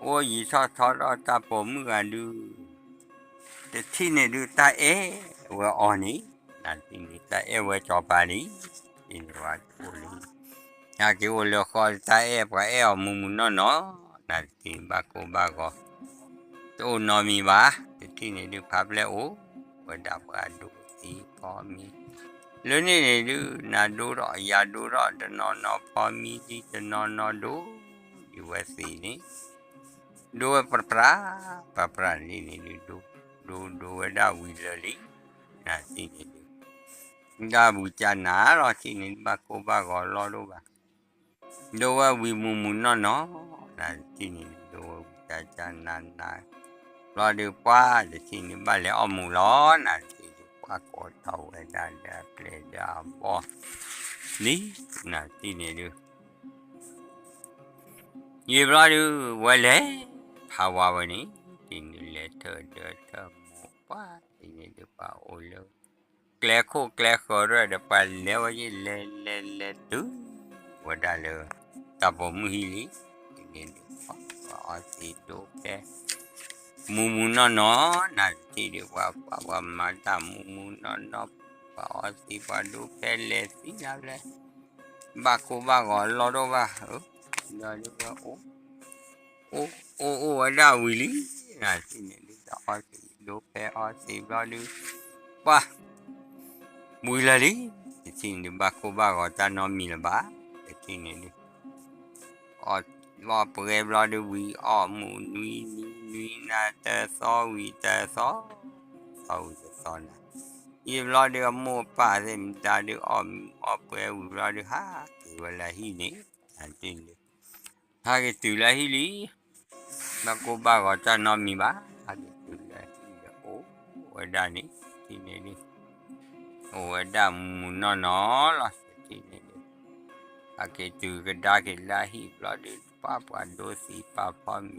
အိၣ်ယံာ်ထီၣ်ထီထီၣ်တၢ်ပိာ်မုၣ်ဂၤဒုး တထံၣ်န့ၣ်ဒုး တၢ်အဲၣ်ဝဲအီၤန့ၣ်, နတထံၣ်န့ၣ် တၢ်အဲၣ်ဝဲစီၤပၤလံ, တထံၣ်န့ၣ်ဝဲကအိၣ်လၢ ဟဲက့ၤအိၣ်လၢဃီ တၢ်အဲၣ်ပှၤအဲၣ်အီၤမုာ်မုာ်နီၢ်နီၢ်, နတထံၣ်န့ၣ် ဘၣ်ကိၢ်ဘၣ်ဂီၤ တအိၣ်နီတမံၤဘၣ်, တထံၣ်န့ၣ်ဒုး ဖးပျဲၢ်အိၣ်ဝဲဒၣ်ပှၤဒိသံဖီမံၤ, လၢန့ၣ်န့ၣ်ဒုး နၤဒိထီၣ်ယၤဒိထီၣ် တနီၤနီၤဖီမံၤဒ်တနီၤနီၤဒိ ဒ်ဝဲသ့ၣ်န့ၣ် ဒိဝဲပြးပြး ပြးပြးန့ၣ်န့ၣ်ဒုး ဒိ ဒိ ဒိဝဲဒၣ်ဝံၤလၢာ်လံ, နတထံၣ်န့ၣ်ဒုး ဒၣ်ဝံၤကနၤလီၤ တထံၣ်န့ၣ်ဒုး ဘၣ်ကိၢ်ဘၣ်ဂီၤလီၢ်ဒိၣ်ဘၣ်, ဒိဝဲဝံၤမုာ်မုာ်နီၢ်နီၢ်, နတထံၣ်န့ၣ်ဒုး ဒိဝဲဝံၤကနၤနၤ လီၤဒုး ပှၤတထံၣ်န့ၣ် ဘၣ်လဲၤအီၣ်မူးလီၤ, နတထံၣ်ဒုး ပှၤကိးထီၣ်ဝဲဒၣ်ဒီးအပျဲၢ်ဒီးအဘီၣ်လံ, နတထံၣ်န့ၣ်ဒုး ယံာ်ဘျီဒုး ဝဲလဲၤဖးဝါဝဲန့ၣ်, တထံၣ်န့ၣ်လဲၤထၢၣ်ဒၢထၢၣ်မူး ပှၤတထံၣ်န့ၣ်ဒုး ပှၤအိၣ်လၢ ကျဲခိၣ်ကျဲဃၢၤဒီး ပှၤလဲၤဝဲယံၤ လဲၤလဲၤလဲၤတုၤဝဲဒၣ်လၢ တၢ်ပိာ်မုၣ်ဟံၣ်လံ, တထံၣ်န့ၣ်ဒုး ပှၤအီသံးဒိၣ်ဖဲ မူမူနီၢ်နီၢ် နတထံၣ်ဒုး ပှၤပှၤပှၤမၤတၢ်မူမူနီၢ်နီၢ်, ပှၤအီသံးပှၤဒိၣ်ဖဲလဲၣ်သံနၤဖဲလဲၣ်, ဘၣ်ကိၢ်ဘၣ်ဂီၤလီၢ်ဒိၣ်ဘၣ်, ဒီးဒုးဝဲအိၣ် အိၣ်အိၣ်ဝဲဒၣ်ဝံၤလံ, နတထံၣ်န့ၣ်ဒုး တၢ်အီသံးဒိၣ်ဖဲအီသံးဘျီဒုး ပှၤ ဝံၤလၢာ်လံ, တထံၣ်န့ၣ်ဒုး ဘၣ်ကိၢ်ဘၣ်ဂီၤတၢ်နီတမံၤလၢၤဘၣ်, တထံၣ်န့ၣ်ဒုး အီၣ်ပှဲၤဘျီဒုးဝံၤ အီၣ်မူးနွံနံၤ နွံနၤတသီဝံၤတသီ, သီဝံၤတသီနၤ, ယံာ်ဘျီဒုး အမိၢ်အပၢ်သ့ၣ်မတၤဒုး အီၣ်မူးအီၣ်ပှဲၤဝံၤဘျီဒုး ဟးက့ၤဝဲလၢဟံၣ်န့ၣ်, နတထံၣ်န့ၣ်ဒုး ဟးက့ၤတုၤလၢဟံၣ်လံ, ဘၣ်ကိၢ်ဘၣ်ဂီၤတၢ်နီတမံၤဘၣ်, ဟးက့ၤတုၤလၢဟံၣ်ဒီးအိၣ်ဝဲဒၣ်န့ၣ်, တထံၣ်န့ၣ်ဒုး အိၣ်ဝဲဒၣ်မူမူနီၢ်နီၢ်လီၤ, တထံၣ်န့ၣ်ဒုး ဟးက့ၤတုၤကဒါက့ၤလၢဟံၣ်ဘျီဒုး ပှၤပှၤဒိသံးပာ်ဖီ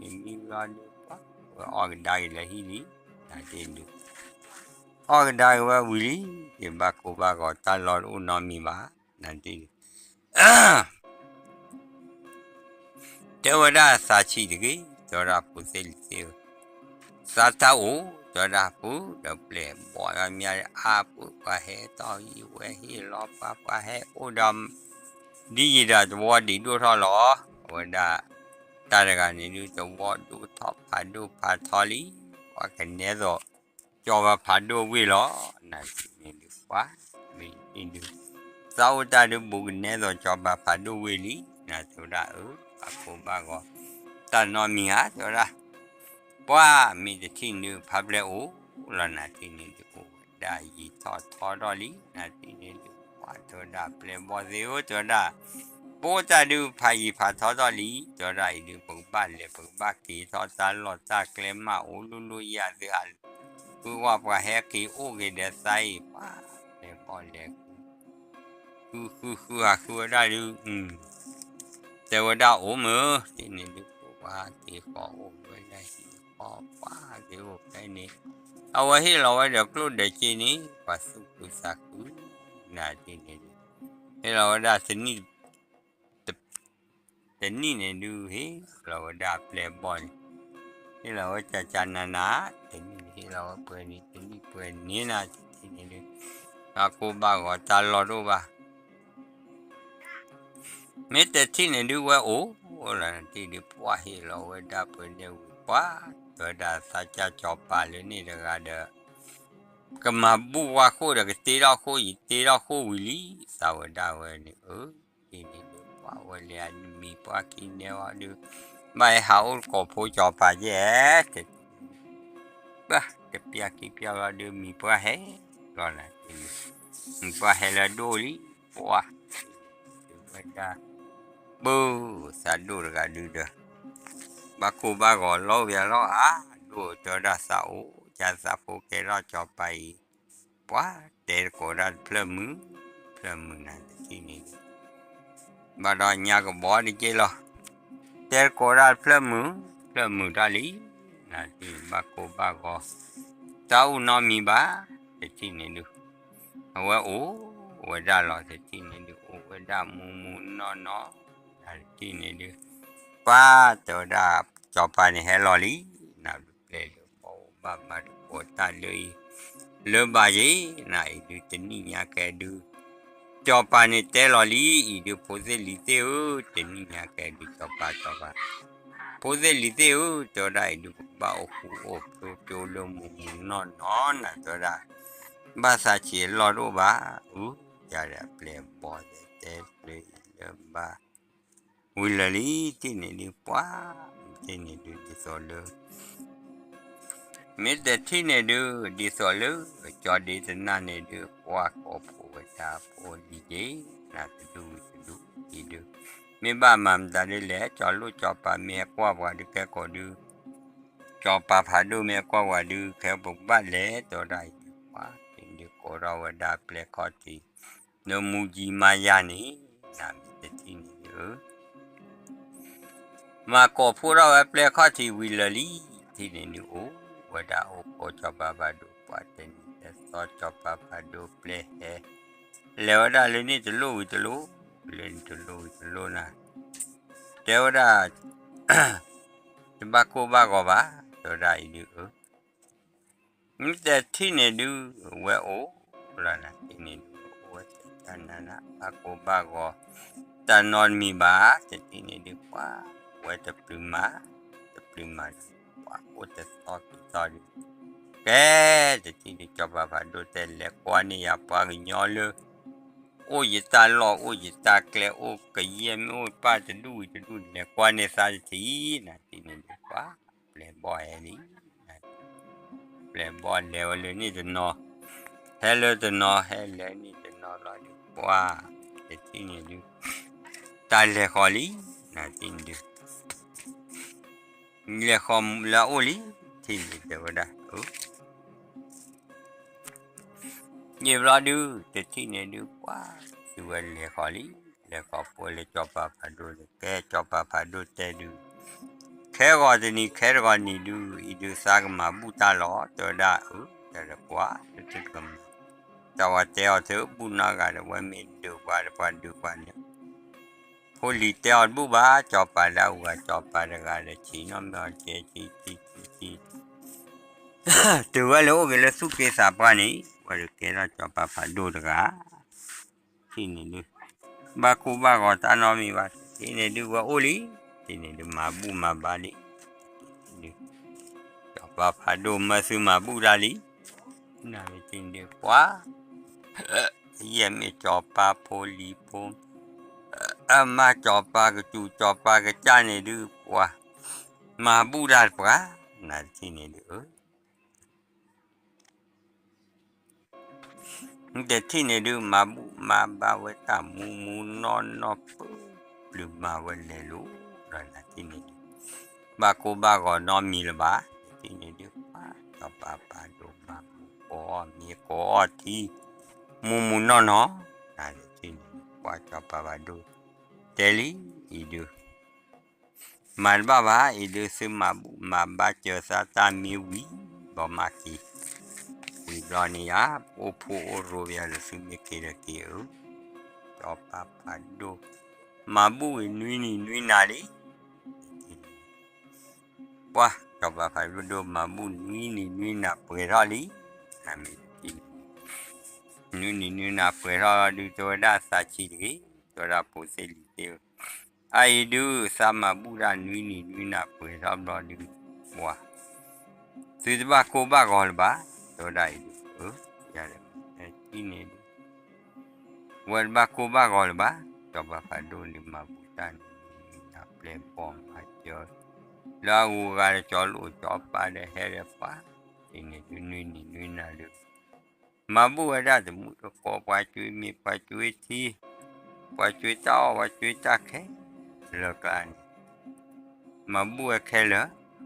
မ့ၤမံဘျီဒုး ပှၤဝဲအီၣ်ကဒါက့ၤလၢဟံၣ်လံ, နတထံၣ်ဒုး အီၣ်ကဒါက့ၤဝဲဝံၤလံ, က့ၤဘၣ်ကိၢ်ဘၣ်ဂီၤတၢ်လီၢ်တအိၣ်နီတမံၤဘၣ်, နတထံၣ်ဒုး တဲဝဲဒၣ်သးဆံးတဂ့ၤ, တဲဝဲဒၣ်ဖိသ့ၣ်လံၤသ့ၣ်ဧၢ, သးတၢ်အိၣ်, တဲဝဲဒၣ်ပူၤဒီးပျဲၢ်ဘီၣ်မးအါပူၤ ပှၤဟဲတီၢ်ယံၤဝဲဟ့ၣ်လီၤပှၤ ပှၤဟဲအိၣ်ဒီး ဒ်ယံၤဒီးတဝီဒံးဒိၣ်ထီၣ်လီၤ, အဝဲဒၣ် တၢ်တဂၤန့ၣ်ဒုး တဝီဒိၣ်ထီၣ်ဖးဒိၣ်ဖးထီလံ, ပှၤကနဲသိး ကၠီၤပၤဖးဒိၣ်ဝ့ၢ်လီၤ, နတထံၣ်န့ၣ်ဒုး ပှၤ မ့ၢ်တထံၣ်ဒုး သးအိၣ်တၢ်ဒုးဘူးကနဲသိးကၠီၤပၤဖးဒိၣ်ဝ့ၢ်လံ, နတဲဝဲဒၣ်အၢ ဘၣ်ကိၢ်ဘၣ်ဂီၤ တၢ်နီတမံၤဧါ တဲဝဲဒၣ်, ပှၤမ့ၢ်တထံၣ်န့ၣ်ဒုး ဖါပျဲၢ်အိၣ်လီၤ နတထံၣ်န့ၣ်ဒုး အိၣ်ဝဲဒၣ်ယံာ်ထီၣ်ထီထီၣ်လံ, နတထံၣ်န့ၣ်ဒုး ပှၤတဲဝဲဒၣ်ပျဲၢ်ဘီၣ်သ့ၣ်ဧၢ တဲဝဲဒၣ်, ပအိၣ်တၢ်ဒုးဖးယံာ်ဖးထီထီၣ်လံ, တဲဝဲဒၣ်အံၤဒုး ပကဘၣ်လဲၤ ပကဘၣ်က့ၤထီၣ်တၢ်လီၢ်တၢ်ကျဲမးအိၣ်လိၣ်လိၣ်ယၤသုဧါ, ဃုဝဲပှၤဟဲက့ၤအိၣ်က့ၤဒီးသးအံၤ ပှၤလဲၤဘီၣ်လဲၤ ဃုဃုဃုဟးဃုဝဲဒၣ်ဒုး, တဲဝဲဒၣ်အိၣ်မုာ်, တထံၣ်န့ၣ်ဒုး ပှၤက့ၤဃီအိၣ်ဝဲလၢဟံၣ်ဃီ ပှၤက့ၤအိၣ်ဖဲန့ၣ်, အဝဲဟ့ၣ်လီၤဝဲဒီးကျိၣ်ဒီးစ့န့ၣ် ပှၤသူၣ်ခုသးခု, နတထံၣ်န့ၣ်ဒုး ဟ့ၣ်လီၤဝဲဒၣ် တနံၣ်န့ၣ်ဒုး ဟ့ၣ်လီၤဝဲဒၣ်ပျဲၢ်ဘီၣ်န့ၣ်, ဟ့ၣ်လီၤဝဲကၠၢ်ကၠၢ်နးနး, တနံၣ်န့ၣ်ဟ့ၣ်လီၤဝဲပှဲၤနံၤ တနံၣ်ပှဲၤနံၤနၤ တထံၣ်န့ၣ်ဒုး, ဘၣ်ကိၢ်ဘၣ်ဂီၤတၢ်လီၢ်တအိၣ်ဘၣ် မ့ၢ်တထံၣ်န့ၣ်ဒုးဝဲအိၣ်လီၤ နတထံၣ်ဒုး ပှၤဟ့ၣ်လီၤဝဲဒၣ်ပှဲၤန့ၣ်ဝံၤ ပှၤတဲဝဲဒၣ်သးစၢ်ကၠီၤပၤလၢန့ၣ်တဂၤဒီး ကမၤဘူၣ်ဝါခိၣ်ဒီးကတ့ထီၣ်ခိၣ် ယတ့ထီၣ်ခိၣ်ဝံၤလံ, သးဝဲဒၣ်ဝဲန့ၣ် အၢ တထံၣ်န့ၣ်ဒုး ပှၤဝဲလဲၤအမံၤပှၢ်ခံန့ၢ်အီၤဒုး ဘၣ်ဟဲဟးအိၣ်ကိးဖိကၠီၤပၤယဲၢ် တထံၣ်န့ၣ် ပှၤတပျၢ်ခံပျၢ်လီၤဒုး မံၤပှၢ်ဟဲလီၤနၤ, မံၤပှၢ်ဟဲလၢဒိၣ်လံ, ပှၤ ဝဲဒၣ် ပုၢ်သးဒိၣ်တဂၤဒုးဒီး ဘၣ်ကိၢ်ဘၣ်ဂီၤလီၤဝဲလီၤဧါ, ဒိၣ်တဲဝဲဒၣ်သးအိၣ် ကသးဖိကဲထီၣ်ကၠီၤပၤအံၤ, ပှၤတဲတကိးဒၣ်တဖျၢၣ်မုာ်, ဖျၢၣ်မုာ်နၤတထံၣ်န့ၣ်ဒုး ဘၣ်ဒီးညါကဘီတက့ၢ်လီၤ, တဲတကိးဒၣ်တဖျၢၣ်မုာ်, ဖျၢၣ်မုာ်ထီၣ်လံ, နတထံၣ်ဘၣ်ကိၢ်ဘၣ်ဂီၤ တၢ်အိၣ်နီတမံၤဘၣ်, တထံၣ်န့ၣ်ဒုး အဝဲအိၣ်ဝဲဒၣ်လီၤ တထံၣ်န့ၣ်ဒုး အိၣ်ဝဲဒၣ်မူမူနီၢ်နီၢ်, နတထံၣ်န့ၣ်ဒုး ပှၤတဲဝဲဒၣ် ကၠီၤပၤန့ၣ်ဟဲလီၤလံ, နပျဲၢ်လၢပှၤအိၣ်ဘၣ်မၤတကိးတၢ်လၢအံၤ လၢဘၣ်ယ့ၢ် နအံၤဒုး တနံၣ်ညါကဲဒုး ကၠီၤပၤန့ၣ်တဲလီၤလံ, အံၤဒုး ဖိသ့ၣ်လံၤသ့ၣ်ဧၢ, တနံၣ်ညါကဲဒုး ကၠီၤပၤ ကၠီၤပၤ ဖိသ့ၣ်လံၤသ့ၣ်ဧၢ, တဲဝဲဒၣ်အံၤဒုး ပကဘၣ်အိၣ်ဃူအိၣ်ဖိး ပၠိလၢမူမူနီၢ်နီၢ်နၤ တဲဝဲဒၣ်, ဘၣ်သးဆံးအလီၢ်တအိၣ်ဘၣ်, အူ ယၤဒီးအပျဲၢ်ဘီၣ်သ့ၣ်တဲလၢအံၤလၢဘၣ် ဝံၤလၢာ်လံ, တထံၣ်န့ၣ်ဒုး ပှၤ တထံၣ်န့ၣ်ဒုး ဒ်သိးလၢ မ့ၢ်တထံၣ်န့ၣ်ဒုး ဒ်သိးလၢ ကၠီၤဒ့တနၢ်န့ၣ်ဒုး ပှၤကိးဖှိၣ်ဝဲတၢ်ဖိလံၤက့ၤ နတဒူၣ်ဝံၤတဒူၣ်အံၤဒုး မ့ၢ်ဘၣ်မၤမတၤဒုးလဲၣ်, ကၠီၤလိၣ်ကၠီၤပၤမ့ၢ်ဟဲကွၢ်ပှၤဒုး ကဲကိးဒုး ကၠီၤပၤဖးဒိၣ်မ့ၢ်ဟဲကွၢ်ပှၤဒုး ခဲပကဘၣ်လဲၤ တဲဝဲဒၣ်အံၤဒုး ပှၤ တထံၣ်န့ၣ်ဒုး ကိးထီၣ်ဝဲဒၣ်ပျဲၢ်ခီၣ်ထံး လၢမူကံမါယါန့ၣ် နမ့ၢ်တထံၣ်န့ၣ်ဒုး မၤကိးဖှိၣ်ထီၣ်ဝဲပျဲၢ်ခီၣ်ထံးဝံၤလၢာ်လံ, တထံၣ်န့ၣ်ဒုး အိၣ်ဝဲဒၣ်အိၣ်ကိးကၠီၤပၤဖးဒိၣ် ပှၤတနံၤတသီ ကၠီၤပၤဖးဒိၣ်ပျဲၢ်ဟဲ လဲၤဝဲဒၣ်လၢန့ၣ်တလိၣ်ဝံၤတလိၣ်, လၢန့ၣ်တလိၣ်ဝံၤတလိၣ်နၤ, တဲဝဲဒၣ် တဘၣ်ကိၢ်ဘၣ်ဂီၤဘၣ်, တဲဝဲဒၣ်အံၤဒုး, မ့ၢ်တထံၣ်န့ၣ်ဒုး ဝဲအိၣ်လီၤနၤ, တထံၣ်န့ၣ်ဒုး အိၣ်ဝဲတနၤနၤ ဘၣ်ကိၢ်ဘၣ်ဂီၤ တၢ်နီတမံၤဘၣ်, တထံၣ်န့ၣ်ဒုး ပှၤဝဲတပျုၤမၤ, တပျုၤမၤဒီး ပှၤအိၣ်တသီခံသီဒုး, ကဲ, တထံၣ်န့ၣ် စီၤပၤဖးဒိၣ်တဲ လဲၤကွၢ်န့ၢ်ယၤပှၤကညီလၢ အိၣ်ယတၢ်လီၢ် အိၣ်ယတၢ်ကျဲ အိၣ်ကယဲၢ်မ့ၢ်အိၣ်ပၢ်တဒူၣ်ဝံၤတဒူၣ် လဲၤကွၢ်န့ၢ်သးတထံၣ်, နၤတထံၣ်န့ၣ်ဒုး ပှၤ ပျဲၢ်ဘီၣ်ဟဲလံ, ပျဲၢ်ဘီၣ်လဲၤဝဲလၢန့ၣ်တနီၤ, ဟဲလၢတနီၤ ဟဲလဲၤန့ၣ်တနီၤလီၤဒုး ပှၤ တထံၣ်န့ၣ်ဒုး တၢ်လဲၤဃီၤလံ, နၤတထံၣ်န့ၣ်ဒုး လဲၤဃီၤလၢအအိၣ်လံ, တထံၣ်န့ၣ်တဲဝဲဒၣ် ယံာ်ဘျီဒုး တထံၣ်န့ၣ်ဒုး ပှၤ သုဝဲလဲၤဃီၤလံ, လဲၤဃီၤပှဲၤလၢစီၤပၤဖးဒိၣ်န့ၣ် ကဲ စီၤပၤဖးဒိၣ်တဲဒုး, ခဲဂီၤတနံၤခဲတဂီၤနံၤဒုး အံၤဒုးသးကမၤဘူၣ်တၢ်လီၤ တဲဝဲဒၣ်, အၢ တဲဒီးပှၤ တထံၣ်ကမၤ တၢ်ဝဲတဲအီၤ သုဘူၣ်နီတဂၤဒီး ဝဲမ့ၢ်ဒုးပှၤဒီးပှၤဒုးပှၤန့ၣ် ဖိလံၤတဲအီၤတဘူၣ်ဘၣ်, စီၤပၤလၢအဂၤ စီၤပၤတဂၤဒီး ဆံးနီၣ်မ့ၢ်အီၤ ကဲဆံးဆံးဆံးဆံး တုၤဝဲလၢအိၣ်က့ၤလၢသူၣ်က့သးပှၢ်န့ၣ် ဝဲဒုးကဲထီၣ်စီၤပၤဖးဒိၣ်တဂၤ, တထံၣ်န့ၣ်ဒုး ဘၣ်ကိၢ်ဘၣ်ဂီၤတၢ်နီတမံၤဘၣ်, တထံၣ်န့ၣ်ဒုးဝဲအိၣ်လံ, တထံၣ်န့ၣ်ဒုးမၤဘူၣ်မၤဘါလံ, တထံၣ်န့ၣ်ဒုး စီၤပၤဖးဒိၣ်မၢသုမၤဘူၣ်တၢ်လံ, နၤတထံၣ်န့ၣ်ဒုး ပှၤ ယဲၢ်မ့ၢ်စီၤပၤဖိလံၤဖိ အမါစီၤပၤကစူၤ စီၤပၤကစၢ်န့ၣ်ဒုး ပှၤ မၤဘူၣ်တၢ်တပှၤ, နၤတထံၣ်န့ၣ်ဒုး တထံၣ်န့ၣ်ဒုး မၤဘူၣ်မၤဘါဝဲတၢ်မူမူနီၢ်နီၢ် ပျုၤမၤဝဲလဲၤလိၤ, ဒီးနၤတထံၣ်န့ၣ်ဒုး ဘၣ်ကိၢ်ဘၣ်ဂီၤနီတမံၤလၢၤဘၣ်, တထံၣ်န့ၣ်ဒုး ပှၤ စီၤပၤဖးဒိၣ်မၤဘူၣ်ကိးအီၣ်မ့ၤကိးအီၣ်ထံ မူမူနီၢ်နီၢ်, နၤတထံၣ်န့ၣ်ဒုး ပှၤစီၤပၤဖးဒိၣ် တဲလံ, အံၤဒုး မၤတဘၣ်ဘၣ်, အံၤဒုးသုမၤဘူၣ်မၤဘါစၢၤသးတၢ်မ့ၢ်ဝံၤ ဘီမးက့ၤ, ဝံၤဘျီန့ၣ်ယါ အိၣ်ဖှိၣ်အိၣ်ရိဘၣ်ဒီး သုမ့ၢ်က့ၤဒီးက့ၤဧၢ, စီၤပၤဖးဒိၣ် မၤဘူၣ်ဝံၤနွံနံၤနွံနၤလံ, ပှၤ စီၤပၤဖးဒိၣ်ဒိၣ်မၤဘူၣ်နွံနံၤနွံနၤပှဲၤထီၣ်လံ, နမ့ၢ် နွံနံၤနွံနၤပှဲၤထီၣ်လီၤဒုး တဲဝဲဒၣ်သးဆံးတဂ့ၤ, တဲဝဲဒၣ်ဖိသ့ၣ်လံၤသ့ၣ်ဧၢ, အအံၤဒုး သးမၤဘူၣ်ဒၣ်နွံနံၤနွံနၤပှဲၤထီၣ်ဘျီဒုး, ပှၤ သုတဘၣ်ကိၢ်ဘၣ်ဂီၤလၢၤဘၣ်, တဲဝဲဒၣ်အံၤဒုး, ယၤဒ်န့ၣ်ဒုး ဝဲတဘၣ်ကိၢ်ဘၣ်ဂီၤလၢၤဘၣ်, စီၤပၤဖးဒိၣ်န့ၣ်မၤဘူၣ်တၢ်နွံနံၤနွံနၤပျဲၢ်ဘီၣ်မၤစၢၤ လၢအဂုၤအဂၤဒီးကၠီလိာ်ကၠီပၤဒီးဟဲဒီးပှၤ, တထံၣ်န့ၣ်ဒုးနွံနံၤနွံနၤဒုး မၤဘူၣ်ဝဲဒၣ်တမုၢ်တကိး ပှၤကွ့မ့ၤ ပှၤကွ့ထံ ပှၤကွ့တၢ်အီၣ်ပှၤကွ့တၢ်ခဲလၢာ်ကျါန့ၣ်, မၤဘူၣ်ဝဲခဲလၢာ် ဘၣ်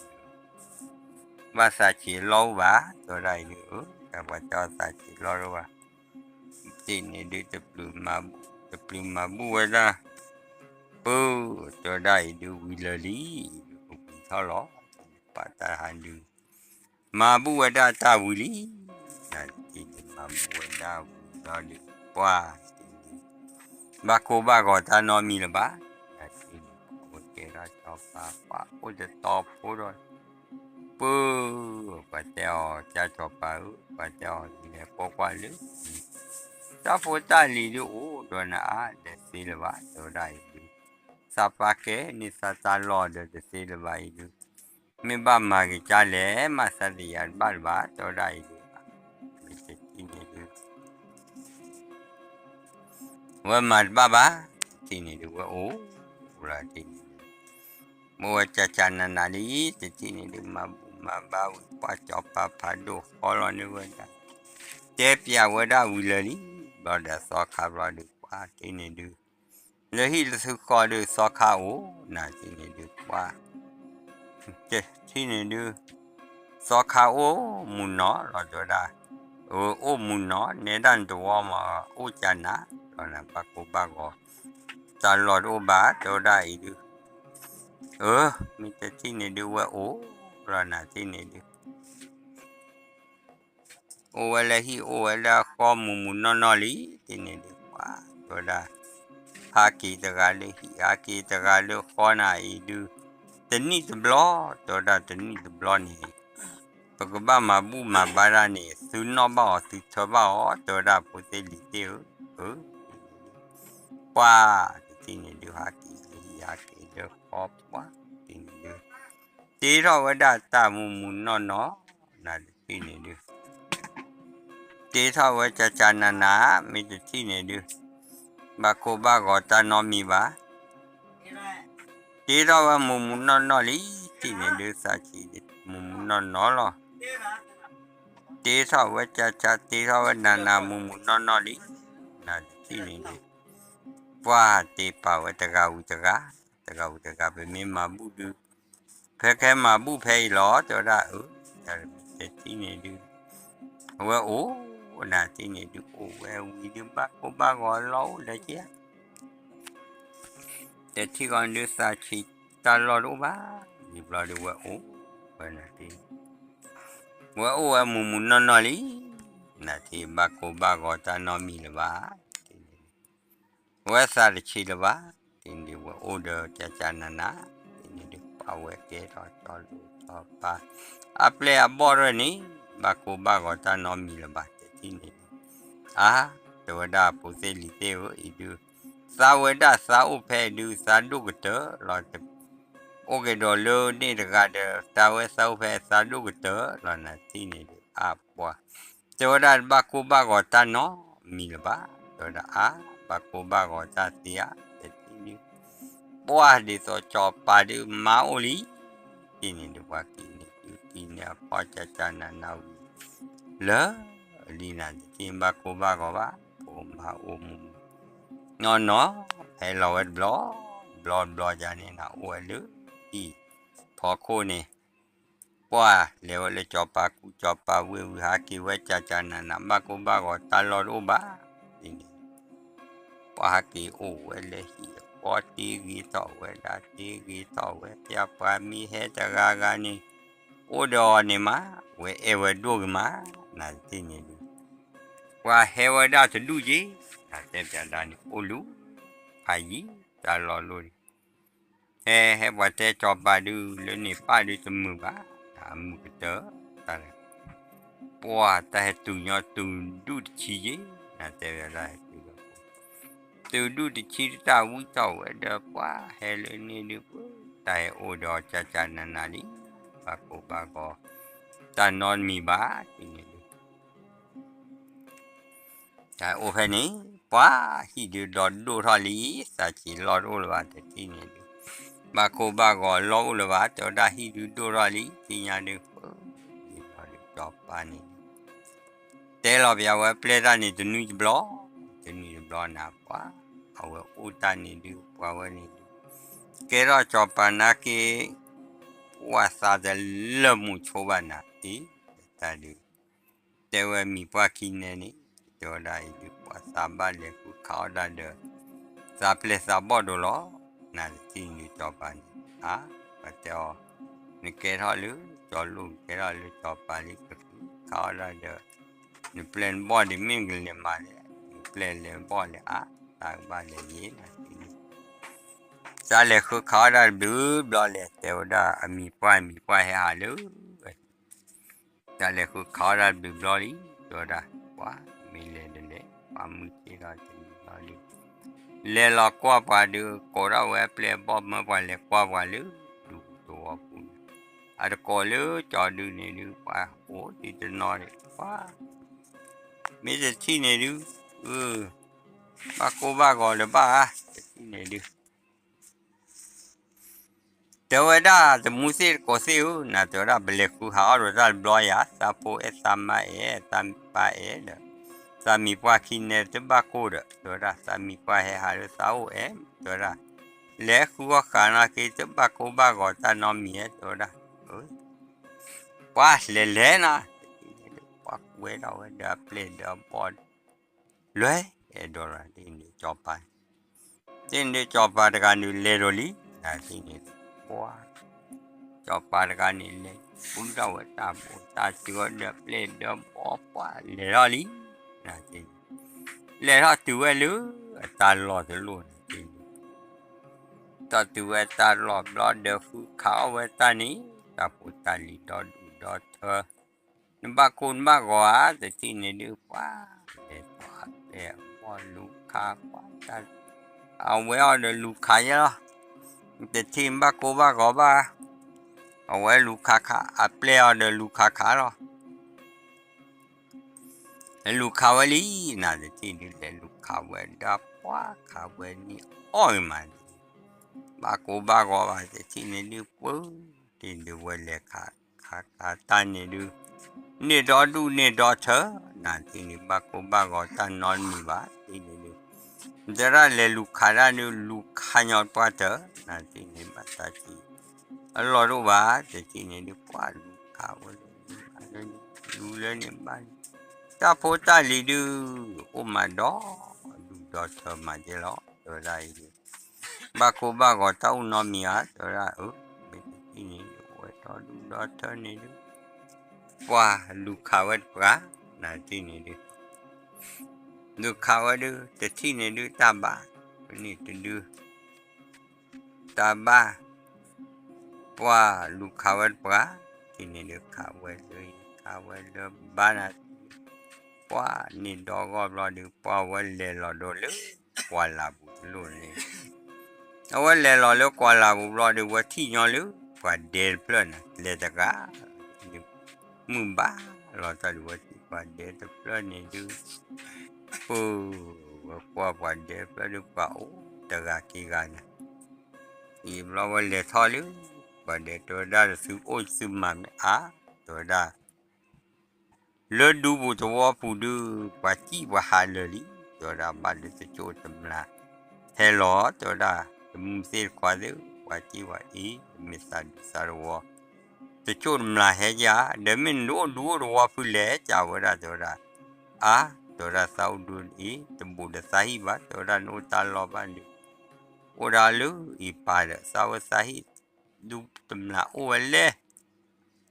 သးဆံးလီၢ်အိၣ်ဘၣ်, တဲဝဲဒၣ်အံၤဒုး, ပှၤတဲအီၤသးဆံးလီၢ်တအိၣ်ဘၣ်, တထံၣ်န့ၣ်ဒုး တပျုၤမၤဘူၣ်ဝဲဒၣ်, ပၢ် တဲဝဲဒၣ်အံၤဒုးဝံၤလၢာ်လံ, အံၤဒုးကဝံၤထီၣ်လီၤ, ပှၤတၢ်ဟးဒုး မၤဘူၣ်ဝဲဒၣ်တၢ်ဝံၤလံ, နတထံၣ်န့ၣ် မၤဘူၣ်ဝဲဒၣ်ဝံၤလီၤဒုး ပှၤတထံၣ်န့ၣ် ဘၣ်ကိၢ်ဘၣ်ဂီၤတၢ်နီတမံၤလၢၤဘၣ်, နတထံၣ်န့ၣ် အဝဲကဲထီၣ်စီၤပၤ ပှၤအိၣ်တတီၤဖိဒီး ပၢ် ပှၤတဲအီၤ ကၢ်စီၤပၤဧၢ, ပှၤတဲအီၤ လဲၤကွၢ်ကွၢ်လၢ တၢ်ဖိတၢ်လံၤဒုးအိၣ်ဒီးနၤအါ လဲၤသ့လၢၤဘၣ်, တဲဝဲဒၣ်အံၤဒုး သးပာ်ကဲန့ၢ်သးတၢ်လီၢ်ဒီးတသ့လၢၤဘၣ်အံၤဒုး မ့ၢ်ဘၣ်မၤက့ၤကၢ်လဲၣ် မၤသးတယၤတဘၣ်လၢၤဘၣ်, တဲဝဲဒၣ်အံၤဒုး မ့ၢ်တထံၣ်န့ၣ်ဒုး ဝဲမၤတဘၣ်ဘၣ်, တထံၣ်န့ၣ်ဒုး ဝဲအိၣ်လီၤတထံၣ်န့ၣ် မ့ၢ်ဝဲကၢ်ကၢ်နးနးလံ, တထံၣ်န့ၣ်ဒုး မၤဘူၣ်မၤဘါဝံၤ ပှၤစီၤပၤဖးဒိၣ်ဃီလီၤန့ၢ်ဝဲဒၣ်, တဲပျးဝဲဒၣ်ဝံၤလၢာ်လံ, ဘျီဒီးသီခါဘျီဒုး ပှၤတထံၣ်န့ၣ်ဒုး လၢဟံၣ်လၢသုဃီဒုး သီခါအိၣ်, နတထံၣ်န့ၣ်ဒုး ပှၤ တထံၣ်န့ၣ်ဒုး သီခါအိၣ်မုၢ်နီၢ်လီၤ တဲဝဲဒၣ်, အၢ အိၣ်မုၢ်နီၢ် နဲဒၣ်နတဝီမး အိၣ်ကၢ်နး လီၤနၤ ဘၣ်ကိၢ်ဘၣ်ဂီၤ တၢ်လီၢ်တအိၣ်ဘၣ် တဲဝဲဒၣ်အံၤဒုး, အၢ မ့ၢ်တထံၣ်န့ၣ်ဒုး ဝဲအိၣ်လီၤ နတထံၣ်န့ၣ်ဒုး အိၣ်ဝဲလၢဟံၣ် အိၣ်ဝဲလၢဃီမုၢ်မုၢ်နီၢ်နီၢ်လံ, တထံၣ်န့ၣ်ဒုး ပှၤ တဲဝဲဒၣ်, ဟးက့ၤတဂၤလၢဟံၣ် ဟးက့ၤတဂၤလၢဃီနၤအံၤဒုး, တနံၣ်တဘျီ, တဲဝဲဒၣ်တနံၣ်တဘျီန့ၣ် ပကဘၣ်မၤဘူၣ်မၤဘါတၢ်န့ၣ် သုနီၣ်ဘၣ်အီၤ သုထၢဘၣ်အီၤ တဲဝဲဒၣ်ဖိသ့ၣ်လံၤသ့ၣ်ဧၢ, အၢ ပှၢ်တထံၣ်န့ၣ်ဒုး ဟးက့ၤလၢဟံၣ်ဟးက့ၤလၢဃီပှၢ်တထံၣ်န့ၣ်ဒုး တ့ထီၣ်ဝဲဒၣ်တၢ်မူးမူးနီၢ်နီၢ် နတထံၣ်န့ၣ်ဒုး တ့ထီၣ်ဝဲကၢ်ကၢ်နးနး မ့ၢ်တထံၣ်န့ၣ်ဒုး ဘၣ်ကိၢ်ဘၣ်ဂီၤတၢ်နီတမံၤဘၣ်. တ့ထီၣ်ဝဲမူးမူးနီၢ်နီၢ်လံ ထံၣ်န့ၣ်ဒုး သးဆံးမူးမူးနီၢ်နီၢ်လီၤ. တ့ထီၣ်ဝဲကၢ်ကၢ် တ့ထီၣ်ဝဲနးနး မူးမူးနီၢ်နီၢ်လံ နတထံၣ်န့ၣ်ဒုး ပှၢ်တ့ပာ်ဝဲတဂၤဝံၤတဂၤ, တဂၤဝံၤတဂၤ ပမ့ၢ်မၤဘူၣ်ဒုး ဖဲကဟဲမၤဘူၣ်ဖဲအံၤလီၤ တဲဝဲဒၣ်အၢ, တထံၣ်န့ၣ်ဒုး အဝဲအိၣ် နတထံၣ်န့ၣ်ဒုး အိၣ်ဝဲဝံၤဒုး ဘၣ်ကိၢ်ဘၣ်ဂီၤလီၤအိၣ်လၢက့ဧါ တထံၣ်ဃီဒုး သးဆံးတၢ်လီၢ်တအိၣ်ဘၣ်, ယံာ်ဘျီဒုးဝဲအိၣ်ဝဲနတထံၣ်, ဝဲအိၣ်ဝဲမူးမူးနီၢ်နီၢ်လံ, နတထံၣ်ဘၣ်ကိၢ်ဘၣ်ဂီၤတၢ်နီတမံၤလၢၤဘၣ်, ဝဲသးတဆံးလၢၤဘၣ်, တထံၣ်န့ၣ်ဒုး ဝဲအိၣ်ဒီးကၢ်ကၢ်နးနး, တထံၣ်န့ၣ်ဒုး ပာ်ဝဲကဲထီၣ်ကၠီလိာ်ကၠီပၤ အပျဲၢ်အဘီၣ်တဖၣ်န့ၣ် ဘၣ်ကိၢ်ဘၣ်ဂီၤတၢ်နီတမံၤလၢၤဘၣ်, တထံၣ်န့ၣ်ဒုး အါ တဲဝဲဒၣ်ဖိသ့ၣ်လံၤသ့ၣ်ဧၢ အံၤဒုး သးဝဲဒၣ်သးအိၣ်ဖဲအံၤဒုး သးဒိၣ်ကတၢၢ်လီၤ, အိၣ်က့ၤဒီးလၢန့ၣ်တဂၤဒီး သးဝဲသးအိၣ်ဖဲသးဒိၣ်ကတၢၢ်လီၤ နတထံၣ်န့ၣ်ဒုး အါပှၢ် တဲဝဲဒၣ်တဘၣ်ကိၢ်ဘၣ်ဂီၤတၢ်နီတမံၤလၢၤဘၣ်, တဲဝဲဒၣ်အါ ဘၣ်ကိၢ်ဘၣ်ဂီၤတၢ်သ့ဧါ, တထံၣ်န့ၣ် ပှၢ်ဒ်သိးကၠီၤပၤဒုးမါအိၣ်လံ, တထံၣ်န့ၣ်ဒုး ပှၤက့ၤန့ၣ်ဒုး က့ၤန့ၣ်အဖီကၢ်ကၢ်နးနးဝံၤ လၢလံနၤ တထံၣ်ဘၣ်ကိၢ်ဘၣ်ဂီၤဘၣ်, ဖိမါအိၣ်မူးမူးနီၢ်နီၢ် ဟဲလီၤဝဲတဘျီ ဘျီဘျီယၤန့ၣ် နအိၣ်ဝဲလၢဟံၣ်ဖီခိၣ်န့ၣ် ပှၢ်လဲၤဝဲလၢကၠီၤပၤကူၣ်ကၠီၤပၤဝ့ၢ်ဝံၤ ဟးက့ၤဝဲကၢ်ကၢ်နးနး ဘၣ်ကိၢ်ဘၣ်ဂီၤတၢ်လီၢ်တအိၣ်ဘၣ်, တထံၣ်န့ၣ် ပှၢ်ဟးက့ၤအိၣ်ဝဲလၢဟံၣ်အဃီ တ့ဂ့ၤထီၣ်ဝဲဒၣ် တ့ဂ့ၤထီၣ်ဝဲ ဖဲပှၤမ့ၢ်ဟဲတဂၤဂၤန့ၣ် အိၣ်ဒီးအီၤန့ၣ်မး ဝဲအဲၣ်ဝဲဒိၣ်ဂ့ၤမး, နတထံၣ်န့ၣ်ဒုး ပှၢ်ဟဲဝဲဒၣ်တဒူၣ်က့ၤ, နတဲပျးဒၣ်န့ၣ် အိၣ်လူၤဖးယံၤတၢ်လီၢ်လိၣ်န့ၣ် ဟဲ ဟဲပှၤတဲကၠီၤပၤဒုး လၢန့ၣ်ပၢ်ဒုးတမုာ်ဘၣ်, အမုာ်ကတၢၢ်တၢ်လဲၣ်, ပှၢ်တၢ်ဟဲတုၤညီတုၤဒူၣ်တဆံယ့ၤ, နတဲဝဲဒၣ်ဟဲတုၤဒီး တုၤဒူၣ်တဆံတၢ်ဝံထီၣ်ဝဲဒီး ပှၢ်ဟဲလၢန့ၣ်ဒုး ပှၢ်တၢ်ဟဲအိၣ်ဒီးကၢ်ကၢ်နးနးလံ, ဘၣ်ကိၢ်ဘၣ်ဂီၤ တၢ်နီတမံၤဘၣ်, တထံၣ်န့ၣ်ဒုး တၢ်အိၣ်ဖဲန့ၣ် ပှၢ်ဟံၣ်ဒုးဒီးဒိၣ်ထီၣ်လံ, သးဆံးလီၢ်တအိၣ်လၢၤဘၣ် တထံၣ်န့ၣ်ဒုး ဘၣ်ကိၢ်ဘၣ်ဂီၤလီၢ်အိၣ်လၢၤဘၣ်, တဲဝဲဒၣ်ဟံၣ်ဒုးဒိၣ်ထီၣ်လံ, သ့ၣ်ညါဒုး ပှၢ်ဒုးဒီးကၠီၤပၤန့ၣ် တဲလီၤပျးဝဲပျဲၢ်တၢ်န့ၣ်တနွံတဘျီ, တနွံတဘျီနၤ ပှၢ်အဝဲအိၣ်တၢ်န့ၣ်ဒုး ပှၤဝဲန့ၣ်ဒုး ကဲထီၣ်ကၠီၤပၤနာ်က့ ပှၢ်သးတလၢာ်မူးဆိဘၣ်နၤ အ့ တၢ်ဒုး တဲဝဲမံၤပှၢ်ခံနဲန့ၣ် တဲဝဲဒၣ်အံၤဒုး ပှၤသးဘၣ်လဲၤဃုခးအီၣ်ဒၣ်ဒီး သးပျဲၢ်သးဘီၣ်ဒိၣ်လီၤ, နတထံၣ်န့ၣ်ကၠီၤပၤန့ၣ် အါ ပှၤတဲအီၤ နကဲထီၣ်လၢကၠီၤလိၣ် နကဲထီၣ်လၢကၠီၤပၤလံ ကဃုခးအီၣ်ဒၣ်ဒီး နပျဲၢ်နဘီၣ်ဒ်မ့ၢ်နကလဲၤမၤလဲၣ်, နပျဲၢ်လဲၤဘီၣ်လဲၣ်အါ, သးကဘၣ်လဲၤယ့ၣ်နၤန့ၣ် တၢ်လဲၤဃုခးအီၣ်ဒၣ်တဘျုးဘျီလဲၣ် တဲဝဲဒၣ်အမံၤပှၢ် မံၤပှၢ်ဟဲဟးလၢ တၢ်လဲၤဃုခးအီၣ်ဒၣ်တဘျုးဘျီလံ တဲဝဲဒၣ် ပှၤမ့ၢ်လဲၤတလဲၤ ပှၤမုၢ်ဆ့ၣ်ထီၣ်တနံၤဘျီဒုး လဲၤလီၤကွၢ်ပှၤဒုး ကိးထီၣ်ဝဲအပျဲၢ်အဘီၣ်မၢပှၤလဲၤကွၢ်ပှၤလၢ ဒူသဝီပူၤန့ၣ် အတကိးလၢကၠီၤဒုန့ၣ်ဒုး ပှၤအိၣ်ဒံးတနီၤဒံး ပှၤ မ့ၢ်တထံၣ်န့ၣ်ဒုး ဘၣ်ကိၢ်ဘၣ်ဂီၤလၢၤဘၣ်ဧါ တထံၣ်န့ၣ်ဒုး တဲဝဲဒၣ်တမူသ့ၣ်တကိးသ့ၣ်ဧၢ နၤတဲဝဲဒၣ် ပလဲၤဃုဟးအီၣ်ဒီးတၢ်တဘျီယၤ သးဖိအဲၣ်သးမါအဲၣ် သးပၢ်အဲၣ်ဒီး သးမံၤပှၢ်ခံနဲတဘၣ်ကိၢ်ဒီး တဲဝဲဒၣ် သးမံၤပှၢ်ဟဲဟးလၢသးအိၣ်အဲၣ် တဲဝဲဒၣ် လဲၤဃုအီၣ်ဃာ်နာ်က့ တဘၣ်ကိၢ်ဘၣ်ဂီၤတၢ်နီတမံၤဧၢ တဲဝဲဒၣ် ပှၤလဲၤလဲၤနၤ တထံၣ်န့ၣ်ဒုး ပှၤကွဲထီၣ်ဝဲဒီးအပျဲၢ်ဒီးအဘီၣ် လဲၤအဲၣ်ဒိးလီၤဒ်န့ၣ်ကၠီၤပၤ တထံၣ်န့ၣ်ဒုးကၠီၤပၤတဂၤန့ၣ်လဲၤဒီးလံ နတထံၣ်န့ၣ်ဒုး ပှၤ ကၠီၤပၤတဂၤန့ၣ်လဲၤ ဃုထီၣ်ဝဲတၢ်ဘိးတၢ်စၢၤဒီးအပျဲၢ်ဒီးအဘီၣ် ပှၤလဲၤထီၣ်လံ နတထံၣ်န့ၣ် လဲၤထီၣ်တုၤဝဲလၢအတၢ်လီၢ်တလီၢ်န့ၣ်ဒုး တီၢ်တုၤဝဲတၢ်လီၢ်ဘျီဒီး ဃုခးအီၣ်ဝဲတၢ်န့ၣ် တၢ်ဖိတၢ်လံၤဒီဒူၣ်ဒီထၢ နဘၣ်ကိၢ်နဘၣ်ဂီၤဧါ တထံၣ်န့ၣ်ဒုး ပှၤ လဲၤထီၣ်အပျဲၢ်အဘီၣ်လူၤခးပှၤတၢ် အဝဲအီၤဒီးလူၤခးယဲလီၤ. တထံၣ်ဘၣ်ကိၢ်ဘၣ်ဂီၤဘၣ် အဝဲလူၤခးခးအပျဲၢ်အီၤဒီးလူၤခးခးလီၤ. လူၤခးဝဲလံ နတထံၣ်ဒုး လဲၤလူၤခးဝဲဒၣ်ပှၤခးဝဲန့ၣ်အီၣ်ဂ့ၤမး ဘၣ်ကိၢ်ဘၣ်ဂီၤဘၣ် တထံၣ်န့ၣ်ဒုး ပှၤ တထံၣ်ဒုးဝဲလဲၤခး ခးခးတၢ်န့ၣ်ဒုး န့ၢ်ဒီဒူၣ်န့ၢ်ဒီထၢ နတထံၣ်န့ၣ် ဘၣ်ကိၢ်ဘၣ်ဂီၤတၢ်နီတမံၤဘၣ် တထံၣ်န့ၣ်ဒုး သရၣ်လဲၤလူၤခးတၢ်ဒုး လူၤခးညီပှၤတၢၢ် နတထံၣ်န့ၣ် ဘၣ်သးဆံး အလီၢ်တအိၣ်ဘၣ် တထံၣ်န့ၣ်ဒုး ပှၤလူၤခးဝဲလၢ လူၤလၢန့ၣ်ဘၣ်န့ၣ် တၢ်ဖိတၢ်လံၤဒုး အိၣ်မးဒီဒူၣ်ဒီထၢမးကဲလီၤ တဲဝဲဒၣ်အံၤဒုး ဘၣ်ကိၢ်ဘၣ်ဂီၤတၢ်အိၣ်နီတမံၤဧါ တဲဝဲဒၣ်အၢ မ့ၢ်တထံၣ်န့ၣ် အိၣ်ဝဲဒီဒူၣ်ဒီထၢန့ၣ်ဒုး ပှၤလူၤခးဝဲတပှၤ နတထံၣ်န့ၣ်ဒုး လူၤခးဝဲဒုး တထံၣ်န့ၣ်ဒုး တၢ်ဘၣ် န့ၣ်တဒု တၢ်ဘၣ် ပှၤလူၤခးဝဲတပှၤ တထံၣ်န့ၣ်ဒုး ခးဝဲလၢ ခးဝဲလၢဘၣ်နၤ ပှၤန့ၣ်ဒီဂီၢ်ဘျီဒုး ပှၤဝဲလဲၤလီၤဒိလၢ ပှၤလၢ်ပူၤတလိၣ်န့ၣ် အဝဲလဲၤလီၤလၢပှၤလၢ်ပူၤဘျီဒုး ဝဲထံၣ်ညီလၢ ပှၤဒဲတဖျၢၣ်န့ၣ် လဲၤတဂၤ မုၢ်ဘၣ်လီၤတၢ်ဒုး ဝဲထံၣ်ပှၤဒဲတဖျၢၣ်န့ၣ်ဒုး ပၢ် ဝဲကွၢ်ပှၤဒဲတဖျၢၣ်ဒုး ပှၤအိၣ်တဂၤက့ၤဂၤန့ၣ် အံၤဘျီဝဲလဲၤထီၣ်လၢ ပှၤဒဲတဲဝဲဒၣ် သုအိၣ်သုမၤမ့ၢ်အါ တဲဝဲဒၣ် လၢဒူပူၤသဝီပူၤဒုး ပှၤစံၣ်ပှၤဟးလၢာ်လံ တဲဝဲဒၣ် ဘၣ်လၢတစိၢ်တမျၢ် ဟဲလီၤ တဲဝဲဒၣ် တမုၢ်သ့ၣ်တခွါသ့ၣ် ပှၤစံၣ်ပှၤအ့ မ့ၢ်သးဒူသးတဝီ တစိၢ်တမျၢ်ဟဲကါ ဒီးမ့ၢ်နအိၣ်ဒူအိၣ်တဝီဖုလဲၣ် ကဝဲဒၣ် တဲဝဲဒၣ် အါ တဲဝဲဒၣ် သးအိၣ်ဒူအ့ တဘူးဒီးသးဟံၣ်ဘၣ် တဲဝဲဒၣ် နအိၣ်တၢ်လီၢ်ဘၣ်န့ၣ် အိၣ်ဒၣ်လၢအံၤပၢ်ဒီး သးဝဲသးဟံၣ် ဒူတမျၢ်အိၣ်ဝဲလဲၣ်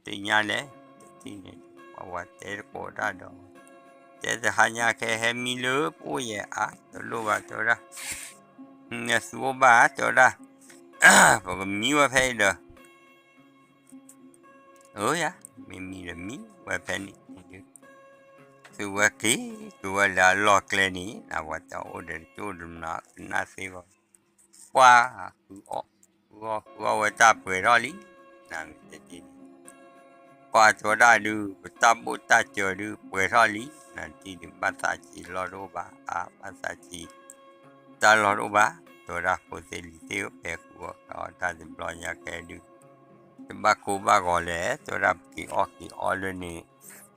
သ့ၣ်ညါလဲၣ် တထံၣ်န့ၣ် ပှၤဝဲတဲတကိးတၢ်ဒီး တဲတဟါညါခဲဟဲမံလၢပအိၣ်ယဲၢ်အါ တလိၣ်ဘၣ် တဲဝဲဒၣ် နသူအိၣ်ဘၣ် တဲဝဲဒၣ် ပကမံဝဲဖဲအံၤဒီး အၢယၤ မ့ၢ်မံဒီးမံဝဲဖဲန့ၣ်ဒုး သုဝဲက့ၤ သုဝဲလၢအလီၢ်ကျဲန့ၣ် နဝဲတၢ်အိၣ်ဒီးတစိၢ်တမျၢ် ကနၣ်သ့ဘၣ် ပှၤ ဃုအီၣ် ဃုအီၣ်ဃုအီၣ်ဝဲတၢ်ပှဲၤထီၣ်လံ နမ့ၢ်တထံၣ်န့ၣ် ပှၤတဲဝဲဒၣ်ဒုး ပတၢ်ဘိၣ်တၢ်စၢၤဒုး ပှဲၤထီၣ်လံ နတထံၣ်ဒုး ဘၣ်သးဆံးလီၢ်တအိၣ်ဘၣ် အါ ဘၣ်သးဆံး တၢ်လီၢ်တအိၣ်ဘၣ် တဲဝဲဒၣ် ဖိသ့ၣ်လံၤသ့ၣ် ပှဲၤဃုအီၣ်ဃုအီၣ်တၢ်တဘျီညါခဲဒုး တဘၣ်ကိၢ်ဘၣ်ဂီၤလဲၣ် တဲဝဲဒၣ် ပ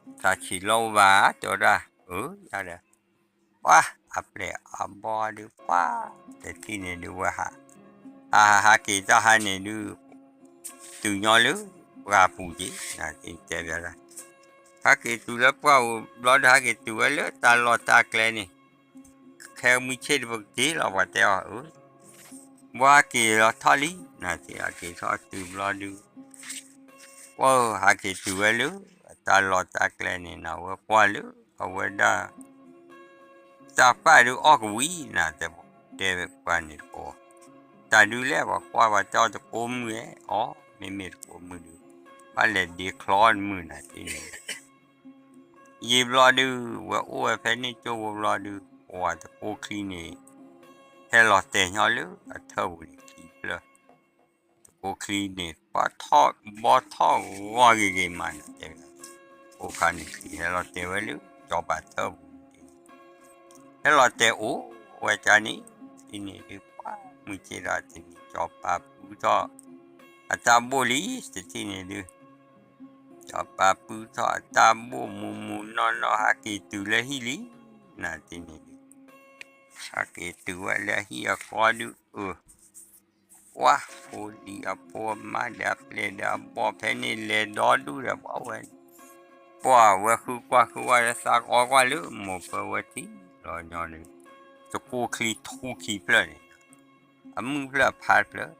က့ၤအီၣ်က့ၤအီလၢန့ၣ် သးဆံးလီၢ်အိၣ်ဘၣ် တဲဝဲဒၣ် အၢ ယၤဒီး ပှၤ အပျဲၢ်အဘီၣ်ဒုး ပှၤ တထံၣ်န့ၣ်ဒုးဝဲဟး အဟးဟးက့ၤတၢ်ဟါန့ၣ်ဒုး တုၤညီလၢ ပှၢ်ပူၤက့ၤ နတဲဘၣ်ဒၣ် ဟးက့ၤတုၤလၢပှၢ်ပူၤဘျီဒုး ဟးက့ၤတုၤဝဲလၢတၢ်လီၢ်တၢ်ကျဲန့ၣ် ခဲမုၢ်ဆ့ၣ်တပက့ၤလီၤ ပှၤတဲအီၤ အၢ ပှၤက့ၤလီၤထီၣ်လံ နတဲအက့ၤထီၣ်တုၤဘျီဒုး ပှၤဟးက့ၤတုၤဝဲလၢ အတၢ်လီၢ်တၢ်ကျဲန့ၣ် နဝဲကွၢ်လၢ အဝဲဒၣ် တၢ်ပာ်ဒုးအီၣ်ကဝံၤ နတဲ တဲပှၤန့ၣ်တကိး တၢ်ဒုးလဲၣ် ပှၤကွၢ်ပှၤတဲအီၤတကိးမုၢ်ဧဲ အီ မ့မ့ၢ်တကိးမုၢ်ဒုး ဘၣ်လဲၤဒ့ချီတမုၢ်နၤတထံၣ်န့ၣ် ယံာ်ဘျီဒုး ဝဲအိၣ်ဝဲဖဲန့ၣ်ကၠိဖိဘျီဒုး ပှၤတကိးချံန့ၣ် ဟဲလီၤတဲာ်ညီလၢအထၢၣ်ပူၤန့ၣ်ချံဖျၢၣ် တကိးချံန့ၣ် ပှၤထီၣ်ဘီထီၣ်ဂီၤဂ့ၤဂ့ၤမးန့ၣ်တဲဝဲ ကိးခါန့ၣ်ချံဟဲလီၤတဲာ်ဝဲလၢ ကၠီၤပၤထၢၣ်ပူၤန့ၣ် ဟဲလီၤတဲာ်အိၣ်ဝဲကါန့ၣ် တထံၣ်န့ၣ်ဒုး ပှၤမုၢ်ဆ့ၣ်ဒီးတနံၤ ကၠီၤပၤပုၢ်ထီၣ် အတၢ်ဘိၣ်လံ တထံၣ်န့ၣ်ဒုး ကၠီၤပၤပုၢ်ထီၣ်အတၢ်ဘိၣ်မူမူနီၢ်နီၢ် ဟးက့ၤတုၤလၢဟံၣ်လံ နတထံၣ်န့ၣ်ဒုး ဟးက့ၤတုၤဝဲလၢဟံၣ်အဃီဒုး အၢ ပှၤ ဖိလံၤအဖိအမါဒီးအပျဲၢ်ဒီးအဘီၣ်ဖဲန့ၣ်လဲၤဒီဒူၣ်ဒီးပှၤဝဲ ပှၤဝဲဃုကွၢ်ဃုဝဲဒီးသးကအီကွၢ်လၢ မိၢ်ပၢ်ဝဲထံၣ်လီၤညီန့ၣ် တကိးချံထူခံဖျၢၣ်န့ၣ် အမုၢ်ဖျၢၣ်အဖါတဖျၢၣ်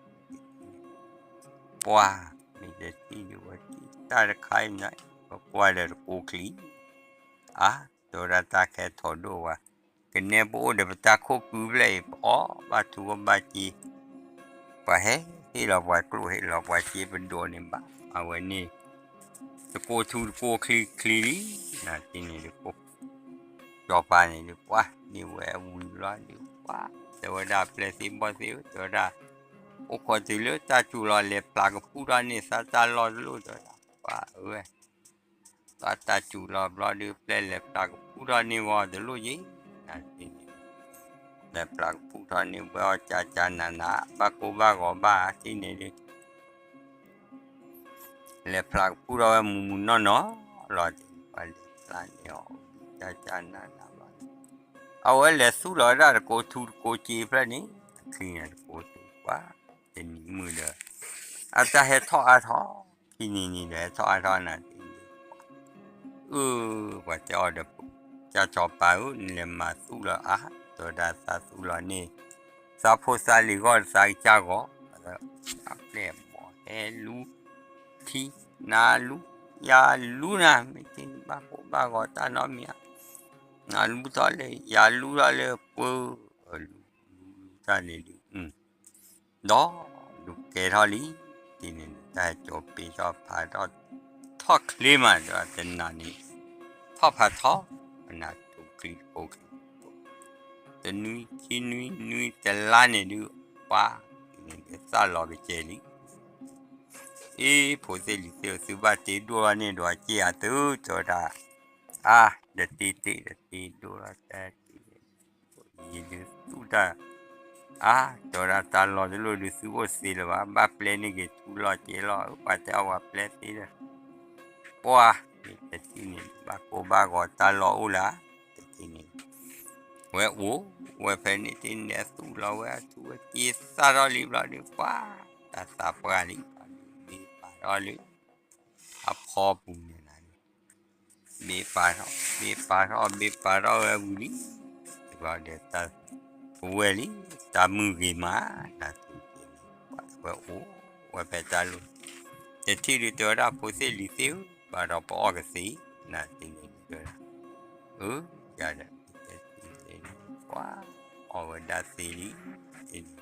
ပှၤ မ့ၢ်တထံၣ်ဒုးဝဲထံၣ်တၢ်တခါအံၤန့ၣ် ပကွၢ်ဒီးတကိးချံ အါ တဲဝဲဒၣ်တၢ်ခဲထီၣ်ဒိၣ်ဝဲ ကနဲပအိၣ်ဒီးပတၢ်ခိၣ်ကုဖျၢၣ်အံၤ ပအီၣ်ဘၣ်ထူကဘၣ်က့ၤ ပှၤဟဲဟ့ၣ်လီၤပှၤကျိၣ်ဟ့ၣ်လီၤပှၤစ့ပဒိးန့ၣ်ဘၣ်, အဝဲန့ၣ် တကိးထူတကိးချံချံလံ, နၤတထံၣ်န့ၣ်ဒုး စီၤပၤန့ၣ်ဒုး ပှၤန့ၢ်ဝဲဝံၤဘျီဒုး ပှၤ တဲဝဲဒၣ်ပျဲၢ်သ့ၣ်ဘီၣ်သ့ၣ်ဧၢ တဲဝဲဒၣ် အိၣ်ခိးတုၤလၢတၢ်စူၤလီၤ လဲၤဖျါကဖူထီၣ်န့ၢ်သးတၢ်လီၢ်တလိၣ် တဲဝဲဒၣ် ပှၤအၢဝဲ ဘၣ်တၢ်စူၤလီၤဘျီဒုး ပျဲၢ်လဲၤဖျါကဖူထီၣ်န့ၢ်ဝဲတလိၣ်ယံၤ, နၤတထံၣ်န့ၣ် လဲၤဖျါကဖူထီၣ်န့ၢ်ဝဲအီၤ ကကနးနး ဘၣ်ကိၢ်ဘၣ်ဂီၤဘၣ်တထံၣ်န့ၣ်ဒုး လဲၤဖျါကဖူထီၣ်ဝဲမုၢ်မုၢ်နီၢ်နီၢ်လီၤ, ပှၤလဲၤဖျါန့ၢ်အီၤ ကကနးနးဘျီ အဝဲလဲၤသူၣ်လီၤဝဲဒၣ်တကိးထူတကိးစ့ဖျၢၣ်န့ၣ် အချံန့ၣ်တကိးထူပှၤ တနံၤမုၢ်ဒီး အတၢ်ဟဲထီၣ်အါထီၣ် ခံနံၤနံၤဒီး ဟဲထီၣ်အါထီၣ်နၤတထံၣ်န့ၣ် အၢ ပှၤတဲအီၤဒီး ကၢ်စီၤပၤဧၢ နလဲၤမၤသူၣ်လီၤအါ တဲဝဲဒၣ်သးသူၣ်လီၤန့ၢ် သးဖိသးလံၤဂီၢ်သးကစၢ်ဂီၢ် အပျဲၢ်အဘီၣ်ဟဲလူ ထံ နၤလူ ယၤလူနၤ မ့ၢ်တ့ၢ်န့ၣ်ဘၣ်ကိၢ်ဘၣ်ဂီၤတၢ်နီတမံၤဧါ နၤလူထီၣ်လၢ ယၤလူထီၣ်လၢပှၤ လူလူလူတၢ်န့ၣ်ဒုး ဒီးလူကဲထီၣ်လံ တထံၣ်န့ၣ် တၢ်ဟဲကၠီၤပ့ၤထီၣ်ဖးထီၣ် ထီၣ်ချ့မး ဒီးတနၤန့ၣ် ထီၣ်ဖးထီၣ် ပနၢ်ထူချံတကိးချံ တနွံခံနွံနွံတလါန့ၣ်ဒုး ပှၤ တထံၣ်န့ၣ်ဒုး သၣ်လီၤကစဲလံ အ့ ဖိသ့ၣ်လံၤသ့ၣ်ဧၢ သုဘၣ်တ့ဒိၣ်ထီၣ်န့ၢ်ဒွးက့ၢ်ဧါသု တဲဝဲဒၣ် အါ တတ့တ့ တတ့ဒိၣ်ထီၣ်တၢ်တ့ ယဒုးသူၣ်တၢ် အါ တဲဝဲဒၣ်တၢ်လီၢ်တလိၣ်ဒုးသုအိၣ်သ့လၢၤဘၣ် ဘၣ်ပျဲန့ၢ်က့ၤထူလီၤကဲလီၤ ပှၤတဲအီၤပှၤပျဲသ့ဒီး ပှၤ တထံၣ်န့ၣ် ဘၣ်ကိၢ်ဘၣ်ဂီၤတၢ်လီၢ်အိၣ်လၢ တထံၣ်န့ၣ် ဝဲအိၣ်ဝဲဖဲန့ၣ်တ့ၢ်န့ၣ် အသူၣ်လီၤဝဲအထူအက့သၣ်ထီၣ်လံဘျီဒုး ပှၤ တၢ်သးပှၢ်လံ ဘ့ပာ်ထီၣ်လၢ အဖီပူၤန့ၣ်လီၤ ဘ့ပာ်ထီၣ် ဘ့ပာ်ထီၣ် ဘ့ပာ်ထီၣ်ဝဲဝံၤလံ ဘျီဒီးတၢ် ပဝဲလံ တၢ်မုၢ်ဂ့ၤမး နၤတထံၣ်န့ၣ် ပှၤဝဲအိၣ်ဝဲဖဲတၢ်လီၢ် တထံၣ်ဒုးတဲဝဲဒၣ်ဖိသ့ၣ်လံၤသ့ၣ်ဧၢ ဘၣ်ဒီးပအီၣ်ကသ့ နၤတထံၣ်န့ၣ်တဲဝဲဒၣ် အၢ ယၤဒီး ပှၤ အီၣ်ဝဲဒၣ်သ့လံ တထံၣ်န့ၣ်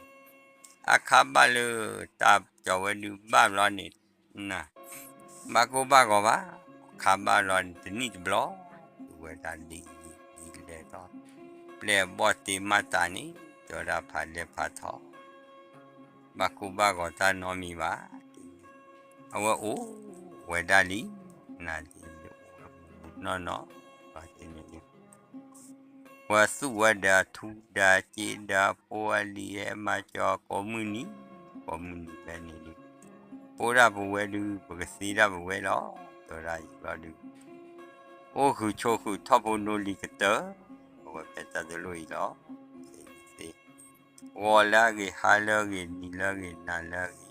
အခါဘၣ်လၢ တၢ်ကၠီၤဝဲဒုးဘၣ်ဘျီန့ၣ် နၤ ဘၣ်ကိၢ်ဘၣ်ဂီၤဘၣ် ခါဘၣ်လီၤန့ၣ် တနံၣ်တဘျီ ဝဲဒၣ်ဒ်လဲၤထီၣ် ပျဲၢ်အဘီၣ်တ့မၤတၢ်န့ၣ် တဲဝဲဒၣ်ဖးလဲၢ်ဖးထီ ဘၣ်ကိၢ်ဘၣ်ဂီၤတၢ်နီတမံၤဘၣ် အဝဲအိၣ်ဝဲဒၣ်လံ နၤဒ်န့ၣ် အိၣ်ဝဲမုၢ်မုၢ်နီၢ်နီၢ် ဘၣ်န့ၣ် ဝဲသူၣ်ဝဲဒီးအထူဒီးအစ့ဒီးအဖိအလံၤဟဲမၤစၢၤ ကိးမုၢ်နံၤ ကိးမုၢ်နံၤဖဲန့ၣ်ဒုး အိၣ်ဒၣ်ပဝဲဒုး ပကသ့ဒၣ်ပဝဲလီၤ တဲဝဲဒၣ်ယံၤဘျီဒုး အိၣ်ဃုာ်ဆိးဃုာ်ထီၣ်ဖိဒိလံၤကတၢၢ် အဝဲဖဲတၢ်တလိၣ်အံၤလီၤ သ့ ဂီၤလၢအဂ့ၤ ဟါလၢအဂ့ၤ နံၤလၢအဂ့ၤ နၤလၢအဂ့ၤ